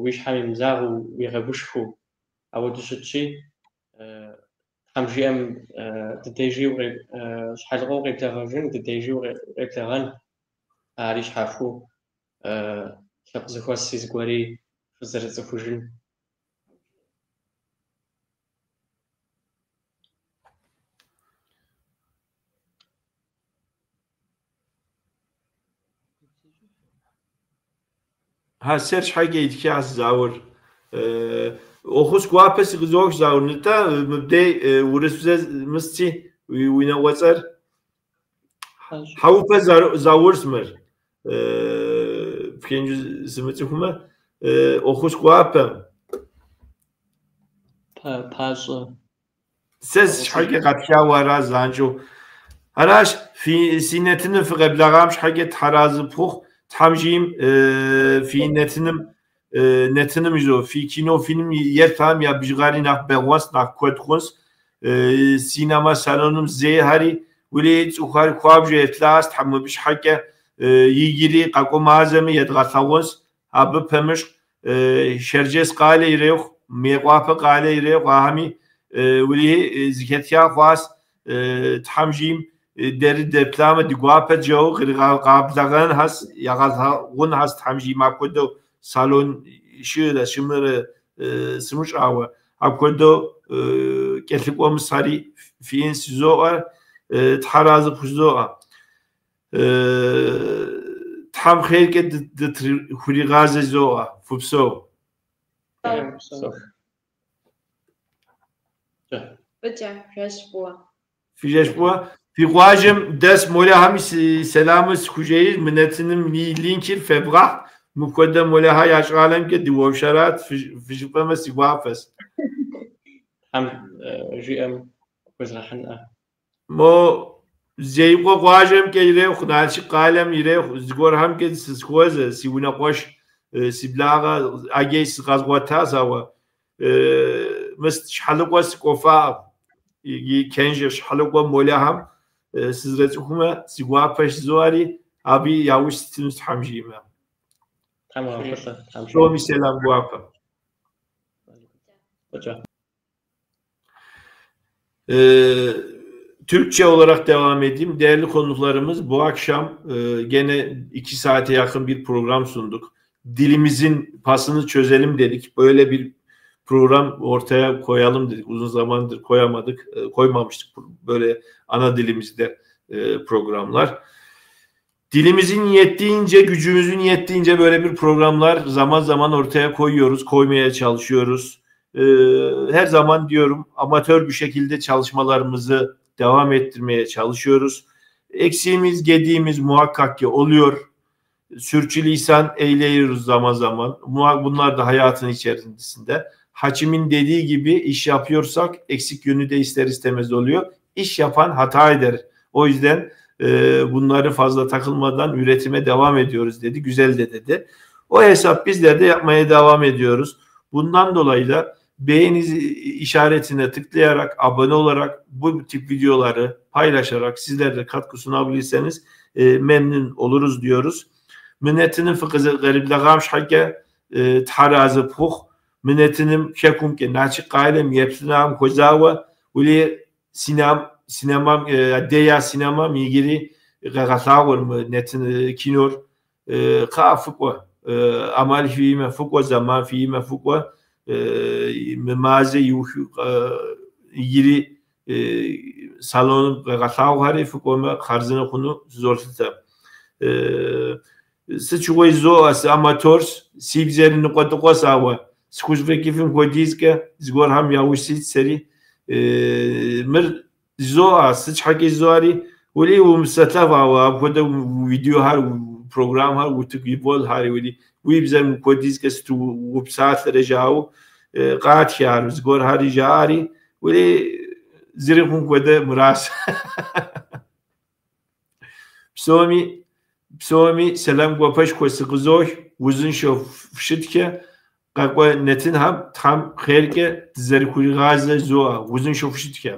уи щхьэм имызагъэу, уигъэгушхуэу ауэдэу щытщи, Тхьэм жиӏэм дыдежи Щхьэлыкъуэ укъеблэгъэжын, дыдежи укъеблэгъэн, ари щхьэхуэу лъэпкъ зэхуэси зыгуэри фызэрыцӏыхужын. Ха, сэр щхьэкӏэ итхащ Заур. Ӏуэхус гуапэ сыкъызох, Заур. Нтӏэ, мыбдей урысыбзэ мысти уи унагъуэцӏэр. Хьэӏупэ Заурщ мыр. Пхенжу сымыцӏыхумэ, ӏуэхус гуапэ. Пащӏэ. Сэ щхьэкӏэ къэтхауэ ара занщӏэу. Аращ, фи си нэтыным фыкъеблэгъам щхьэкӏэ тхьэразы пхухъу, Тхьэм жиӏэм фи нэтыным, нэтыным жызоӏэ, фи кино фильм еплъхэм я бжыгъэри нэхъ бэгъуэнщ, нэхъ куэд хъунщ. Синема салоным зейхэри, уэлей цӏыхухэр хуабжьу еплъащ, Тхьэм мыбы щхьэкӏэ иджыри къэкӏуэ мазэми едгъэлъэгъунщ. Абы пэмыщӏ Шэрджэс къалэ ирехъу, Мейкъуапэ къалэ ирехъу, ахэми уэлей зыхэтха хъуащ. Тхьэм жиӏэм дэри деплъамэ ди гуапэ жэуэ къригъэблэгъэнхэщ, ягъэлъэгъунхэщ Тхьэм жиӏэм апхуэдэу салон щыӏэрэ щымыӏэрэ сымыщӏауэ. Апхуэдэу кӏэлъыкӏуэ мысари фиӏэнщ жызоӏэр, тхьэразы пхужызоӏэ. Тхьэм хъеркӏэ дыхуригъазэ жызоӏэ. Фупсэу. Фӏыкӏэ, жэщ фӏыуэ. Фи жэщ фӏыуэ. Фи къуажэм дэс Молэхэми си сэламыр схужеӏэж, мы нэтыным и линкыр фебгъэхь, мыпхуэдэ Молэхэ я щӏалэмкӏэ дыуэршэрат, фыжыпӏэмэ си гуапэщ. Тхьэм жиӏэм хуезгъэхьынӏэ. Мо Зеикъуэ къуажэмкӏэ ирехъу, Налшык къалэм ирехъу, зыгуэрхэмкӏэ сысхуэзэ, си унэкъуэш, си благъэ ӏэджэ сыкъэзгъуэтащ, ауэ мыс Щхьэлыкъуэ сыкӏуэфакъым. Иджы Кэнжэ Щхьэлыкъуэ молэхэм сызэрыцӏыхумэ, си гуапэщ жызоӏэри, абы яужь ситынущ Тхьэм жиӏэмэ. Тхьэм уигъэхъулӏэ, Тхьэм Псоми сэлам гуапэ. Фӏыкӏэ. Türkçe olarak devam edeyim. Değerli konuklarımız, bu akşam gene 2 saate yakın bir program sunduk. Dilimizin pasını çözelim dedik. Böyle bir program ortaya koyalım dedik. Uzun zamandır koyamadık, koymamıştık böyle ana dilimizde programlar. Dilimizin yettiğince, gücümüzün yettiğince böyle bir programlar zaman zaman ortaya koyuyoruz, koymaya çalışıyoruz. Her zaman diyorum, amatör bir şekilde çalışmalarımızı devam ettirmeye çalışıyoruz. Eksiğimiz, gediğimiz muhakkak ki oluyor. Sürçülisan eyleyiyoruz zaman zaman. Bunlar da hayatın içerisinde. Haçim'in dediği gibi iş yapıyorsak eksik yönü de ister istemez oluyor. İş yapan hata eder. O yüzden bunları fazla takılmadan üretime devam ediyoruz dedi. Güzel de dedi. O hesap bizler de yapmaya devam ediyoruz. Bundan dolayı da beğeni işaretine tıklayarak, abone olarak, bu tip videoları paylaşarak sizler de katkı sunabilirseniz memnun oluruz diyoruz. Мы нэтыным фыкъызэрыблэгъам щхьэкӏэ тхьэразэ пхухъу. Мы нэтыным хэкумкӏэ, Налшык къалэм еплъынам хуэзауэ, ули синемам, Дея синемам иджыри къегъэлъагъуэр мы нэтын кинор. Кхъыӏэ фыкӏуэ, ӏэмал фиӏэмэ фыкӏуэ, зэман фиӏэмэ фыкӏуэ, мы мазэ иуху иджыри салоным къегъэлъагъуэхэри фыкӏуэмэ хъарзынэ хъуну сызолъытэ. Сыт щыгъуи жызоӏэ, сыаматорщ, си бзэри ныкъуэдыкъуэщ, ауэ схузэфӏэкӏыфым хуэдизкӏэ зыгуэрхэм яужь сит сэри. Мыр жызоӏэ, сыт щхьэкӏи жызоӏэри, ули умыпсэлъэф, ауэ апхуэдэ видеохэр, программхэр утыку иболъхьэри, ули уи бзэр мыпхуэдизкӏэ сыту упсалъэрэ жаӏэу къатхэ ар, зыгуэрхэри жаӏэри, ули зыри хъун хуэдэ мыращ. Псоми, псоми сэлам гуапэшхуэ сыкъызох, узыншэу фщытхэ, къэкӏуэ нэтынхэм Тхьэм хъеркӏэ дызэрыхуригъазэ жызоӏэ, узыншэу фщытхэ.